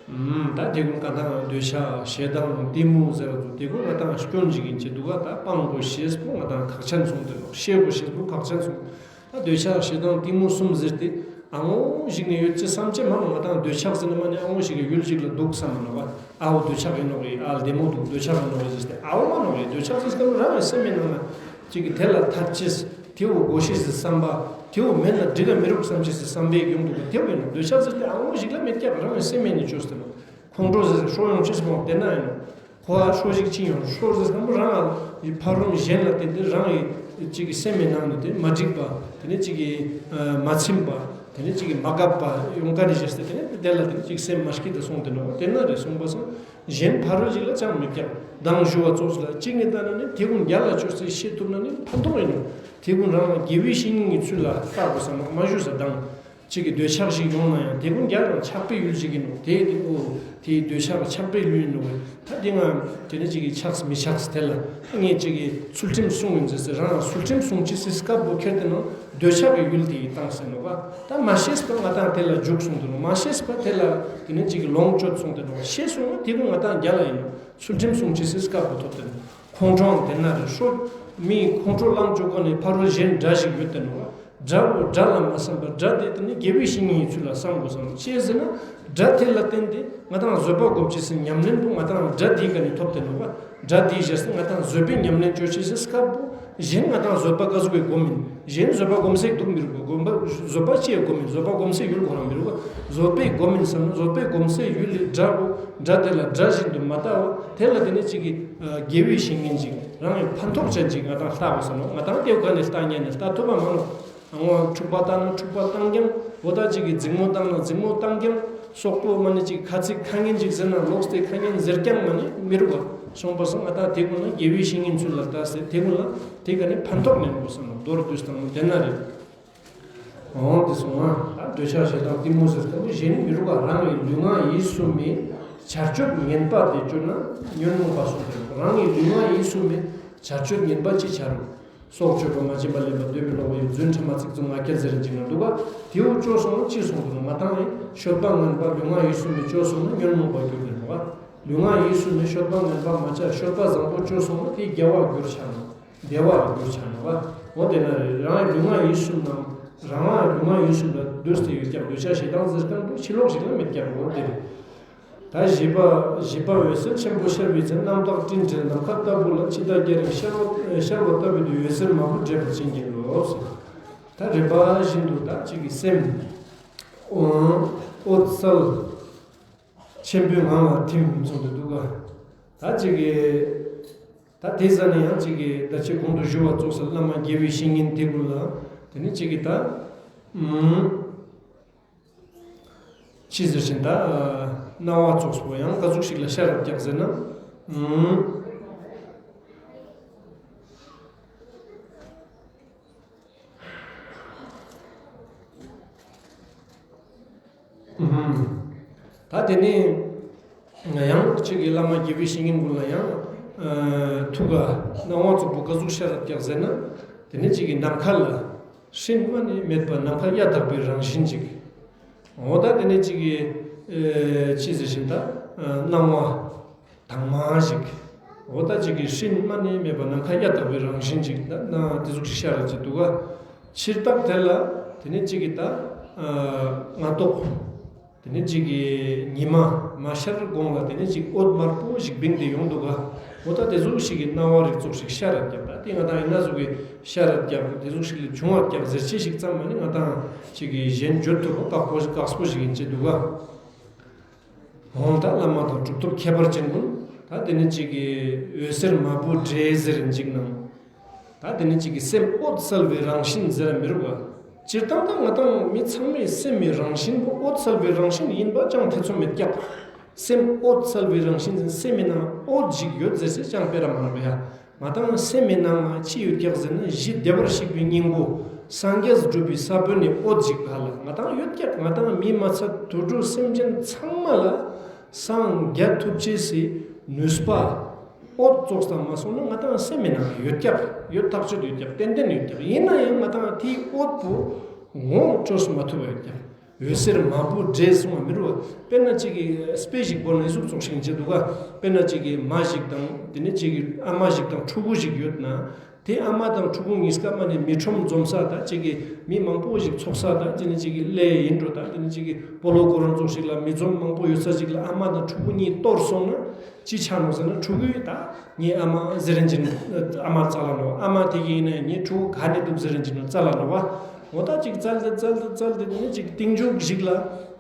ཨུམ། ད་དེ་ཀུན་ང་དང་འདོད་ཆགས་ཞེ་སྡང་གཏི་མུག་ཟེར་བ་ཚོ་དེ་ཀུན་ང་དང་སྐྱོན་ཞིག་ཡིན་ཅེས་འདུག་ག། ད་སྤང་དགོས་ཤེས་པོ་ང་དང་ཁག་ཆེན་སོང་སྟེ་ནོག། ཤེས་དགོས་ཤེས་པོ་ཁག་ཆེན་སོང་། ད་འདོད་ཆགས་ཞེ་སྡང་གཏི་མུག་གསུམ་ཟེར་ཏེ་ཨ་ངོ་ཞིག་ནས་ཡོད་ཅེས་བསམ་ཅེས་མ་ནོག། ང་དང་འདོད་ཆགས་ཟེར་ན་མ་ནི་ཨ་ངོ་ཞིག་གི་ཡུལ་ཞིག་ལ་འདུག་བསམ་མ་ནོག་པ། ཨའོ་འདོད་ཆགས་ཡིན་ནོག་ཨི། ཨ་བདེ་མོ་འདུག། འདོད་ཆགས་ཡིན་ནོག་ཨི་ཟེར་ཏེ་ཨའོ་མ་ནོག་ཨི། འདོད་ཆགས་ཟེར་སྐབས་རང་གི་སེམས་མི་ནང་ན་ཅིག་གི་དེ་ལ་ཐར་ཅེས་དེ་བོ་དགོས་ཤེས་སི་བསམ་པ་དེ་བོ་མེད་ན་འགྲིག་ག་མི་རུག་བསམ་ཅེས་སི་བསམ་པའི་ཡོང་འདུག་པ། དེ་བོ་ཡིན་ནོག། འདོད་ཆགས་ཟེར་ཏེ་ཨ་ངོ་ཞིག་ལ་མེད་ཀྱག། རང་གི་སེམས་མི་ནི་བཅོས་ཏེ་ནོག། ཁོང་ཁྲོ་ཟེར་ཧྲོ་ཡོང་ཅེས་མོ་དེ་ན་ཡིན་ནོག། ཁོ་ཧ་ཧྲོ་ཞིག་ཅི་ཡོང་ཧྲོ་ཟེར་སྐམ་པོ་རང་ཨ་ཕ་རོལ་གཞན་ལ་བརྟེན་ཏེ་རང་གི་ཅིག་གི་སེམས་མི་ནང་ནས་དེ་མ་འགྲིག་པ་དེ་ནི་ཅིག་གི་མ་ཚིམ་པ་དེ་ནི་ཅིག་གི་མ་དགའ་བ་ཡོང་ག་ནི་བྱས་ཏེ་དེ་ནི་དེ་ལ་དེ་ནི་ཅིག་སེམས་མ་སྐྱིད་དེ་སོང་སྟེ་ནོག། དེ་ན་རེ་སོང་པ་སང་གཞན་ཕ་རོལ་ཅིག་ལ་ཅང་མི་ཀྱག། མདང་ཞུ་བ་ཙོགས་ལ་གཅིག་ནི་ལྟ་ན་ནི་དེ་ཀུན་རྒྱ་ལ་ཆོས་སི་ཤེས་ཐུབ་ན་ནི་ཕན་ཐོགས་ཡིན་ནོག། དེ་ཀུན་རང་ལ་དགེ་བའི་བཤེས་གཉེན་གྱི་ཚུལ་ལ་བལྟ་དགོས་ས་ནོག། མ་ཞུས་ས་དང་། ཅིག་གི་འདོད་ཆགས་ཤིག་ཡོང་ན་ཡང་དེ་ཀུན་རྒྱ་རང་ཆགས་པའི་ཡུལ་ཞིག་ཡིན་ནོག། དེ་དེ་ཨོ་དེའི་འདོད་ཆགས་ཆགས་པའི་ཡུལ་ཡིན་ནོག། ད་དེ་ང་དེ་ནི་ཅིག་གི་ཆགས་མི་ཆགས་དེ་ལ་ངས་ཅིག་གི་ཚུལ་ཁྲིམས་སྲུང་ཡིན་ཟེར་ཟེར་རང་ཚུལ་ཁྲིམས་སྲུང་ཅི་སི་སྐབས་པོ་ཁྱེར་ཏེ་ནོག། འདོད་ཆགས་ཀྱི་ཡུལ་དེ་ཡི་བཏང་ཟེར་ནོག་པ། ད་མ་ཤེས་པ་ང་དང་དེ་ལ་འཇུག་སོང་དུ་ནོག། མ་ཤེས་པ་དེ་ལ་དེ་ནི་ཅིག་གི་ལོངས་སྤྱོད་སོང་དུ་ནོག། ཤེས་སོང་ན་དེ་ཀུན་ང་དང་རྒྱ་ལ་ཡིན་ནོག། ཚུལ་ཁྲིམས་སྲུང་ཅི་སི་སྐབས་པོ་ཐོབ་སྟེ་ནོག། ཁོང་ཁྲོའང་དེ་ན་རེ་ཧྲོ། མིའི་ཁོང་ཁྲོ་ལངས་བཅུག་གོ་ནི་ཕ་རོལ་གཞན་འདྲ་ཞིག་ཡོད་དེ་ནོག། དགྲ་བོ་དགྲ་ལ་མ་བསམ་པར་དགྲ་དེ་དེ་ནི་དགེ་བའི་བཤེས་གཉེན་ཡིན་ཚུལ་ལ་བསམ་དགོས་བསམ། ཅི་ཟེར་ན་དགྲ་དེ་ལ་བརྟེན་ཏེ་ང་དང་བཟོད་པ་སྒོམ་ཅེས་སི་ཉམས་ལེན་པོ་ང་དང་དགྲ་དེའི་ཀ་ནས་ཐོབ་སྟེ་ནོག་པ། དགྲ་དེའི་ཞེས་སུ་ང་དང་བཟོད་པའི་ཉམས་ལེན་ཅོ་ཅེས་སི་སྐབས་པོ་གཞན་ང་དང་བཟོད་པ་ཀ་ཟུག་གི་སྒོམ་ཡིན། གཞན་བཟོད་པ་སྒོམ་སའི་དུག་མི་རུག་གོ། སྒོམ་པ་བཟོད་པ་ཅི་ཡ་སྒོམ་ཡིན། བཟོད་པ་སྒོམ་སའི་ཡུལ་ཁོ་རང་མི་རུག་གོ། བཟོད་པའི་སྒོམ་ཡིན་བསམ་ན་བཟོད་པའི་སྒོམ་སའི་ཡུལ་ལས་དགྲ་བོ་དགྲ་དེ་ལ་དགྲ་བཞིན་དུ་མ་ལྟ་བ། དེ་ལ་དེ་ནི་ཅིག་གི་དགེ་བའི་བཤེས་གཉེན་ཅིག་རང་གི་ཕན་ཐོགས་ཅན་ཅིག་ང་དང་ལྟ་དགོས་བསམ་ནོག། ང་དང་དེའུ་ཀ་ནས་ལྟ་ཉན་ནས་ལྟ་ཐུབ་པ་མ་ནོག། ཨ་ངོ་འཁྲུག་པ་བཏང་ན་འཁྲུག་པ་བཏང་ཀྱང་། འོ་ད་ཅིག་གི་འཛིང་མོ་བཏང་ན་འཛིང་མོ་བཏང་ཀྱང་། སོག་པོ་མ་ནི་ཅིག་ཁ་ཚིག་ཁ་ངན་ཅིག་ཟེར་ན་ལོག་སྟེ་ཁ་ངན་ཟེར་ཀྱང་མ་ནི་མི་རུག་པ། སོང་པ་སང་ང་དང་དེ་ཀུན་ལ་དགེ་བའི་བཤེས་གཉེན་ཚུལ་ལ་ལྟ་སྟེ་དེ་ཀུན་ལ་དེ་ཀ་ནས་ཕན་ཐོགས་ལེན་དགོས་བསམ་ནོག། མདོར་བསྡུས་བཏང་ན་དེ་ན་རེད། འོང་དེ་སོང་ང་ད་འདོད་ཆགས་ཞེ་སྡང་གཏི་མུག་ཟེར་ལྟ་བུ་གཞན་མི་རུག་པ། རང་གི་ལུས་ངག་ཡིད་གསུམ་མི་བྱ་སྤྱོད་ངན་པ་དེ་བཅོས་ན་ཉོན་མོངས་པ་སོང་སྟེ། རང་གི་ལུས་ངག་ཡིད་གསུམ་མི་བྱ་སྤྱོད་ངན་པ་ཅི་བྱ་རུང་། སྲོག་གཅོད་པ། མ་བྱིན་པ་ལེན་པ། འདོད་པའི་ལོག་པའི་རྫུན་ཕྲ་མ་ཚིག་རྩུབ་ངག་འཁྱལ་ཟེར་རིན་ཅིག་ན་འདུག་ག། དེའུ་བཅོས་སོང་ན་ཅི་སོང་འདུག་ན་ང་དང་ངི་སྤྱོད་པ་ངན་པ་ལུས་ངག་ཡིད་གསུམ་མི་བཅོས་སོང་ན་ཉོན་མོངས་པ་གྱུར་ཏེ་འདུག་ག། ལུས་ངག་ཡིད་གསུམ་མི་སྤྱོད་པ་ངན་པ་མ་བྱ་སྤྱོད་པ་བཟང་པོ་བཅོས་སོང་ན་དེ་དགེ་བ་གྱུར་ཆ་ནོག། བདེ་བ་གྱུར་ཆ་ནོག་པ། འོ་དེ་ན་རེ་རང་ལུས་ངག་ཡིད་གསུམ་ནང་རང་ལུས་ངག་ཡིད་གསུམ་ལ་འདུས་ཏེ་ཡོད་ཀྱག། འདོད་ཆགས་ཞེ་སྡང་ཟེར་ཁན་དུ་ཕྱི་ལོགས་ཤིག་ལ་མེད་ཀྱག། འོ་དེ་རེད། ད་བཞི་པ་བཞི་པ་འོད་ཟེར་ཆེན་པོ་ཤར་བའི་ཚེ། རྣམ་དག་སྤྲིན་བྲལ་ནམ་མཁའ་ལྟ་བུ་ལ། འཆི་བདག་སྐྱེ་རིང་ཤར་བ་ཤར་བ་ལྟ་བུའི་དུས། འོད་ཟེར་མ་བུ་བསྒྲལ་བར་བྱིན་གྱིས་རློབས། ད་རེ་བ་བཞིན་དུ་ད་ཅིག་གི་སེམས་འོད་གསལ་ཆེན་པོའི་ངང་ལ་ཐིམ་སོང་སྟེ་འདུག་ག། ད་ཅིག་གི་ད་དེ་ཟ་ནས་ཡང་ཅིག་གི་ད་ཅིག་གོང་དུ་ཞུ་བ་ཙོགས་སུ་བླ་མ་དགེ་བའི་བཤེས་གཉེན་དེ་ཀུན་ལ་དེ་ནི་ཅིག་གི་ད་ཨུམ། ཅི་ཟེར་ཞིན་ད་སྣང་བ་ཙོགས་པོ་ཡང་ག་ཟུག་ཞིག་ལ་ཤར་ར་ཀྱག་ཟེར་ན། ཨུམ། ཨུམ། ད་དེ་ནི་ཡང་ཅིག་གི་བླ་མ་དགེ་བའི་བཤེས་གཉེན་ཀུན་ལ་ཡང་ཨ་ཐུགས་ཀ་སྣང་བ་ཙོགས་པོ་ག་ཟུག་ཤར་ར་ཀྱག་ཟེར་ན། དེ་ནི་ཅིག་གི་ནམ་མཁའ་ལ་སྤྲིན་མ་ནི་མེད་པ་ནམ་མཁའ་གཡའ་དག་པའི་རང་བཞིན་ཅིག། འོ་ད་དེ་ནི་ཅིག་གི་ཨེ་ཅི་ཟེར་ཞིན་ད་ཨ་སྣང་བ་དྭངས་མ་ཞིག། འོ་ད་ཅིག་གི་སྤྲིན་མ་ནི་མེད་པ་ནམ་མཁའ་གཡའ་དག་པའི་རང་བཞིན་ཅིག་ད་ན་དེ་ཟུག་ཞིག་ཤར་ར་ཅིག་འདུག་ག། ཕྱིར་ཐག་དེ་ལ་དེ་ནི་ཅིག་གི་ད་ཨ་སྔ་ཐོག་དེ་ནི་ཅིག་གི་ཉི་མ་མ་ཤར་གོང་ལ་དེ་ནི་ཅིག་འོད་དམར་པོ་ཞིག་བིང་སྟེ་ཡོང་འདུག་ག། འོ་ད་དེ་ཟུག་ཞིག་གི་སྣང་བ་རིགས་ཙོགས་ཤིག་ཤར་ར་ཀྱག། ད་དེ་ང་དང་ཡིན་ན་ཟུག་གི་ཤར་ར་ཀྱག། དེ་ཟུག་ཞིག་ལས་བྱུང་བ་ཀྱག་ཟེར་ཅེས་ཤིག་ཙམ་མ་ནི་ང་དང་ཅིག་གི་གཞན་བརྗོད་ཐུབ་པ་ཁག་པོ་ཁག་པོ་ཞིག་ཡིན་ཅེ་འདུག་ག། འོང་ད་བླ་མ་དང་གྲུབ་ཐོབ་ཁྱད་པར་ཅན་ཀུན་ད་དེ་ནི་ཅིག་གི་འོད་ཟེར་མ་བུ་བསྒྲལ་ཟེར་འཇིག་ནང་། ད་དེ་ནི་ཅིག་གི་སེམས་འོད་གསལ་བའི་རང་བཞིན་ཟེར་ར་མི་རུག་ག། སྤྱིར་བཏང་ད་ང་དང་མི་ཚང་མའི་སེམས་མི་རང་བཞིན་པོ་འོད་གསལ་བའི་རང་བཞིན་ཡིན་པ་ཅང་ཐེ་ཚོམ་མེད་ཀྱག། སེམས་འོད་གསལ་བའི་རང་བཞིན་ཟེར་སེམས་མི་ནང་འོད་ཅིག་ཡོད་ཟེར་ཟེར་ཅང་སྤེ་ར་མ་རུག་ག་ཡ། ང་དང་སེམས་མི་ནང་ང་ཅི་ཡོད་ཀྱག་ཟེར་ན་གཞི་བདེ་བར་གཤེགས་པའི་སྙིང་པོ་སངས་རྒྱས་སྒྲུབ་པའི་ས་བོན་ནི་འོད་ཅིག་ཧ་ལ་ང་དང་ཡོད་ཀྱག། ང་དང་མི་མ་ཚད་དུད་འགྲོ་སེམས་ཅན་ཚང་མ་ལ་སངས་རྒྱས་ཐུབ་ཅེས་སི་ནུས་པ་འོད་ཙོགས་དང་མ་སོང་ན་ང་དང་སེམས་མི་ནང་ཡོད་ཀྱག། ཡོད་ཐག་ཆོད་ཡོད་ཀྱག། ཏན་ཏན་ཡོད་ཀྱག། ཡིན་ན་ཡང་ང་དང་དེའི་འོད་པོ་ངོ་སྤྲོད་མ་ཐུབ་པ་ཡོད་ཀྱག། འོད་ཟེར་མ་བུ་བསྒྲལ་གསུང་བ་མི་རུ་བ། དཔེར་ན་ཅིག་གི་དཔེ་ཞིག་བོར་ན་ཨི་ཟུག་ཙོགས་ཤིག་བྱེད་འདུག་ག། དཔེར་ན་ཅིག་གི་མ་ཞིག་དང་དེ་ནི་ཅིག་གི་ཨ་མ་ཞིག་དང་ཕྲུ་གུ་ཞིག་ཡོད་ན། དེ་ཨ་མ་དང་ཕྲུ་གུ་གཉིས་ཀ་མ་ནི་མི་ཁྲོམ་འཛོམས་ས་དང་ཅིག་གི་མི་མང་པོ་ཞིག་ཚོགས་ས་དང་དེ་ནི་ཅིག་གི་གླེ་ཡིན་འགྲོ་དང་དེ་ནི་ཅིག་གི་སྤོ་ལོ་སྐོར་ར་ཙོགས་ཤིག་ལ་མི་འཛོམས་མང་པོ་ཡོད་ས་ཞིག་ལ་ཨ་མ་དང་ཕྲུ་གུ་གཉིས་གཏོར་སོང་ན་ཅི་ཆ་ནོག་ཟེར་ན་ཕྲུ་གུས་ད་ངའི་ཨ་མ་ཟེར་རིན་ཅིག་ཨ་མ་རྩ་ལ་ནོག། ཨ་མ་དེ་གི་ཡིན་ན་ངའི་ཕྲུ་གུ་ག་ནས་འདུག་ཟེར་རིན་ཅིག་ནོག་རྩ་ལ་ནོག་བ། འོ་ད་ཅིག་བཙལ་ཏེ་བཙལ་ཏེ་བཙལ་ཏེ་དེ་ནི་ཅིག་གཏིང་མཇུག་ཞིག་ལ་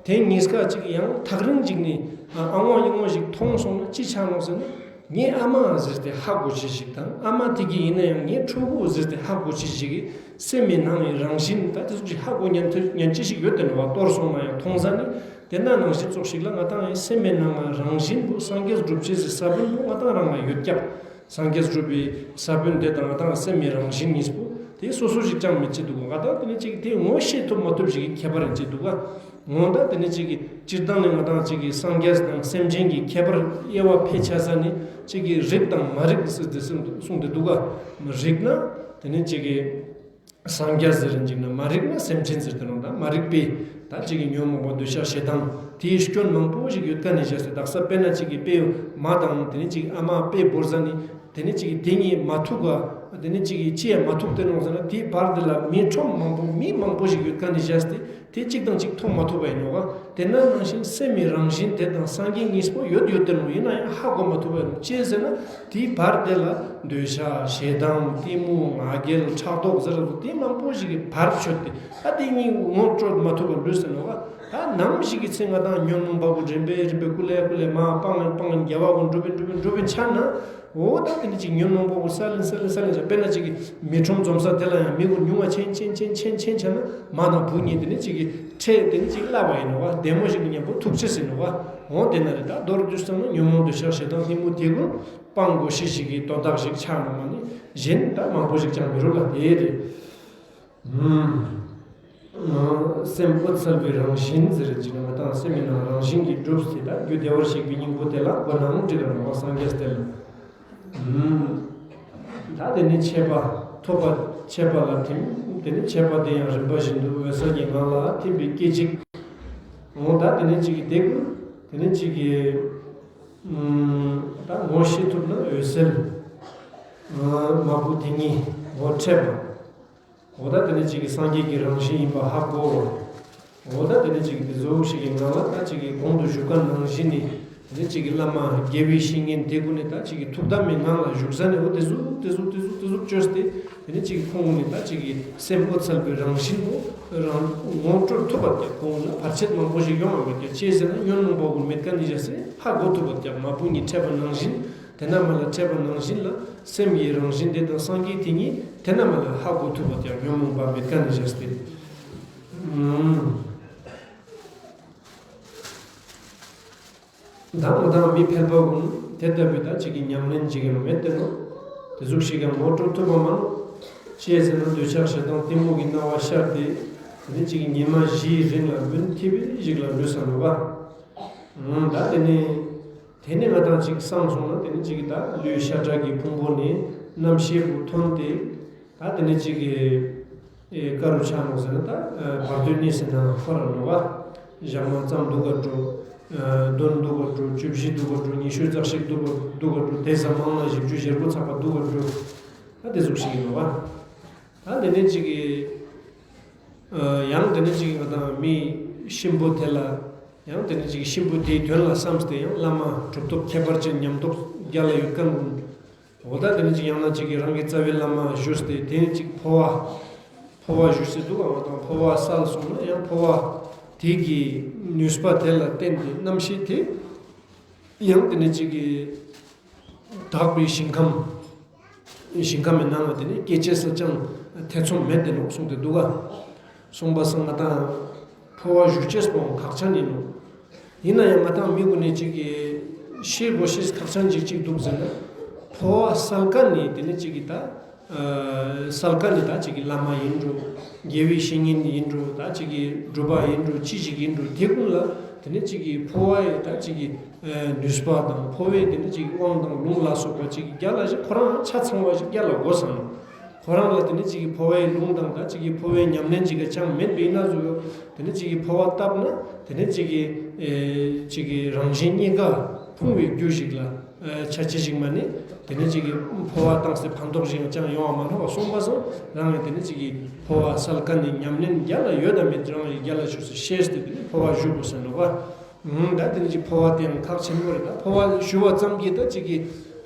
དེ་གཉིས་ཀ་ཅིག་ཡང་ཐག་རིང་ཅིག་ནས་ཨ་ངོ་ཡིན་ངོ་ཞིག་མཐོང་སོང་ན་ཅི་ཆ་ནོག་ཟེར་ན། ངའི་ཨ་མ་ཟེར་ཏེ་ཧ་གོ་ཅེས་ཞིག་དང་ཨ་མ་དེ་གི་ཡིན་ན་ཡང་ངའི་ཕྲུ་གུ་ཟེར་ཏེ་ཧ་གོ་ཅེས་ཞིག་གི་སེམས་མི་ནང་ནས་རང་བཞིན་ད་དེ་ཟུག་ཞིག་ཧ་གོ་ཉན་ཐོས་ཉན་ཅེས་ཞིག་ཡོད་དེ་ནོག་བ། གཏོར་སོང་ན་ཡང་མཐོང་ས་ནི་དེ་ན་ནང་བཞིན་ཙོགས་ཤིག་ལ་ང་དང་ངི་སེམས་མི་ནང་ང་རང་བཞིན་པོ་སངས་རྒྱས་སྒྲུབ་ཅེས་སི་ས་བོན་པོ་ང་དང་རང་ང་ཡོད་ཀྱག། སངས་རྒྱས་སྒྲུབ་པའི་ས་བོན་དེ་དང་ང་དང་སེམས་མི་རང་བཞིན་གཉིས་པོ་དེ་སོ་སོ་ཞིག་ཅང་མེད་ཅེས་འདུག་ག། ང་དང་དེ་ནི་ཅིག་དེ་ངོ་ཤེས་ཐུབ་མ་ཐུབ་ཞིག་གི་ཁྱད་པར་ཡིན་ཅེས་འདུག་ག། འོ་ད་དེ་ནི་ཅིག་གི་སྤྱིར་བཏང་ནས་ང་དང་ཅིག་གི་སངས་རྒྱས་དང་སེམས་ཅན་གྱི་ཁྱད་པར་དབྱེ་བ་ཕེ་ཆ་ས་ནི་ཅིག་གི་རིགས་དང་མ་རིགས་ཟེར་ཏེ་གསུངས་ཏེ་འདུག་ག། རིགས་ན་དེ་ནི་ཅིག་གི་སངས་རྒྱས་ཟེར་རིན་ཅིག་ན་མ་རིགས་ན་སེམས་ཅན་ཟེར་ཏེ་ནོག། ད་མ་རིག་པའི་ད་ཅིག་གི་ཉོན་མོངས་པ་འདོད་ཆགས་ཞེ་སྡང་དེའི་སྐྱོན་མང་པོ་ཞིག་ཡོད་ཀ་ནས་བཞག་སྟེ་དག་ས་དཔེར་ན་ཅིག་གི་དཔེ་མ་དང་དེ་ནི་ཅིག་ཨ་མ་དཔེ་བོར་ས་ནི། དེ་ནི་ཅིག་གི་དེ་གཉིས་མ་ཐུག་ག་དེ་ནི་ཅིག་གི་ཅི་ཡང་མ་ཐུག་སྟེ་ནོག་ཟེར་ན། དེའི་བར་དེ་ལ་མི་ཁྲོམ་མང་པོ་མི་མང་པོ་ཞིག་ཡོད་མཁན་ནི་བཞག་སྟེ་དེ་གཅིག་དང་གཅིག་མཐོང་མ་ཐུབ་པ་ཡིན་ནོག་ག་དེ་ན་ནང་བཞིན་སེམས་མི་རང་བཞིན་དེ་དང་སངས་རྒྱས་གཉིས་པོ་ཡོད་ཡོད་དེ་ནོག་ཡིན་ན་ཡང་ཧ་གོ་མ་ཐུབ་པ་ཡིན་ནོག་ཅི་ཟེར་ན་དེའི་བར་དེ་ལ་འདོད་ཆགས་ཞེ་སྡང་གཏི་མུག་ང་རྒྱལ་ཕྲག་དོག་ཟེར་ར་དེ་མང་པོ་ཞིག་གི་བར་ཆོད་དེ་ད་དེ་གཉིས་ངོ་སྤྲོད་མ་ཐུབ་པ་ལུས་ཟེར་ནོག་ག་ད་ནམ་ཞིག་གི་ཚེ་ང་དང་ཉོན་མོངས་པ་གུན་རིམ་པས་རིམ་པས་ཀུ་ལེ་ཀུ་ལེ་མ་སྤང་ངན་སྤང་ངན་རྒྱལ་བ་གུན་འགྲུབ་པིན་འགྲུབ་པིན་འགྲུབ་པིན་ཆ་ན། འོ་ད་དེ་ནི་ཅིག་ཉོན་མོངས་པ་གུན་སལ་ལེན་སལ་ལེན་སལ་ལེན་བྱ། དཔེར་ན་ཅིག་གི་མི་ཁྲོམ་འཛོམས་ས་དེ་ལ་ཡང་མི་གུན་ཉུང་བ་ཆེན་ཆེན་ཆེན་ཆེན་ཆེན་ཆ་ན་མ་དང་བུ་གཉིས་དེ་ནི་ཅིག་གི་ཁྲེལ་དེ་ནི་ཅིག་བསླབ་པ་ཡིན་ནོག་ག་བདེ་མོ་ཞིག་གི་མཉམ་པོ་ཐུག་ཅེས་ཡིན་ནོག་ག་འོ་དེ་ན་རེ་ད་མདོར་བསྡུས་སོང་ན་ཉོན་མོངས་འདོད་ཆགས་ཞེ་སྡང་གཏི་མུག་དེ་གུན་སྤང་དགོས་ཤེས་ཤིག་གི་དོན་དག་ཞིག་ཆགས་ནོག་མ་ནི་གཞན་ད་མང་པོ་ཞིག་ཅང་མི་རུང་ལ་དེ་རེད། སེམས་འོད་གསལ་བའི་རང་བཞིན་ཟེར་ཅིག་ན་ང་དང་སེམས་ཡིན་ན་རང་བཞིན་གྱིས་གྲུབ་སྟེ་ད་རྒྱུ་བདེ་བར་གཤེགས་པའི་སྙིང་པོ་དེ་ལ་མགོ་ནའང་འགྲིག་ག་རུང་བ་སངས་རྒྱས་དེ་ལ། ད་དེ་ནི་མཆེད་པ་ཐོབ་པ་མཆེད་པ་ལ་ཐིམ། དེ་ནི་མཆེད་པ་དེ་ཡང་རིམ་པ་བཞིན་དུ་འོད་གསལ་གྱི་ངང་ལ་ཐིམ་པའི་སྐད་ཅིག་འོ་ད་དེ་ནི་ཅིག་གི་དེ་ཀུན་དེ་ནི་ཅིག་གི་ད་ངོ་ཤེས་ཐུབ་ན་འོད་གསལ་མ་བུ་དེ་ཉིད་ངོ་འཕྲད་པ། འོ་ད་དེ་ནི་ཅིག་གི་སངས་རྒྱས་ཀྱི་རང་བཞིན་ཡིན་པ་ཧ་གོ། འོ་ད་དེ་ནི་ཅིག་གི་དེ་ཟུག་ཞིག་གི་ངང་ལ་ད་ཅིག་གི་གོང་དུ་ཞུ་མཁན་ནང་བཞིན་ནི་དེ་ནི་ཅིག་གི་བླ་མ་དགེ་བའི་བཤེས་གཉེན་དེ་ཀུན་ནི་ད་ཅིག་གི་ཐུགས་དམ་མི་ངང་ལ་བཞུགས་ས་ནི་འོ་དེ་ཟུག་དེ་ཟུག་དེ་ཟུག་དེ་ཟུག་བཅོས་ཏེ་དེ་ནི་ཅིག་གི་ཁོང་ཀུན་ནི་ད་ཅིག་གི་སེམས་འོད་གསལ་བའི་རང་བཞིན་པོ་རང་ངོ་སྤྲོད་ཐུབ་པ་དེ་ཁོང་ལ་བར་ཆད་མང་པོ་ཞིག་ཡོང་བ་མེད་ཀྱང་ཅི་ཟེར་ན་ཉོན་མོངས་པ་ཀུན་མེད་མཁན་ནི་བཞག་སྟེ་ཧ་གོ་ཐུབ་པ་དེ་མ་བུ་གཉིས་འཕྲད་པ་ནང་བཞིན། དེ་ན་མ་ལ་འཕྲད་པ་ནང་བཞིན་ལ་སེམས་ཀྱི་རང་བཞིན་དེ་དང་སངས་རྒྱས་དེ་ཉིད་དེ་ན་མ་ལ་ཧ་གོ་ཐུབ་པ་དེ་ཉོན་མོངས་པ་མེད་མཁན་ནི་བཞག་སྟེ། ད་ང་དང་མི་ཕལ་པ་ཀུན་དེ་ལྟ་བུའི་ད་ཅིག་གི་ཉམས་ལེན་ཅིག་ཡང་མེད་དེ་ནོག་དེ་ཟུག་ཞིག་ཡང་ངོ་སྤྲོད་ཐུབ་པ་མ་ནོག་ཅི་ཟེར་ན་འདོད་ཆགས་ཞེ་སྡང་གཏི་མུག་གི་སྣང་བ་ཤར་ཏེ་དེ་ནི་ཅིག་གི་ཉི་མ་བཞིའི་རིང་ལ་མུན་འཐིབས་པའི་ཞིག་ལ་ལུས་ས་ནོག་པ། ད་དེ་ནི། དེ་ནི་ང་དང་ཅིག་སང་སོང་ན་དེ་ནི་ཅིག་གི་ད་ལུས་ཤ་ཁྲག་གི་ཕུང་པོ་ནི་རྣམ་ཤེས་པོ་ཐོན་ཏེ་ད་དེ་ནི་ཅིག་གི་ཨེ་ཀ་རུ་ཆ་ནོག་ཟེར་ན་ད་བར་དོའི་གནས་སི་ནང་འཁོར་ར་ནོག་པ། ཞག་མ་ཙམ་འདུག་ག་འགྲོ། བདུན་འདུག་ག་འགྲོ། བཅུ་བཞི་འདུག་ག་འགྲོ། ཉི་ཤུ་རྩ་གཅིག་འདུག་ག་འགྲོ། དེ་ཙམ་མང་ན་བཞི་བཅུ་ཞེ་དགུ་ཚག་པ་འདུག་ག་འགྲོ། ད་དེ་ཟུག་ཞིག་ཡིན་ནོག་པ། ད་དེ་ནི་ཅིག་གི་ཡང་དེ་ནི་ཅིག་ང་དང་མི་གཤིན་པོ་དེ་ལ་ཡང་དེ་ནི་ཅིག་གཤིན་པོ་དེའི་དོན་ལ་བསམས་ཏེ་ཡང་བླ་མ་གྲུབ་ཐོབ་ཁྱད་པར་ཅན་ཉམས་རྟོགས་རྒྱལ་ལ་ཡོད་མཁན་ཀུན། འོ་ད་དེ་ནི་ཅིག་ཡང་ན་ཅིག་གི་རང་གི་རྩ་བའི་བླ་མ་ཞུས་ཏེ་དེ་ནི་ཅིག་འཕོ་བ་འཕོ་བ་ཞུས་ཏེ་འདུག་ག་ང་དང་འཕོ་བ་སལ་སོང་ན་ཡང་འཕོ་བ་དེ་གི་ནུས་པ་དེ་ལ་བརྟེན་ཏེ་རྣམ་ཤེས་དེ་ཡང་དེ་ནི་ཅིག་གི་དག་པའི་ཞིང་ཁམས། ཞིང་ཁམས་མི་ནང་ལ་དེ་ནི་སྐྱེ་ཅེས་ས་ཅང་ཐེ་ཚོམ་མེད་དེ་ནོག་གསུངས་ཏེ་འདུག་ག་གསུངས་པ་སང་ང་དང་འཕོ་བ་ཞུ་ཅེས་པོའང་ཁག་ཆེན་ཡིན་ནོག་ཡིན་ན་ཡང་ང་དང་མི་ཀུན་ནི་ཅིག་གི་ཤེས་དགོས་ཤེས་ཁག་ཆེན་ཅིག་ཅིག་འདུག་ཟེར་ན། འཕོ་བ་སལ་མཁན་ནི་དེ་ནི་ཅིག་གི་ད་སལ་མཁན་ནི་ད་ཅིག་གི་བླ་མ་ཡིན་འགྲོ། དགེ་བའི་བཤེས་གཉེན་ཡིན་འགྲོ། ད་ཅིག་གི་སྒྲུབ་པ་ཡིན་འགྲོ། ཅི་ཞིག་ཡིན་འགྲོ། དེ་ཀུན་ལ་དེ་ནི་ཅིག་གི་འཕོ་བའི་ད་ཅིག་གི་ནུས་པ་དང་འཕོ་བའི་དེ་ནི་ཅིག་དབང་དང་ལུང་ལ་སོགས་པ་ཅིག་རྒྱལ་ལ་ཞིག་ཁོ་རང་ཆ་ཚང་བ་ཞིག་རྒྱལ་ལ་དགོས་སམ། ཁོ་རང་ལ་དེ་ནི་ཅིག་གི་འཕོ་བའི་ལུང་དང་ད་ཅིག་གི་འཕོ་བའི་ཉམས་ལེན་ཅིག་ག་ཅང་མེད་པའི་ན་ཟུག་དེ་ནི་ཅིག་གི་འཕོ་བ་བཏབ་ན་དེ་ནི་ཅིག་གི་ཨེ་ཅིག་གི་རང་བཞིན་གཉིས་ཀ་ཕུང་བའི་རྒྱུ་ཞིག་ལ་ཨེ་ཆ་ཅེས་ཞིག་མ་ནི་དེ་ནི་ཅིག་གི་འཕོ་བ་བཏང་སྟེ་ཕན་ཐོགས་ཤིག་ཅང་ཡོང་བ་མ་ནོག་གསུངས་པ་སང་རང་གི་དེ་ནི་ཅིག་གི་འཕོ་བ་སལ་མཁན་ནི་ཉམས་ལེན་རྒྱལ་ལ་ཡོད་དམ་མེད་རང་གི་རྒྱལ་ལ་ཞུགས་སུ་ཤེས་ཏེ་དེ་ནི་འཕོ་བ་ཞུ་དགོས་ས་ནོག་པ། ད་དེ་ནི་ཅིག་འཕོ་བ་དེ་ཡང་ཁག་ཆེན་པོ་རེད། ད་འཕོ་བ་ཞུ་བ་ཙམ་གྱིས་ད་ཅིག་གི་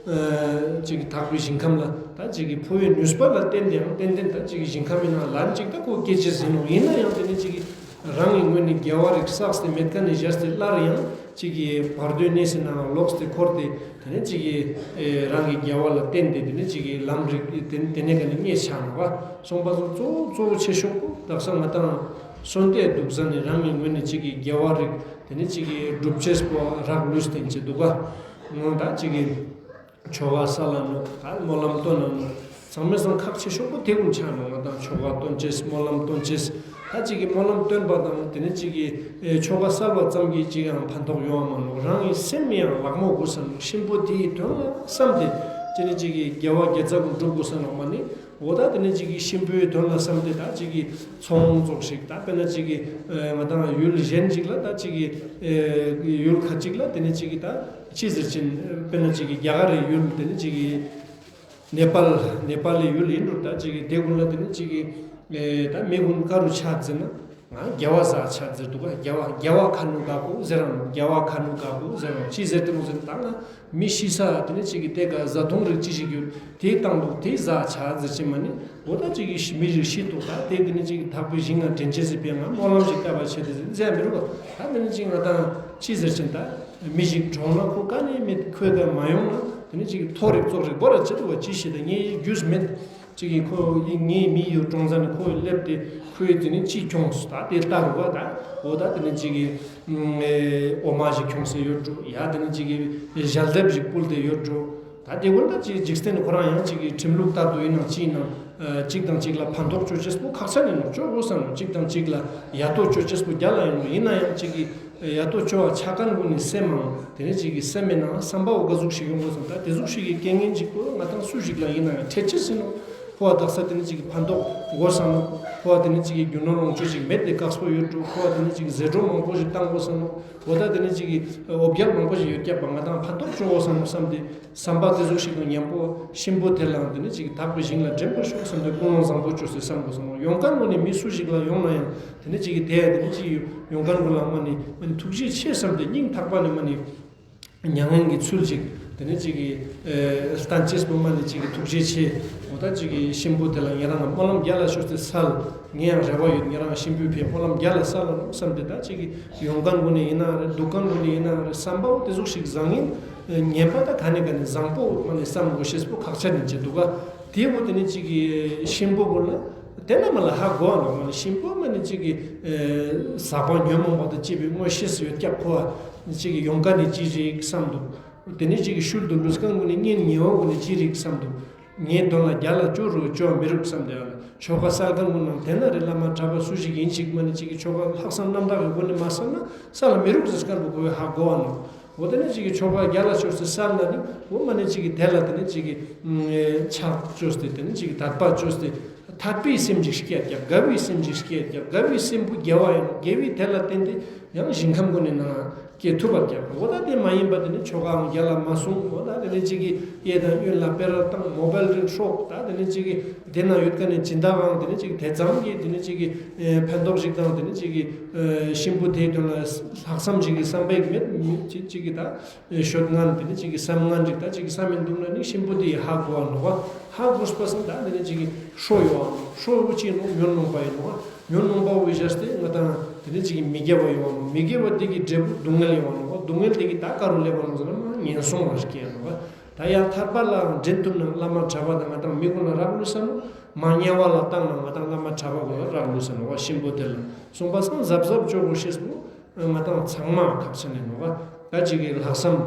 ཨ་ཅིག་གི་དག་པའི་ཞིང་ཁམས་ལ་ད་ཅིག་གི་འཕོ་བའི་ནུས་པ་ལ་བརྟེན་ཏེ་ཡང་ཏན་ཏན་ད་ཅིག་གི་ཞིང་ཁམས་མི་ནང་ལན་ཅིག་ད་ཁོ་སྐྱེ་ཅེས་ཡིན་ནོག་ཡིན་ན་ཡང་དེ་ནི་ཅིག་གི་རང་གི་ངོས་ནས་དགེ་བ་རིགས་བསགས་ཏེ་མེད་མཁན་ནི་བཞག་སྟེ་སླར་ཡང་ཅིག་གི་བར་དོའི་གནས་སི་ནང་ལོག་སྟེ་འཁོར་ཏེ་དེ་ནི་ཅིག་གི་ཨེ་རང་གི་དགེ་བ་ལ་བརྟེན་ཏེ་དེ་ནི་ཅིག་གི་ལམ་རིགས་དེ་དེ་ནི་ག་ནི་རྙེད་ཆ་ནོག་པ། གསུངས་པ་སང་གཙོ་བོ་གཙོ་བོ་ཆེ་ཤོས་པོ་དག་ས་ང་དང་གསོན་ཏེ་འདུག་ས་ནི་རང་གི་ངོས་ནས་ཅིག་གི་དགེ་བ་རིགས་དེ་ནི་ཅིག་གི་སྒྲུབ་ཅེས་པོ་རག་ལུས་ཏེ་ཅི་འདུག་ག་ངོ་ད་ཅིག་གི་ཆོ་ག་སལ་ལ་ནོག་ད་སྨོན་ལམ་འདོན་ལ་ནོག་ཚང་མའི་སང་ཁག་ཆེ་ཤོས་པོ་དེ་ཀུན་ཆ་ནོག་ང་དང་ཆོ་ག་འདོན་ཅེས་སྨོན་ལམ་འདོན་ཅེས་ད་ཅིག་གི་སྨོན་ལམ་འདོན་པ་དང་དེ་ནི་ཅིག་གི་ཨེ་ཆོ་ག་སལ་བ་ཙམ་གྱིས་ཅི་ཡང་ཕན་ཐོགས་ཡོང་བ་མ་ནོག་རང་གི་སེམས་ཡང་ལག་མོ་དགོས་ས་ནོག་གཤིན་པོ་དེའི་དོན་ལ་བསམས་ཏེ་ཅི་ནི་ཅིག་གི་དགེ་བ་དགེ་རྩ་ཀུན་སྒྲུབ་དགོས་ས་ནོག་མ་ནི། འོ་ད་དེ་ནི་ཅིག་གི་གཤིན་པོའི་དོན་ལ་བསམས་ཏེ་ད་ཅིག་གི་ཚོང་ཙོགས་ཤིག་ད་དཔེར་ན་ཅིག་གི་ཨེ་ང་དང་ཡུལ་གཞན་ཅིག་ལ་ད་ཅིག་གི་ཨེ་ཡུལ་ཁ་ཅིག་ལ་དེ་ནི་ཅིག་གི་ད་ཅི་ཟེར་ཅིན་དཔེར་ན་ཅིག་གི་རྒྱ་གར་རི་ཡུལ་དེ་ནི་ཅིག་གི་ ནེ་པཱལ་ནེ་པཱལ་ལི་ཡུལ་ཡིན་འགྲོ། ད་ཅིག་གི་དེ་ཀུན་ལ་དེ་ནི་ཅིག་གི་ཨེ་ད་མི་ཀུན་ཀ་རུ་ཆ་ཟེར་ན་ང་རྒྱལ་བ་ཟ་ཆ་ཟེར་འདུག་ག། རྒྱལ་བ་རྒྱལ་བ་ཁ་ནུ་ག་པོ་ཟེར་རང་རྒྱལ་བ་ཁ་ནུ་ག་པོ་ཟེར་རང་ཅི་ཟེར་ཏེ་ནོག་ཟེར་ན་ད་ང་མི་ཤི་ས་དེ་ནི་ཅིག་གི་དེ་ག་བཟའ་བཏུང་རིགས་ཅི་ཞིག་ཡོད་དེ་བཏང་འདུག་དེ་ཟ་ཆ་ཟེར་ཅི་མ་ནི་འོ་ད་ཅིག་གི་མི་རིགས་ཤི་འདུག་ད་དེ་དེ་ནི་ཅིག་གི་དག་པའི་ཞིང་ང་དྲན་ཅེས་སི་ཕིའ་ང་སྨོན་ལམ་ཞིག་བཏབ་པ་ཆེད་དུ་ཟེར་མི་རུང་ག། ད་དེ་ནི་ཅིག་ང་དང་ཅི་ཟེར་ཅི་ད། མི་ཞིག་གྲོངས་ན་ཁོ་ཀ་ནེ་མེད་ཁོའི་ཀ་མ་ཡོང་ན་དེ་ནི་ཅིག་གི་ཐོ་རིག་བཙོག་རིག་བོར་ར་ཅི་འདུག་བ་ཅི་ཤེས་ད་ངའི་རྒྱུས་མེད། ཅིག་གི་ཁོ་ངའི་མི་ཡོད་གྲོངས་ཙ་ནི་ཁོ་སླེབས་ཏེ་ཁོའི་དེ་ནི་ཅི་ཁྱོངས་ད་དེ་ལྟ་རུ་བ་ད་འོ་ད་དེ་ནི་ཅིག་གི་འོ་མ་ཞིག་ཁྱོངས་སེ་ཡོད་འགྲོ། ཡ་དེ་ནི་ཅིག་གི་ཞལ་འདེབས་ཞིག་ཕུལ་ཏེ་ཡོད་འགྲོ། ད་དེ་ཀུན་ད་ཅིག་འཇིག་རྟེན་ཁོ་རང་ཡང་ཅིག་གི་ཁྲིམས་ལུགས་ལྟར་དུ་ཡིན་ནང་ཅི་ཡིན་ནང་ཅིག་དང་ཅིག་ལ་ཕན་ཐོགས་ཅོ་ཅེས་པོ་ཁག་ཆེ་ནི་ནོག་ཅོ་དགོས་ས་ནོག། ཅིག་དང་ཅིག་ལ་ཡ་ཏོ་ཅོ་ཅེས་པོ་རྒྱལ་ལ་ཡིན་ནོག། ཡིན་ན་ཡང་ཅིག་གི་ཡ་ཏོ་ཅོ་བ་ཆ་མཁན་ཀུན་ནི་སེམས་མང་དེ་ནི་ཅིག་གི་སེམས་མེད་ན་བསམ་པ་འོ་ག་ཟུག་ཞིག་ཡོང་དགོས་སམ། ད་དེ་ཟུག་ཞིག་གི་རྐྱེན་ངན་ཅིག་པོ་ང་དང་སུ་ཞིག་ལ་ཡིན་ན་ཡང་འཕྲད་ཅེས་ཡིན་ནོག། ཁོ་བ་དག་ས་དེ་ནི་ཅིག་གི་ཕན་ཐོགས་དགོས་ས་ནོག། ཁོ་བ་དེ་ནི་ཅིག་གི་རྒྱུ་ནོར་ལོངས་སྤྱོད་ཅིག་མེད་དེ་དཀགས་པོ་ཡོད་འགྲོ། ཁོ་བ་དེ་ནི་ཅིག་གི་ཟད་འགྲོ་མང་པོ་ཞིག་བཏང་དགོས་ས་ནོག། འོ་ད་དེ་ནི་ཅིག་གི་འོ་བརྒྱལ་མང་པོ་ཞིག་ཡོད་ཀྱག་པ་ང་དང་ཕན་ཐོགས་ཅོ་དགོས་ས་ནོག་བསམ་སྟེ་བསམ་པ་དེ་ཟུག་ཞིག་དང་མཉམ་པོ་གཤིན་པོ་དེ་ལའང་དེ་ནི་ཅིག་གི་དག་པའི་ཞིང་ལ་འདྲེན་པར་ཤོག་བསམ་སྟེ་ཀུན་སློང་བཟང་པོ་ཅོས་ཏེ་བསམ་དགོས་ས་ནོག། ཡོང་མཁན་ཀུན་ནི་མི་སུ་ཞིག་ལ་ཡོང་ན་ཡང་དེ་ནི་ཅིག་གི་དེ་ཡ་དེ་ནི་ཅིག་གི་ཡོང་མཁན་ཀུན་ལ་མ་ནི་མ་ནི་ཐུགས་རྗེ་ཆེ་བསམ་སྟེ་སྙིང་ཐག་པ་ནས་མ་ནི། མྱ་ངན་གྱི་ཚུལ་ཅིག་དེ་ནི་ཅིག་གི་ཨེ་སྟན་ཅེས་པོ་མ་ནི་ཅིག་གི་ཐུགས་རྗེ་ཆེ། འོ་ད་ཅིག་གི་གཤིན་པོ་དེ་ལ་ཉེ་རང་ལ་སྨོན་ལམ་རྒྱལ་ལ་ཤོར་ཏེ་སལ། ངས་ཡང་རེ་བ་ཡོད་ཉེ་རང་གཤིན་པོའི་ཕིའ་སྨོན་ལམ་རྒྱལ་ལ་སལ་ལ་ནོག་བསམ་སྟེ་ད་ཅིག་གི་ཡོང་མཁན་ཀུན་ནི་ཡིན་ན་རེ་འདུག་མཁན་ཀུན་ནི་ཡིན་ན་རེ་བསམ་པ་བོ་དེ་ཟུག་ཞིག་བཟང་ཡིན། ངན་པ་ད་ག་ནས་ག་ནས་བཟང་པོ་མ་ནི་བསམ་དགོས་ཤེས་པོ་ཁག་ཆེ་ནི་ཅི་འདུག་ག། དེ་བོ་དེ་ནི་ཅིག་གི་གཤིན་པོ་ཀུན་ལ་དེ་ན་མ་ལ་ཧ་གོ་བ་ནོག་མ་ནི་གཤིན་པོ་མ་ནི་ཅིག་གི་ཟག་པ་ཉོན་མོངས་པ་དང་བཅས་པའི་མངོན་ཤེས་ཡོད་ཀྱག་ཁོ་བ། ཅིག་གི་ཡོང་མཁན་ནི་ཅི་རིགས་བསམ་འདུག། དེ་ནི་ཅིག་གི་ཤུལ་དུ་ལུས་མཁན་ཀུན་ནི་གཉེན་ཉེ་བོ་ཀུན་ནི་ཅི་རིགས་བསམ་འདུག། ངའི་དོན་ལ་རྒྱལ་ལ་ཅོ་རུ་ཅོ་མི་རུག་བསམ་སྟེ་ཡ་ལ་ཆོ་ག་སལ་མཁན་ཀུན་ནང་དེ་ན་རེ་བླ་མ་གྲྭ་པ་སུ་ཞིག་ཡིན་ཞིག་མ་ནི་ཅིག་གི་ཆོ་ག་ལྷག་བསམ་རྣམ་དག་གི་སྒོ་ནས་མ་སལ་ན་སལ་ལ་མི་རུག་ཟེར་མཁན་པོ་ཁོ་བོས་ཧ་གོ་བ་ནོག། འོ་དེ་ནི་ཅིག་གི་ཆོ་ག་རྒྱལ་ལ་ཅོས་ཏེ་སལ་ན་ནི་འོ་མ་ནི་ཅིག་གི་དེ་ལ་དེ་ནི་ཅིག་གི་ཕྱག་ཅོས་ཏེ་དེ་ནི་ཅིག་གི་དད་པ་ཅོས་ཏེ། ཐད་པའི་སེམས་ཅིག་སྐྱེ་ཀྱག། དགའ་བའི་སེམས་ཅིག་སྐྱེ་ཀྱག། དགའ་བའི་སེམས་པོ་དགེ་བ་ཡིན་ནོག། དགེ་བའི་དེ་ལ་བརྟེན་ཏེ་ཡང་ཞིང་ཁམས་ཀུན་ནི་ནང་སྐྱེ་ཐུབ་པར་ཀྱག། འོ་ད་དེ་མ་ཡིན་པ་དེ་ནི་ཆོ་གའང་རྒྱལ་ལ་མ་གསུང་། འོ་ད་དེ་ནི་ཅིག་གི་གཡས་དང་གཡོན་ལ་དཔེར་བཏང་མོ་བལ་རིགས་ཧྲོག། ད་དེ་ནི་ཅིག་གི་དེ་ན་ཡོད་མཁན་ནི་སྦྱིན་བདག་གང་དེ་ནི་ཅིག་དེ་ཙམ་གྱི་དེ་ནི་ཅིག་གི་ཕན་ཐོགས་ཤིག་དང་དེ་ནི་ཅིག་གི་གཤིན་པོ་དེའི་དོན་ལ་ལྷག་བསམ་ཞིག་གི་བསམ་པ་ཡིག་མེད་ཅིག་གི་ད། ཤོད་ངན་དེ་ནི་ཅིག་གི་བསམ་ངན་ཅིག་ད་ཅིག་གི་བསམ་མི་འདུག་ན་ནི་གཤིན་པོ་དེ་ཡི་ཧ་གོ་བ་ནོག་པ། ཧ་གོས་པ་སང་ད་དེ་ནི་ཅིག་གི་ཧྲོ་ཡོང་བ་ནོག། ཧྲོ་བོ་ཅི་ནོག། ཉོན་མོངས་པ་ཡིན་ནོག། ཉོན་མོངས་པ་བོ་བཞག་སྟེ་ང་དང་དེ་ནི་ཅིག་གི་མི་དགེ་བ་ཡོང་བ་ནོག། མི་དགེ་བ་དེ་གི་འབྲས་བུ་སྡུག་བསྔལ་ཡོང་བ་ནོག། སྡུག་བསྔལ་དེ་གི་ད་ག་རུ་སླེབས་པ་ནོག་ཟེར་ན་མ་ངན་སོང་ལ་སྐྱེ་ཡ་ནོག། ད་ཡང་ཐར་པ་ལའང་འདྲེན་ཐུབ་ན་བླ་མ་གྲྭ་པ་དང་ང་དང་མི་ཀུན་ལ་རག་ལུས་ས་ནོག། མ་དམྱལ་བ་ལ་བཏང་ན་ང་དང་བླ་མ་གྲྭ་པ་ཀུན་ལ་རག་ལུས་ས་ནོག་པ། གཤིན་པོ་དེ་ལ་གསུངས་པ་སང་གཟབ་གཟབ་ཅོ་དགོས་ཤེས་པོ། ང་དང་ཚང་མ་ཁག་ཆེ་ནི་ནོག། ད་ཅིག་གི་ལྷག་བསམ་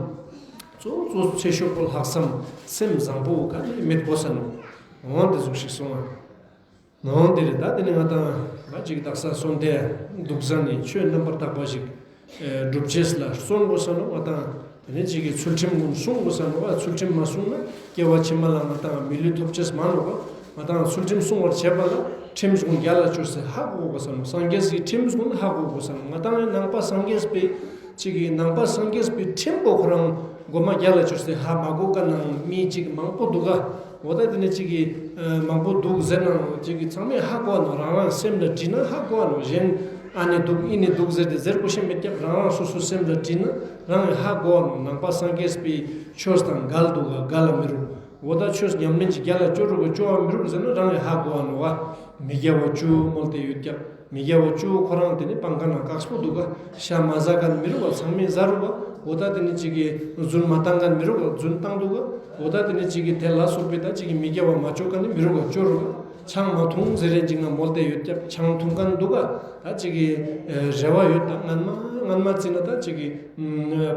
གཙོ་གཙོ་ཆེ་ཤོས་པོ་ལྷག་བསམ་སེམས་བཟང་པོ་ག་ནི་མེད་དགོས་ས་ནོག། འོང་དེ་ཟུག་ཞིག་སོང་ང་། འོང་དེ་རེད། ད་དེ་ནི་ང་དང་ང་ཅིག་དག་ས་སོང་དེ་འདུག་ས་ནི་ཆོས་རྣམ་པར་དག་པ་ཞིག་སྒྲུབ་ཅེས་ལ་བརྩོན་དགོས་ས་ནོག། ང་དང་དེ་ནི་ཅིག་གི་ཚུལ་ཁྲིམས་ཀུན་སྲུང་དགོས་ས་ནོག། ཚུལ་ཁྲིམས་མ་སྲུང་ན་སྐྱེ་བ་ཕྱི་མ་ལ་ང་དང་མི་ལུས་ཐོབ་ཅེས་མ་ནོག། ང་དང་ཚུལ་ཁྲིམས་སྲུང་བར་བྱེད་པ་ལ་ཁྲིམས་ཀུན་རྒྱལ་ལ་ཅོས་ཏེ་ཧ་གོ་དགོས་ས་ནོག། སངས་རྒྱས་ཀྱི་ཁྲིམས་ཀུན་ཧ་གོ་དགོས་ས་ནོག། ང་དང་ནང་པ་སངས་རྒྱས་པའི་ཅིག་གི་ནང་པ་སངས་རྒྱས་པའི་ཁྲིམས་པོ་ཁོ་རང་མགོ་མ་རྒྱལ་ལ་ཅོས་ཏེ་ཧ་མ་གོ་མཁན་ནང་མི་ཅིག་མང་པོ་འདུག་ག། འོ་ད་དེ་ནི་ཅིག་གི་མང་པོ་འདུག་ཟེར་ནའང་ཅིག་གི་ཚང་མས་ཧ་གོ་བ་ནོག། རང་རང་སེམས་ལ་དྲིས་ན་ཧ་གོ་བ་ནོག། གཞན་ཨ་ནི་འདུག་ཨི་ནི་འདུག་ཟེར་ཏེ་ཟེར་དགོས་ཤེས་མེད་ཀྱག། རང་རང་སོ་སོའི་སེམས་ལ་དྲིས་ན་རང་ཧ་གོ་བ་ནོག། ནང་པ་སངས་རྒྱས་པའི་ཆོས་དང་འགལ་འདུག་ག་འགལ་ལ་མི་རུང་། འོ་ད་ཆོས་ཉམས་ལེན་ཅིག་རྒྱལ་ལ་ཅོ་རུག་ག་ཅོ་བ་མི་རུག་ཟེར་ན་རང་ཡང་ཧ་གོ་བ་ནོག་ག། མི་དགེ་བ་བཅུ་མོལ་ཏེ་ཡོད་ཀྱག། མི་དགེ་བ་བཅུ་ཁོ་རང་དེ་ནི་སྤང་མཁན་ན་དཀགས་པོ་འདུག་ག། ཤ་མ་ཟ་མཁན་མི་རུག་ག། ཚང་མས་ཟ་རུག་ག། འོ་ད་དེ་ནི་ཅིག་གི་རྫུན་མ་བཏང་མཁན་མི་རུག་ག། རྫུན་བཏང་འདུག་ག། འོ་ད་དེ་ནི་ཅིག་གི་དེ་ལ་སོགས་པའི་ད་ཅིག་གི་མི་དགེ་བ་མ་ཅོ་མཁན་ནི་མི་རུག་ག། ཅོ་རུག་ག། ཆང་མ་འཐུང་ཟེར་རན་ཅིག་ན་མོལ་ཏེ་ཡོད་ཀྱག། ཆང་འཐུང་མཁན་འདུག་ག། ད་ཅིག་གི་རེ་བ་ཡོད། ད་སྔན་མ་སྔན་མ་བརྩིས་ན་ད་ཅིག་གི་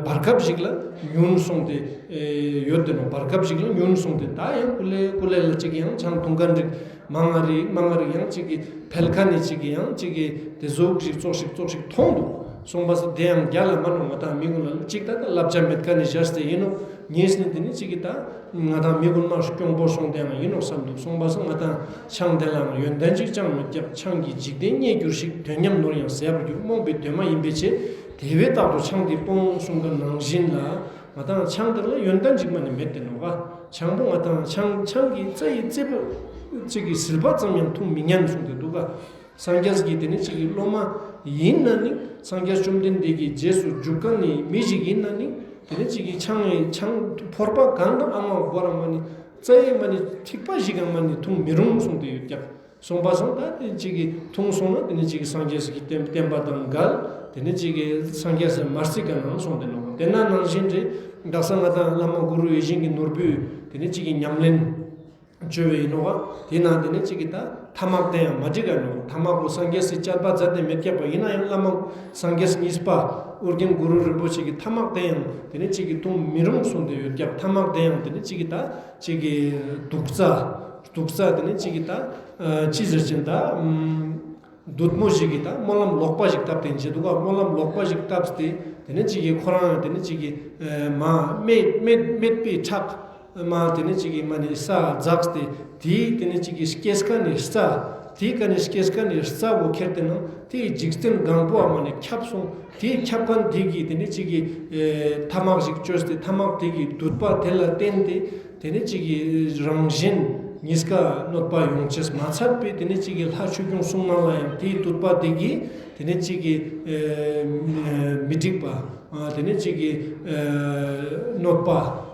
བར་སྐབས་ཤིག་ལ་ཉུང་སོང་སྟེ་ཡོད་དེ་ནོག། བར་སྐབས་ཤིག་ལ་ཉུང་སོང་སྟེ་ད་ཡང་ཀུ་ལེ་ཀུ་ལེ་ལ་ཅིག་ཡང་ཆང་འཐུང་མཁན་རིགས་མང་ང་རིགས་མང་ང་རིགས་ཡང་ཅིག་གི་འཕེལ་མཁན་ནི་ཅིག་གི་ཡང་ཅིག་གི་དེ་ཟུག་ཞིག་ཙོགས་ཤིག་ཙོགས་ཤིག་མཐོང་འདུག། སོང་པ་ས་དེ་ཡང་རྒྱལ་ལ་མ་ནོག། ང་དང་མི་ཀུན་ལ་ཅིག་ད་ད་བསླབ་བྱ་མེད་མཁན་ནི་བཞག་སྟེ་ཡིན་ནོག། ཉིས་ནི་དེ་ནི་ཅིག་གི་ད་ང་དང་མི་ཀུན་མ་སྐྱོང་པོ་སོང་དེ་ཡང་ཡིན་ནོག་བསམ་འདུག། སོང་པ་ས་ང་དང་ཆང་དེ་ལའང་ཡོན་ཏན་ཅིག་ཅང་མེད་ཀྱག། ཆང་གིས་འཇིག་རྟེན་རྙེད་འགྱུར་ཞིང་། དོན་ཉམས་ནོར་ཡང་ཟད་པར་འགྱུར། རྨོངས་པའི་དོན་མ་ཡིན་པའི་ཕྱིར། དེ་བས་རྟག་ཏུ་ཆང་འདི་སྤོང་། གསུངས་པ་ནང་བཞིན་ལ་ང་དང་ཆང་དེ་ལ་ཡོན་ཏན་ཅིག་མ་ནི་མེད་དེ་ནོག་ག། ཆང་བོ་ང་དང་ཆང་ཆང་གི་རྩ་ཡི་རྩེ་བོ་ཅིག་གི་ཟིལ་པ་ཙམ་ཡང་འཐུང་མི་ཉན་གསུངས་ཏེ་འདུག་ག། སངས་རྒྱས་ཀྱི་དེ་ནི་ཅིག་གི་སློབ་མ་ཡིན་ན་ནི་སངས་རྒྱས་བཅོམ་ལྡན་འདས་ཀྱི་རྗེས་སུ་འཇུག་མཁན་ནི་མི་ཞིག་ཡིན་ན་ནི་དེ་ནི་ཅིག་གི་ཆང་ངི་ཆང་ཕོར་པ་གང་དང་ཨ་མ་བོ་རང་མ་ནི་རྩ་ཡི་མ་ནི་ཐིགས་པ་ཞིག་ཡང་མ་ནི་འཐུང་མི་རུང་གསུངས་ཏེ་ཡོད་ཀྱག། སོང་པ་སང་ད་དེ་ནི་ཅིག་གི་འཐུང་སོང་ན་དེ་ནི་ཅིག་གི་སངས་རྒྱས་ཀྱི་བསྟན་བསྟན་པ་དང་འགལ། དེ་ནི་ཅིག་གི་སངས་རྒྱས་མ་རྩི་ག་ནང་སོང་སྟེ་ནོག། དེ་ན་ནང་བཞིན་རེད། དག་ས་ང་དང་བླ་མ་གུ་རུ་ཡིད་བཞིན་གྱི་ནོར་བུས་དེ་ནི་ཅིག་གི་ཉམས་ལེན་བཅོ་བའི་ཡིན་ནོག། དེ་ན་དེ་ནི་ཅིག་གི་ད་ཐ་མག་དེ་ཡང་མ་འགྲིག་ག་ནོག། ཐ་མག་པོ་སངས་རྒྱས་སི་བཅས་པ་མཛད་དེ་མེད་ཀྱག་པ། ཡིན་ན་ཡང་བླ་མ་སངས་རྒྱས་གཉིས་པ་ཨོ་རྒྱན་གུ་རུ་རིན་པོ་ཆེ་གི་ཐ་མག་དེ་ཡང་དེ་ནི་ཅིག་གི་འཐུང་མི་རུང་གསུངས་ཏེ་ཡོད་ཀྱག། ཐ་མག་དེ་ཡང་དེ་ནི་ཅིག་གི་ད་ཅིག་གི་དུག་རྩ། དུག་རྩ་དེ་ནི་ཅིག་གི་ད་ཅི་ཟེར་ཅིན་ད་བདུད་མོ་ཞིག་གི་ད་སྨོན་ལམ་ལོག་པ་ཞིག་བཏབ་སྟེ་འཇེ་འདུག་ག། སྨོན་ལམ་ལོག་པ་ཞིག་བཏབ་སྟེ་དེ་ནི་ཅིག་གི་ཁོ་རང་དེ་ནི་ཅིག་གི་མ་སྨད་སྨད་སྨད་པའི་ཁྲག་མ་དེ་ནི་ཅིག་གི་མ་ནི་ས་འཛགས་ཏེ་དེའི་དེ་ནི་ཅིག་གི་སྐྱེས་ཁན་ནི་རྩ། དེའི་ཀ་ནི་སྐྱེས་ཁན་ནི་རྩ་བོ་ཁྱེར་ཏེ་ནང་དེའི་འཇིག་རྟེན་གང་པོ་ཨ་མ་ནི་ཁྱབ་སོང་། དེའི་ཁྱབ་ཁན་དེ་གི་དེ་ནི་ཅིག་གི་ཐ་མག་ཞིག་བཅོས་ཏེ་ཐ་མག་དེ་གི་དུད་པ་དེ་ལ་བརྟེན་ཏེ་དེ་ནི་ཅིག་གི་རང་གཞན་གཉིས་ཀ་གནོད་པ་ཡོང་ཅེས་མ་ཚད་པའི་དེ་ནི་ཅིག་གི་ལྷ་ཆོས་སྐྱོང་སྲུང་མ་ལ་ཡང་དེའི་དུད་པ་དེ་གི་དེ་ནི་ཅིག་གི་མི་འགྲིག་པ། དེ་ནི་ཅིག་གི་གནོད་པ།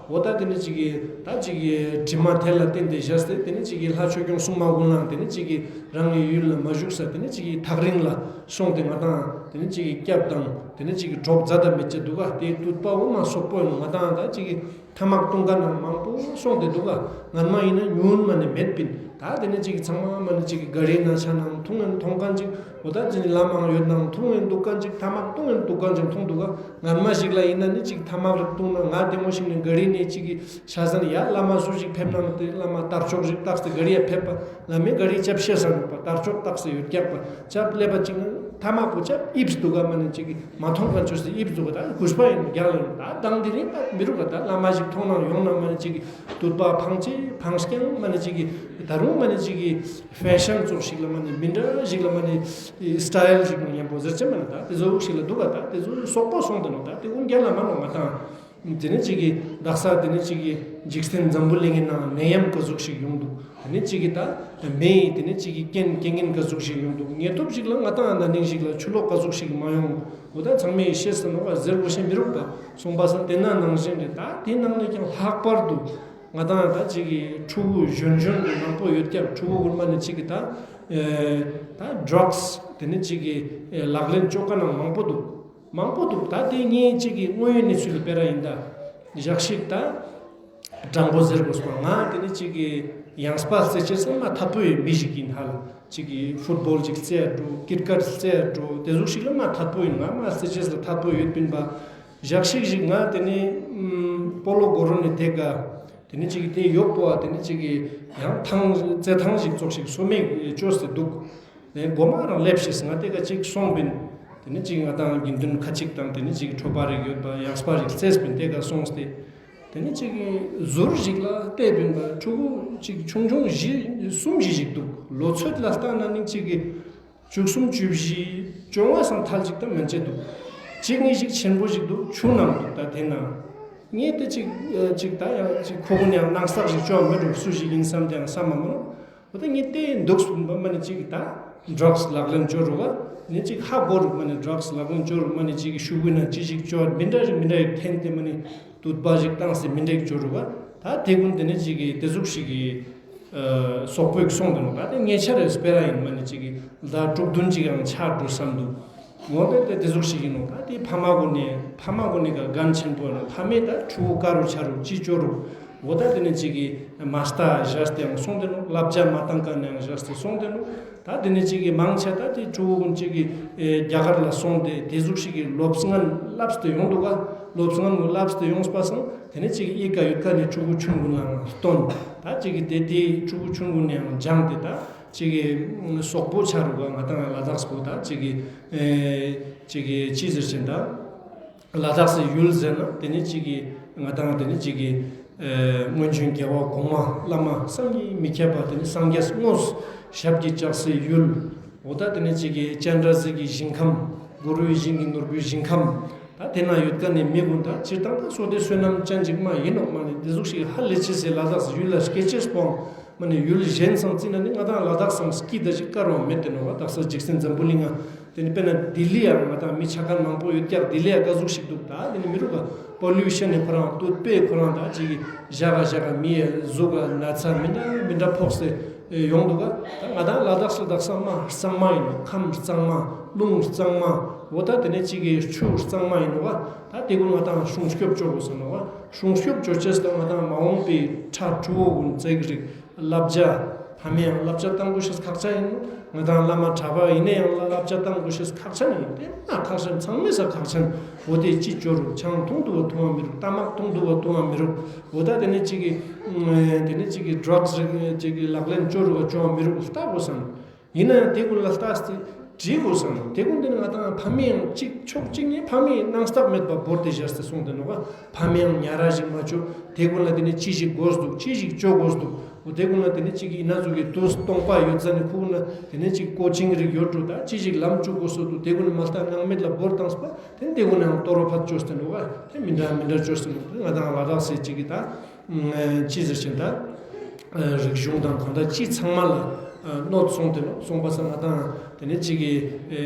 འོ་ད་དེ་ནི་ཅིག་གི་ད་ཅིག་གི་དྲི་མ་དེ་ལ་བརྟེན་ཏེ་བཞག་སྟེ་དེ་ནི་ཅིག་གི་ལྷ་ཆོས་སྐྱོང་སྲུང་མ་ཀུན་ལའང་དེ་ནི་ཅིག་གི་རང་གི་ཡུལ་ལ་མ་བཞུགས་ས་དེ་ནི་ཅིག་གི་ཐག་རིང་ལ་སོང་སྟེ་ང་དང་དེ་ནི་ཅིག་གི་སྐྱབས་དང་དེ་ནི་ཅིག་གི་གྲོགས་མཛད་ད་མེད་ཅེས་འདུག་ག། དེའི་དུད་པ་འོ་མ་སོག་པོ་ཡིན་ནོག། ང་དང་ད་ཅིག་གི་ཐ་མག་བཏུང་མཁན་ནང་མང་པོ་སོང་སྟེ་འདུག་ག། སྔན་མ་ཡིན་ན་ཉུང་མ་ནི་མེད་པིན། ད་དེ་ནི་ཅིག་གི་ཚང་མ་མ་ནི་ཅིག་གི་ག་རི་ན་ཆ་ནང་འཐུང་ངན་འཐུང་མཁན་ཅིག། འོ་ད་ཅི་ནི་ལམ་མང་ཡོད་ནང་འཐུང་ངན་འདུག་མཁན་ཅིག། ཐ་མག་བཏུང་ངན་འདུག་མཁན་ཅིག་འཐུང་འདུག་ག། སྔན་མ་ཞིག་ལ་ཡིན་ན་ནི་ཅིག་ཐ་མག་རིགས་བཏུང་ན་ང་དེ་མོ་ཞིག་ནི་ག་རི་ནས་ཅིག་གི་ཆ་ཟན་ཡ་བླ་མ་སུ་ཞིག་ཕེབས་ནང་དེ་བླ་མ་དར་ལྕོག་ཞིག་བཏགས་ཏེ་ག་རི་ཡ་ཕེབས་པ་ལ་མི་ག་རི་ཅབ་ཤེས་ས་འདུག་པ། དར་ལྕོག་བཏགས་ཏེ་ཡོད་ཀྱག་པ། ཅབ་ལེབ་པ་ཅིག་ནི་ཐ་མག་པོ་ཅབ་ཨིབས་འདུག་ག། མ་ནི་ཅིག་གི་མ་མཐོང་མཁན་ཅོས་ཏེ་ཨིབས་འདུག་ག། ད་གུས་པ་ཡིན་རྒྱག་ལེན་ད་དང་དེ་རིང་ད་མི་རུག་ག། ད་བླ་མ་ཞིག་མཐོང་ནང་ཡོང་ནང་མ་ནི་ཅིག་གི་དུད་པ་ཕངས་ཅི་ཕངས་ཀྱང་མ་ནི་ཅིག་གི་ད་རུང་མ་ནི་ཅིག་གི་ཕེ་ཤན་ཙོགས་ཤིག་ལ་མ་ནི་མི་འདྲ་ཞིག་ལ་མ་ནི་སི་ཊའིལ་ཞིག་ནང་མཉམ་པོ་ཟེར་ཅེས་མ་ནི་ད་དེ་ཟུག་ཞིག་ལ་འདུག་ག། ད་དེ་ཟུག་སོག་པོ་སོང་དེ་ནོག། ད་དེ་ཀུན་རྒྱལ་ལ་མ་ནོག་མ་དང་། དེ་ནི་ཅིག་གི་དག་ས་དེ་ནི་ཅིག་གི་འཇིག་རྟེན་འཛམ་བུ་གླིང་གི་ནང་ནད་ཡམས་ག་ཟུག་ཞིག་ཡོང་འདུག། དེ་ནི་ཅིག་གི་ད་མེ་ཡི་དེ་ནི་ཅིག་གི་རྐྱེན་རྐྱེན་ངན་ག་ཟུག་ཞིག་ཡོང་འདུག། ངེས་ཐུབ་ཞིག་ལ་ང་དང་ན་ནིང་ཞིག་ལ་ཆུ་ལོག་ག་ཟུག་ཞིག་མ་ཡོང་། འོ་ད་ཚང་མས་ཤེས་ས་ནོག་པ། ཟེར་དགོས་ཤེས་མི་རུག་པ། སོང་པ་སང་དེ་ན་ནང་བཞིན་རེད། ད་དེ་ནང་ནས་ཀྱང་ལྷག་པར་དུ་ང་དང་ད་ཅིག་གི་ཕྲུ་གུ་གཞོན་གཞོན་དུ་མང་པོ་ཡོད་ཀྱག། ཕྲུ་གུ་ཀུན་མ་ནི་ཅིག་གི་ད་ཨེ་ད་ཌྲག་སི་དེ་ནི་ཅིག་གི་ཨེ་ལག་ལེན་ཅོ་མཁན་ནང་མང་པོ་འདུག། མང་པོ་འདུག། ད་དེ་ངས་ཅིག་གི་དངོས་ཡོད་གནས་ཚུལ་ལ་དཔེ་ར་ཡིན་ད་ཞག་ཞིག་ད་དྲང་པོ་ཟེར་དགོས་པ། ང་དེ་ནི་ཅིག་གི་ཡང་སྤ་རྩེ་ཅེས་ལ་མ་ཐད་པོ་ཡོད་མི་ཞིག་ཡིན། ཧ་ལ་ཅིག་གི་ཕུཊ་བོལ་ཅིག་རྩེ་ཡ་འགྲོ། ཀིར་ཀེཊ་རྩེ་ཡ་འགྲོ། དེ་ཟུག་ཞིག་ལ་མ་ཐད་པོ་ཡིན། ང་མ་རྩེ་ཅེས་ལ་ཐད་པོ་ཡོད་པིན་པ། ཞག་ཞིག་ཞིག་ང་དེ་ནི་ཨམ་སྤོ་ལོ་གོ་རོ་ནི་དེ་ག་དེ་ནི་ཅིག་གི་དེ་ཡོད་པོ་བ། དེ་ནི་ཅིག་གི་ཡང་ཐང་རྩེ་ཐང་ཞིག་ཙོགས་ཤིག་སོ་མེ་ཅོས་ཏེ་འདུག། དེ་མགོ་མ་རང་སླེབས་ཤེས་ང་དེ་ག་ཅིག་སོང་པིན། དེ་ནི་ཅིག་ང་དང་དགེ་འདུན་ཁ་ཅིག་དང་དེ་ནི་ཅིག་ཁྲོ་པ་རིག་ཡོད་པ་ཡང་སྤ་རིག་རྩེས་པིན། དེ་ག་སོང་སྟེ་དེ་ནི་ཅིག་གི་ཟུར་ཞིག་ལ་བལྟས་པིན་པ། ཕྲུ་གུ་ཅིག་ཆུང་ཆུང་བཞི་གསུམ་བཞི་ཞིག་འདུག། ལོ་ཚོད་ལ་བལྟས་ན་ནི་ཅིག་གི་བཅུ་གསུམ་བཅུ་བཞི་བཅོ་ལྔ་སང་ཐལ་ཅིག་ད་མན་ཆད་འདུག། ཅིག་གཉིས་ཤིག་ཆེན་པོ་ཞིག་འདུག། ཆུང་ནང་འདུག། ད་དེ་ན་ངས་དེ་ཅིག་ཅིག་ད་ཡང་ཅིག་ཁོ་གུན་ཡང་ནང་སག་ཞིག་ཅོ་མི་འགྲོ། སུ་ཞིག་ཡིན་བསམ་དེ་ཡང་བསམ་མ་མ་ནོ། འོ་ད་ངས་དེ་འདུག་སུ་མ་ནི་ཅིག་ད་ཌྲག་སི་ལག་ལེན་ཅོ་རུག་ག། ནི་ཅིག་ཧ་གོ་རུག་མ་ནི་ཌྲག་སི་ལག་ལེན་ཅོ་རུག་མ་ནི་ཅིག་ཤུ་གུ་ན་ཅི་ཞིག་ཅོ་མི་འདྲ་ཞིག་མི་འདྲ་ཞིག་འཐེན་ཏེ་མ་ནི་དུད་པ་ཞིག་བཏང་སྟེ་མི་འདྲ་ཞིག་ཅོ་རུག་ག། ད་དེ་གུན་དེ་ནི་ཅིག་གི་དེ་ཟུག་ཞིག་གི་ཨ་སོག་པོའི་སོང་དེ་ནོ། ད་དེ་ཉེ་ཆར་རེ་སྤེ་ར་ཡིན། མ་ནི་ཅིག་གི་ཟླ་དྲུག་བདུན་ཅིག་ཡང་ཆགས་འགྲོ་བསམ་འདུག། འོ་དེ་དེ་དེ་ཟུག་ཞིག་ཡིན་ནོ། ད་དེ་ཕ་མ་གུན་ནི་ཕ་མ་གུན་ནི་ག་འགན་ཆེན་པོ་ནོ། ཕ་མས་ད་ཕྲུ་གུ་ག་རུ་ཆ་རུག་ཅི་ཅོ་རུག། འོ་ད་དེ་ནི་ཅིག་གི་མ་ལྟ་བཞག་སྟེ་ཡང་སོང་དེ་ནོ། བསླབ་བྱ་མ་བཏང་མཁན་ནི་ཡང་བཞག་སྟེ་སོང་དེ་ནོ། ད་དེ་ནི་ཅིག་གི་མང་ཆེ་ད་དེ་ཕྲུ་གུ་གུན་ཅིག་གི་ཨེ་རྒྱ་གར་ལ་སོང་སྟེ་དེ་ཟུག་ཞིག་གི་སློབ་ཚན་བསླབས་ཏེ་ཡོང་འདུག་ག། སློབ་ཚན་བསླབས་ཏེ་ཡོང་པ་སང་དེ་ནི་ཅིག་གི་ཨི་ཀ་ཡོད་མཁན་ནི་ཕྲུ་གུ་ཆུང་གུན་ལའང་སྟོན། ད་ཅིག་གི་དེ་དེ་ཕྲུ་གུ་ཆུང་གུན་ནའང་སྦྱངས་ཏེ་ད་ཅིག་གི་སོག་པོ་ཆ་རུག་ག། ང་དང་ལ་དྭགས་པོ་ད་ཅིག་གི་ཨེ་ཅིག་གི་ཅི་ཟེར་ཅེན་ད། ལ་དྭགས་སི་ཡུལ་ཟེར་ན་དེ་ནི་ཅིག་གི་ང་དང་དེ་ནི་ཅིག་གི་ཨེ་སྔོན་བྱོན་རྒྱལ་བ་གོང་མ་བླ་མ་བསམ་གྱིས་མི་ཁྱབ་པ་དེ་ནི་སངས་རྒྱས་དངོས་ཞབས་ཀྱིས་བཅགས་སའི་ཡུལ། འོ་ད་དེ་ནི་ཅིག་གི་སྤྱན་རས་གཟིགས་ཀྱི་ཞིང་ཁམས། གུ་རུ་ཡིད་བཞིན་གྱི་ནོར་བུའི་ཞིང་ཁམས། ད་དེ་ན་ཡོད་ཁན་ནི་མི་གུན་ད་སྤྱིར་བཏང་ད་བསོད་བདེ་བསོད་ནམས་ཅན་ཅིག་མ་ཡིན་ནོག་མ་ནི་དེ་ཟུག་ཞིག་ཧ་ལས་ཅེས་སི་ལ་དྭགས་སི་ཡུལ་ལ་སྐྱེ་ཅེས་པོའང་མ་ནི་ཡུལ་གཞན་སང་རྩིས་ན་ནི་ང་དང་ལ་དྭགས་སང་སྐྱིད་ད་ཞིག་དཀར་བ་མེད་དེ་ནོག་པ། དག་ས་འཇིག་རྟེན་འཛམ་བུ་གླིང་ང་དེ་ནི་དཔེར་ན་ལྡི་ལི་ཡང་ང་དང་མི་ཆ་ཁན་མང་པོ་ཡོད་ཀྱག། ལྡི་ལི་ཡ་ག་ཟུག་ཞིག་འདུག། ད་དེ་ནི་མི་རུག་ག་པོ་ལུ་ཤན་ནི་ཁོ་རང་དུད་པའི་ཁོ་རང་ད་ཅིག་གི་ཞག་ག་ཞག་ག་མི་ཡ་གཟུགས་ག་ན་ཚ་མི་འདྲ་མི་འདྲ་ཕོག་སྟེ་ཡོང་འདུག་ག། ད་ང་དང་ལ་དྭགས་སི་ད་གཙང་མ་གཙང་མ་ཡིན་ནོག། ཁམས་གཙང་མ་རླུང་གཙང་མ་འོ་ད་དེ་ནི་ཅིག་གི་ཆུ་གཙང་མ་ཡིན་ནོག་ག། ད་དེ་གུན་ང་དང་སྲུང་སྐྱོབ་ཅོ་དགོས་ས་ནོག་པ། སྲུང་སྐྱོབ་ཅོ་ཅེས་ད་ང་དང་མ་འོངས་པའི་ཕྲུ་གུ་གུན་ཙེག་རིག་བསླབ་བྱ་ཕ་མེ་ཡང་བསླབ་བྱ་བཏང་དགོས་ཤེས་ཁག་ཆེན་ཡིན་ནོག། ང་དང་བླ་མ་གྲྭ་པ་ཡིན་ན་ཡང་བསླབ་བྱ་བཏང་དགོས་ཤེས་ཁག་ཆེན་ཡིན་ནོག། དེ་མ་ཁག་ཆེན་ཚང་མའི་ས་ཁག་ཆེན། འོ་དེ་ཅི་ཅོ་རུག། ཆང་འཐུང་འདུག་པ་འཐུང་བ་མི་རུག། ཏ་མག་འཐུང་འདུག་པ་འཐུང་བ་མི་རུག། འོ་ད་དེ་ནི་ཅིག་གི་དེ་ནི་ཅིག་གི་ཌྲག་སི་རིག་ཅིག་གི་ལག་ལེན་ཅོ་རུག་པ་ཅོ་བ་མི་རུག་ལྟ་དགོས་ས་ནོག། ཡིན་ན་ཡང་དེ་གུན་ལ་ལྟས་ཏེ་འདྲི་དགོས་ས་ནོག། དེ་གུན་དེ་ནི་ང་དང་ཕ་མེ་ཡང་ཅིག་ཕྱོགས་གཅིག་ནས་ཕ་མེ་ཡང་སྣང་སྟབས་མེད་པ་བོར་ཏེ་བཞག་སྟེ་སོང་སྟེ་ནོག་པ། ཕ་མེ་ཡང་ཉ་ར་ཞིག་མ་ཅོ། དེ་གུན་ལ་དེ་ནི་ཅི་ཞིག་དགོས་འདུག། ཅི་ཞིག་ཅོ་དགོས་འདུག། འོ་དེ་གུན་ལ་དེ་ནི་ཅིག་གི་ཡིན་ན་ཟུག་གི་དུས་སྟོང་པ་ཡོད་ཙ་ནི་ཁོ་གུན་ལ་དེ་ནི་ཅིག་ཀོ་ཆིང་རིག་ཡོད་འགྲོ། ད་ཅི་ཞིག་ལམ་ཅུག་དགོས་སོ་འདུག། དེ་གུན་ནི་མ་ལྟ་སྣང་མེད་ལ་བོར་བཏངས་པ། དེ་ནི་དེ་གུན་ནི་ཡང་ལྟོ་རོ་ཕད་ཅོས་ཏེ་ནོག་པ། དེ་མི་འདྲ་མི་འདྲ་ཅོས་ཏེ་ནོག། ང་དང་ལ་དྭགས་སི་ཅིག་གི་ད་ཅི་ཟེར་ཅེན་ད་རིག་གཞུང་དང་གང་ད་ཅི་ཚང་མ་ལ་གནོད་སོང་སྟེ་ནོག། སོང་པ་སང་ང་དང་དེ་ནི་ཅིག་གི་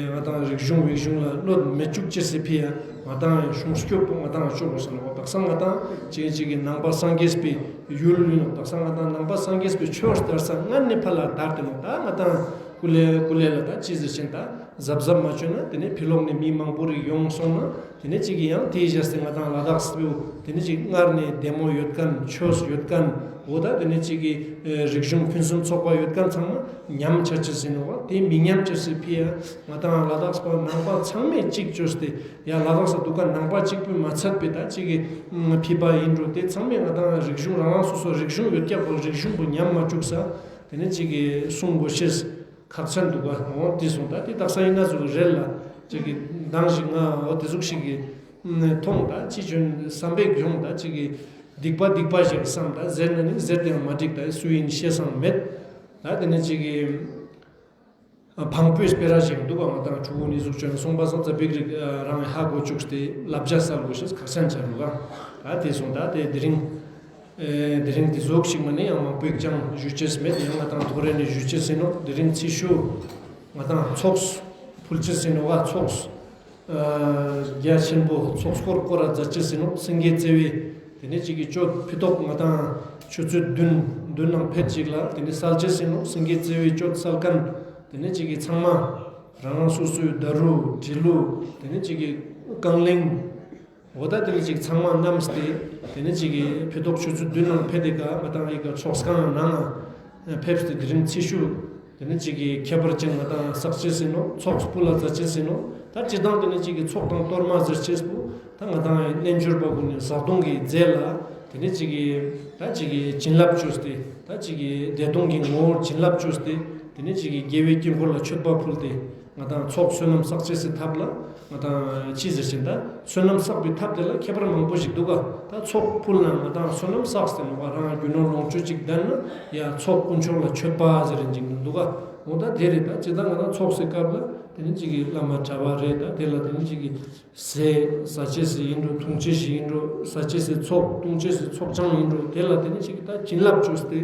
ང་དང་རིག་གཞུང་རིག་གཞུང་ལ་གནོད་མི་ཅུག་ཅེས་སི་ཕི་ཡ་ང་དང་སྲུང་སྐྱོབ་པོ་ང་དང་ཅོ་དགོས་ས་ནོག། དག་ས་ང་དང་ཅིག་ཅིག་གི་ནང་པ་སངས་རྒྱས་པའི་ཡུལ་ཡིན་ནོག། དག་ས་ང་དང་ནང་པ་སངས་རྒྱས་པའི་ཆོས་དར་ས་སྔ་ནས་ཕར་ལ་དར་ཏེ་ནོག། ད་ང་དང་ཀུ་ལེ་ཀུ་ལེ་ལ་ད་ཅི་ཟེར་ཅེན་ད་གཟབ་གཟབ་མ་ཅོས་ན་དེ་ནི་ཕི་ལོག་ནས་མི་མང་པོ་རིག་ཡོང་སོང་ན་དེ་ནི་ཅིག་གི་ཡང་དེའི་བཞག་སྟེ་ང་དང་ལ་དྭགས་སི་བོ་དེ་ནི་ཅིག་སྔར་ནས་བདེ་མོ་ཡོད་ཁན་ཆོས་ཡོད་ཁན་འོ་ད་དེ་ནི་ཅིག་གི་རིག་གཞུང་ཕུན་སུམ་ཚོགས་པ་ཡོད་ཁན་ཚང་མ་ཉམས་ཆ་ཅེས་ཡིན་ནོག། དེ་མི་ཉམས་ཅེས་སི་ཕི་ཡ་ང་དང་ལ་དྭགས་པ་ནང་པ་ཚང་མས་ཅིག་ཅོས་ཏེ་ཡ་ལ་དྭགས་སི་འདུག་ཁན་ནང་པ་གཅིག་པུས་མ་ཚད་པའི་ད་ཅིག་གི་ཕི་པ་ཡིན་འགྲོ། དེ་ཚང་མས་ང་དང་རིག་གཞུང་རང་རང་སོ་སོ་རིག་གཞུང་ཡོད་ཀྱག་པོ་རིག་གཞུང་པོ་ཉམས་མ་ཅུག་ས་དེ་ནི་ཅིག་གི་སྲུང་དགོས་ཤེས་ཁག་ཆེན་འདུག་ག། འོ་དེ་སོང་ད་དེ་དག་ས་ཡིན་ན་ཟུག་རེད་ལ་ཅིག་གི་མདང་ཞིག་ང་འོ་དེ་ཟུག་ཞིག་གི་མཐོང་ད་ཅི་བྱོན་བསམ་པའི་གྱོང་ད་ཅིག་གི་སྡིག་པ་སྡིག་པ་ཞིག་བསམ་ད་ཟེར་ན་ནི་ཟེར་ཏེ་ཡང་མ་འགྲིག། ད་སུ་ཡིན་ཤེས་སང་མེད། ད་དེ་ནི་ཅིག་གི་ཕང་པོའི་སྤེ་ར་ཞིག་འདུག་ག། ང་དང་ཕྲུ་གུ་ནི་ཟུག་བྱོན་སོང་པ་སང་ཙ་པིག་རིག་རང་ཧ་གོ་ཅུག་སྟེ་བསླབ་བྱ་སལ་དགོས་ཤེས་ཁག་ཆེན་ཆ་རུག་ག། ད་དེ་སོང་ད་དེ་དེ་རིང་ཨེ་དེ་རིང་དེ་ཟུག་ཞིག་མ་ནི་ཡང་མང་པོ་ཅང་ཞུ་ཅེས་མེད། ཡང་ང་དང་ཐོ་རེ་ནི་ཞུ་ཅེས་ཡིན་ནོག། དེ་རིང་ཚེས་ཤུ་ང་དང་ཚོགས་ཕུལ་ཅེས་ཡིན་ནོག་ག། ཚོགས་ཨ་རྒྱ་ཆེན་པོ་ཚོགས་འཁོར་བསྐོར་ར་མཛད་ཅེས་ཡིན་ནོག། སེང་གེ་རྩེ་བའི་དེ་ནི་ཅིག་གི་ཆོས་ཕི་ཏོག་ང་དང་ཆུ་ཚོད་བདུན་བདུན་ནང་ཕེད་ཅིག་ལ་དེ་ནི་སལ་ཅེས་ཡིན་ནོག། སེང་གེ་རྩེ་བའི་ཆོས་སལ་ཁན་དེ་ནི་ཅིག་གི་ཚང་མ་རང་རང་སོ་སོའི་ད་རུ་དྲིལ་ལུ་དེ་ནི་ཅིག་གི་རྐང་གླིང་འོ་ད་དེ་ནི་ཅིག་ཚང་མ་བསྣམས་ཏེ་དེ་ནི་ཅིག་གི་ཕི་ཏོག་ཆུ་ཚོད་བདུན་ནང་ཕེད་དེ་ག་ང་དང་ཡི་ག་ཚོགས་ཁང་ནང་ཕེབས་ཏེ་དེ་རིང་ཚེས་ཤུ་དེ་ནི་ཅིག་གི་ཁྱད་པར་ཅན་ང་དང་བསགས་ཅེས་ཡིན་ནོག། ཚོགས་ཕུལ་ལ་མཛད་ཅེས་ཡིན་ནོག། ད་སྤྱིར་བཏང་དེ་ནི་ཅིག་གི་ཚོགས་དང་གཏོར་མ་ཟེར་ཅེས་པོ་ད་ང་དང་རྣལ་འབྱོར་པ་གུན་ནི་བཟའ་བཏུང་གི་རྫས་ལ་དེ་ནི་ཅིག་གི་ད་ཅིག་གི་བྱིན་རླབས་བཅོས་ཏེ་ད་ཅིག་གི་བདེ་སྟོང་གི་ངོ་བོར་བྱིན་རླབས་བཅོས་ཏེ་དེ་ནི་ཅིག་གི་དགེ་བའི་དཀྱིལ་འཁོར་ལ་མཆོད་པ་ཕུལ་ཏེ་ང་དང་ཚོགས་བསོད་ནམས་བསགས་ཅེས་སི་ཐབས་ལ་ང་དང་ཅི་ཟེར་ཅེན་ད་བསོད་ནམས་བསགས་པའི་ཐབས་དེ་ལ་ཁྱད་པར་མང་པོ་ཞིག་འདུག་ག། ད་ཚོགས་ཕུལ་ན་ང་དང་བསོད་ནམས་བསགས་ཏེ་ནོག་པ། རང་རྒྱུ་ནོར་ལོངས་སྤྱོད་ཅིག་ལྡན་ན་ཡ་ཚོགས་དཀོན་མཆོག་ལ་མཆོད་པ་ཟེར་རིན་ཅིག་འདུག་ག། འོ་ད་དེ་རེད། ད་སྤྱིར་བཏང་ང་དང་ཚོགས་སི་སྐབས་ལ་དེ་ནི་ཅིག་གི་བླ་མ་གྲྭ་པ་རེད། ད་དེ་ལ་དེ་ནི་ཅིག་གི་ཟས་ཟ་ཅེས་སི་ཡིན་འགྲོ། འཐུང་ཅེས་སི་ཡིན་འགྲོ། ཟ་ཅེས་སི་ཚོགས་འཐུང་ཅེས་སི་ཚོགས་ཆང་ཡིན་འགྲོ། དེ་ལ་དེ་ནི་ཅིག་གི་ད་བྱིན་རླབས་བཅོས་ཏེ་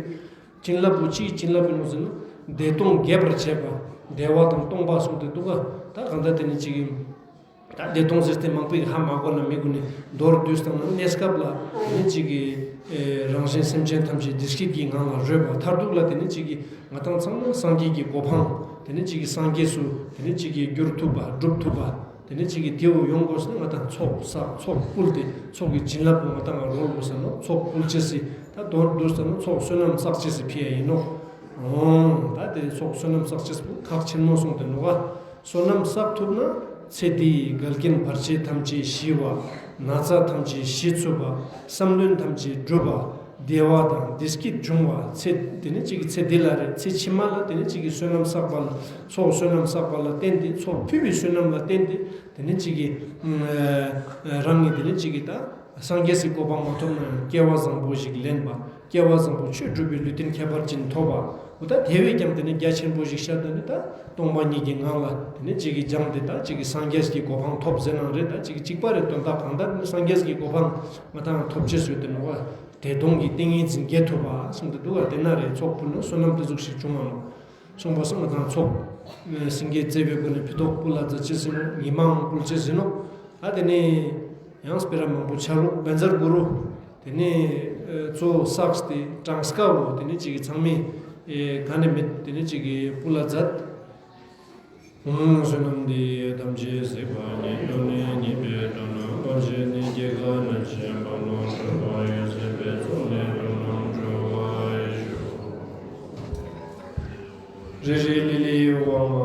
བྱིན་རླབས་པོ་ཅིའི་བྱིན་རླབས་ཡིན་ནོག་ཟེར་ན་བདེ་སྟོང་རྒྱས་པར་བྱེད་པ། བདེ་བ་དང་སྟོང་པ་གསུངས་ཏེ་འདུག་ག། ད་གང་ལྟར་དེ་ནི་ཅིག་གི་ད་བདེ་སྟོང་ཟེར་ཏེ་མང་པོས་ཧ་མ་གོ་ན་མི་གུན་ནི་མདོར་བསྡུས་བཏང་ན་གནས་སྐབས་ལ་དེ་ནི་ཅིག་གི་ཨེ་རང་གཞན་སེམས་ཅན་ཐམས་ཅད་བདེ་སྐྱིད་ཀྱི་ངང་ལ་རོལ་བ། མཐར་ཐུག་ལ་དེ་ནི་ཅིག་གི་ང་དང་ཚང་མ་སངས་རྒྱས་ཀྱི་གོ་འཕང་དེ་ནི་ཅིག་གི་སངས་རྒྱས་སུ་དེ་ནི་ཅིག་གི་འགྱུར་ཐུབ་པ་སྒྲུབ་ཐུབ་པ། དེ་ནི་ཅིག་གི་དེའུ་ཡོང་དགོས་ན་ང་དང་ཚོགས་བསགས་ཚོགས་ཕུལ་ཏེ་ཚོགས་ཀྱི་བྱིན་རླབས་པོ་ང་དང་ང་རོལ་དགོས་ས་ནོག། ཚོགས་ཕུལ་ཅེས་སི་ད་མདོར་བསྡུས་ས་ན་ཚོགས་བསོད་ནམས་བསགས་ཅེས་སི་ཕི་ཡ་ཡིན་ནོག། འོང་ད་དེ་ཚོགས་བསོད་ནམས་བསགས་ཅེས་པོ་ཁག་ཆེན་མོ་སོང་སྟེ་ནོག་ག། བསོད་ནམས་བསགས་ཐུབ་ན་ཚེ་འདིའི་འགལ་རྐྱེན་བར་ཆད་ཐམས་ཅད་ཞི་བ། ན་ཚ་ཐམས་ཅད་ཞི་ཚུགས་པ། བསམ་དོན་ཐམས་ཅད་འགྲུབ་པ། བདེ་བ་དང་བདེ་སྐྱིད་འབྱུང་བ། ཚེ་དེ་ནི་ཅིག་གི་ཚེ་འདི་ལ་རེད། ཚེ་ཕྱི་མ་ལ་དེ་ནི་ཅིག་གི་བསོད་ནམས་བསགས་པ་ལ་ཚོགས་བསོད་ནམས་བསགས་པ་ལ་བརྟེན་ཏེ་ཚོགས་ཕུལ་བའི་བསོད་ནམས་ལ་བརྟེན་ཏེ་དེ་ནི་ཅིག་གི་ཨ་རང་གི་དེ་ནི་ཅིག་གི་ད་སངས་རྒྱས་སི་གོ་འཕང་མ་ཐོབ་ན་ཡང་སྐལ་བ་བཟང་པོ་ཞིག་ལེན་པ། སྐལ་བ་བཟང་པོ་ཆོས་སྒྲུབ་པའི་ལུས་རྟེན་ཁྱད་པར་ཅན་ཐོབ་པ། འོ་ད་དེ་བས་ཀྱང་དེ་ནི་རྒྱ་ཆེན་པོ་ཞིག་ཤད་དེ་ནི་ད་སྟོང་པ་ཉིད་ཀྱི་ངང་ལ་དེ་ནི་ཅིག་གི་སྦྱངས་ཏེ་ད་ཅིག་གི་སངས་རྒྱས་ཀྱི་གོ་འཕང་ཐོབ་ཟེར་ནའང་རེད། ད་ཅིག་གི་གཅིག་པ་རེད། དོན་དག་གང་ལྟར་ནི་སངས་རྒྱས་ཀྱི་གོ་འཕང་ང་དང་ཐོབ་ཅེས་ཡོད་དེ་ནོག་པ། དེ་སྟོང་གི་ཏིང་ངེ་འཛིན་རྒྱས་ཐུབ་པ་གསུངས་ཏེ་འདུག་ག་དེ་ན་རེ་ཚོགས་ཕུལ་ནོག་བསོད་ནམས་དེ་ཟུག་ཞིག་བྱུང་ང་ནོག་གསུངས་པ་སོང་། ང་དང་ཚོགས་སེང་གེ་རྩེ་བའི་སྒོ་ནས་ཕི་ཏོག་ཕུལ་ལ་མཛད་ཅེས་ཡིན་ནོག་ཉི་མའང་ཕུལ་ཅེས་ཡིན་ནོག་ཨ་དེ་ནས་ཡང་སྤེ་ར་མང་པོ་ཆ་རུག་བཛྲ་གུ་རུ། དེ་ནས་གཙོ་བསགས་ཏེ་གྲངས་ཀ་བོ་དེ་ནས་ཅིག་གི་ཚང་མས་ག་ནས་མེད་དེ་ནས་ཅིག་གི་ཕུལ་ལ་མཛད། ཨོཾ་བསོད་ནམས་འདི་ཡིས་ཐམས་ཅད་གཟིགས་པ་ཉིད། ཐོབ་ནས་ཉེས་པའི་དགྲ་རྣམས་ཕམ་བྱས་ནས། སྐྱེ་རྒ་ན་འཆིའི་རྦ་ཀློང་འཁྲུགས་པ་ཡི། སྲིད་པའི་མཚོ་ལས་འགྲོ་རྣམས་སྒྲོལ་བར་ཤོག་རེ་རེ་ལི་ལི་དབང་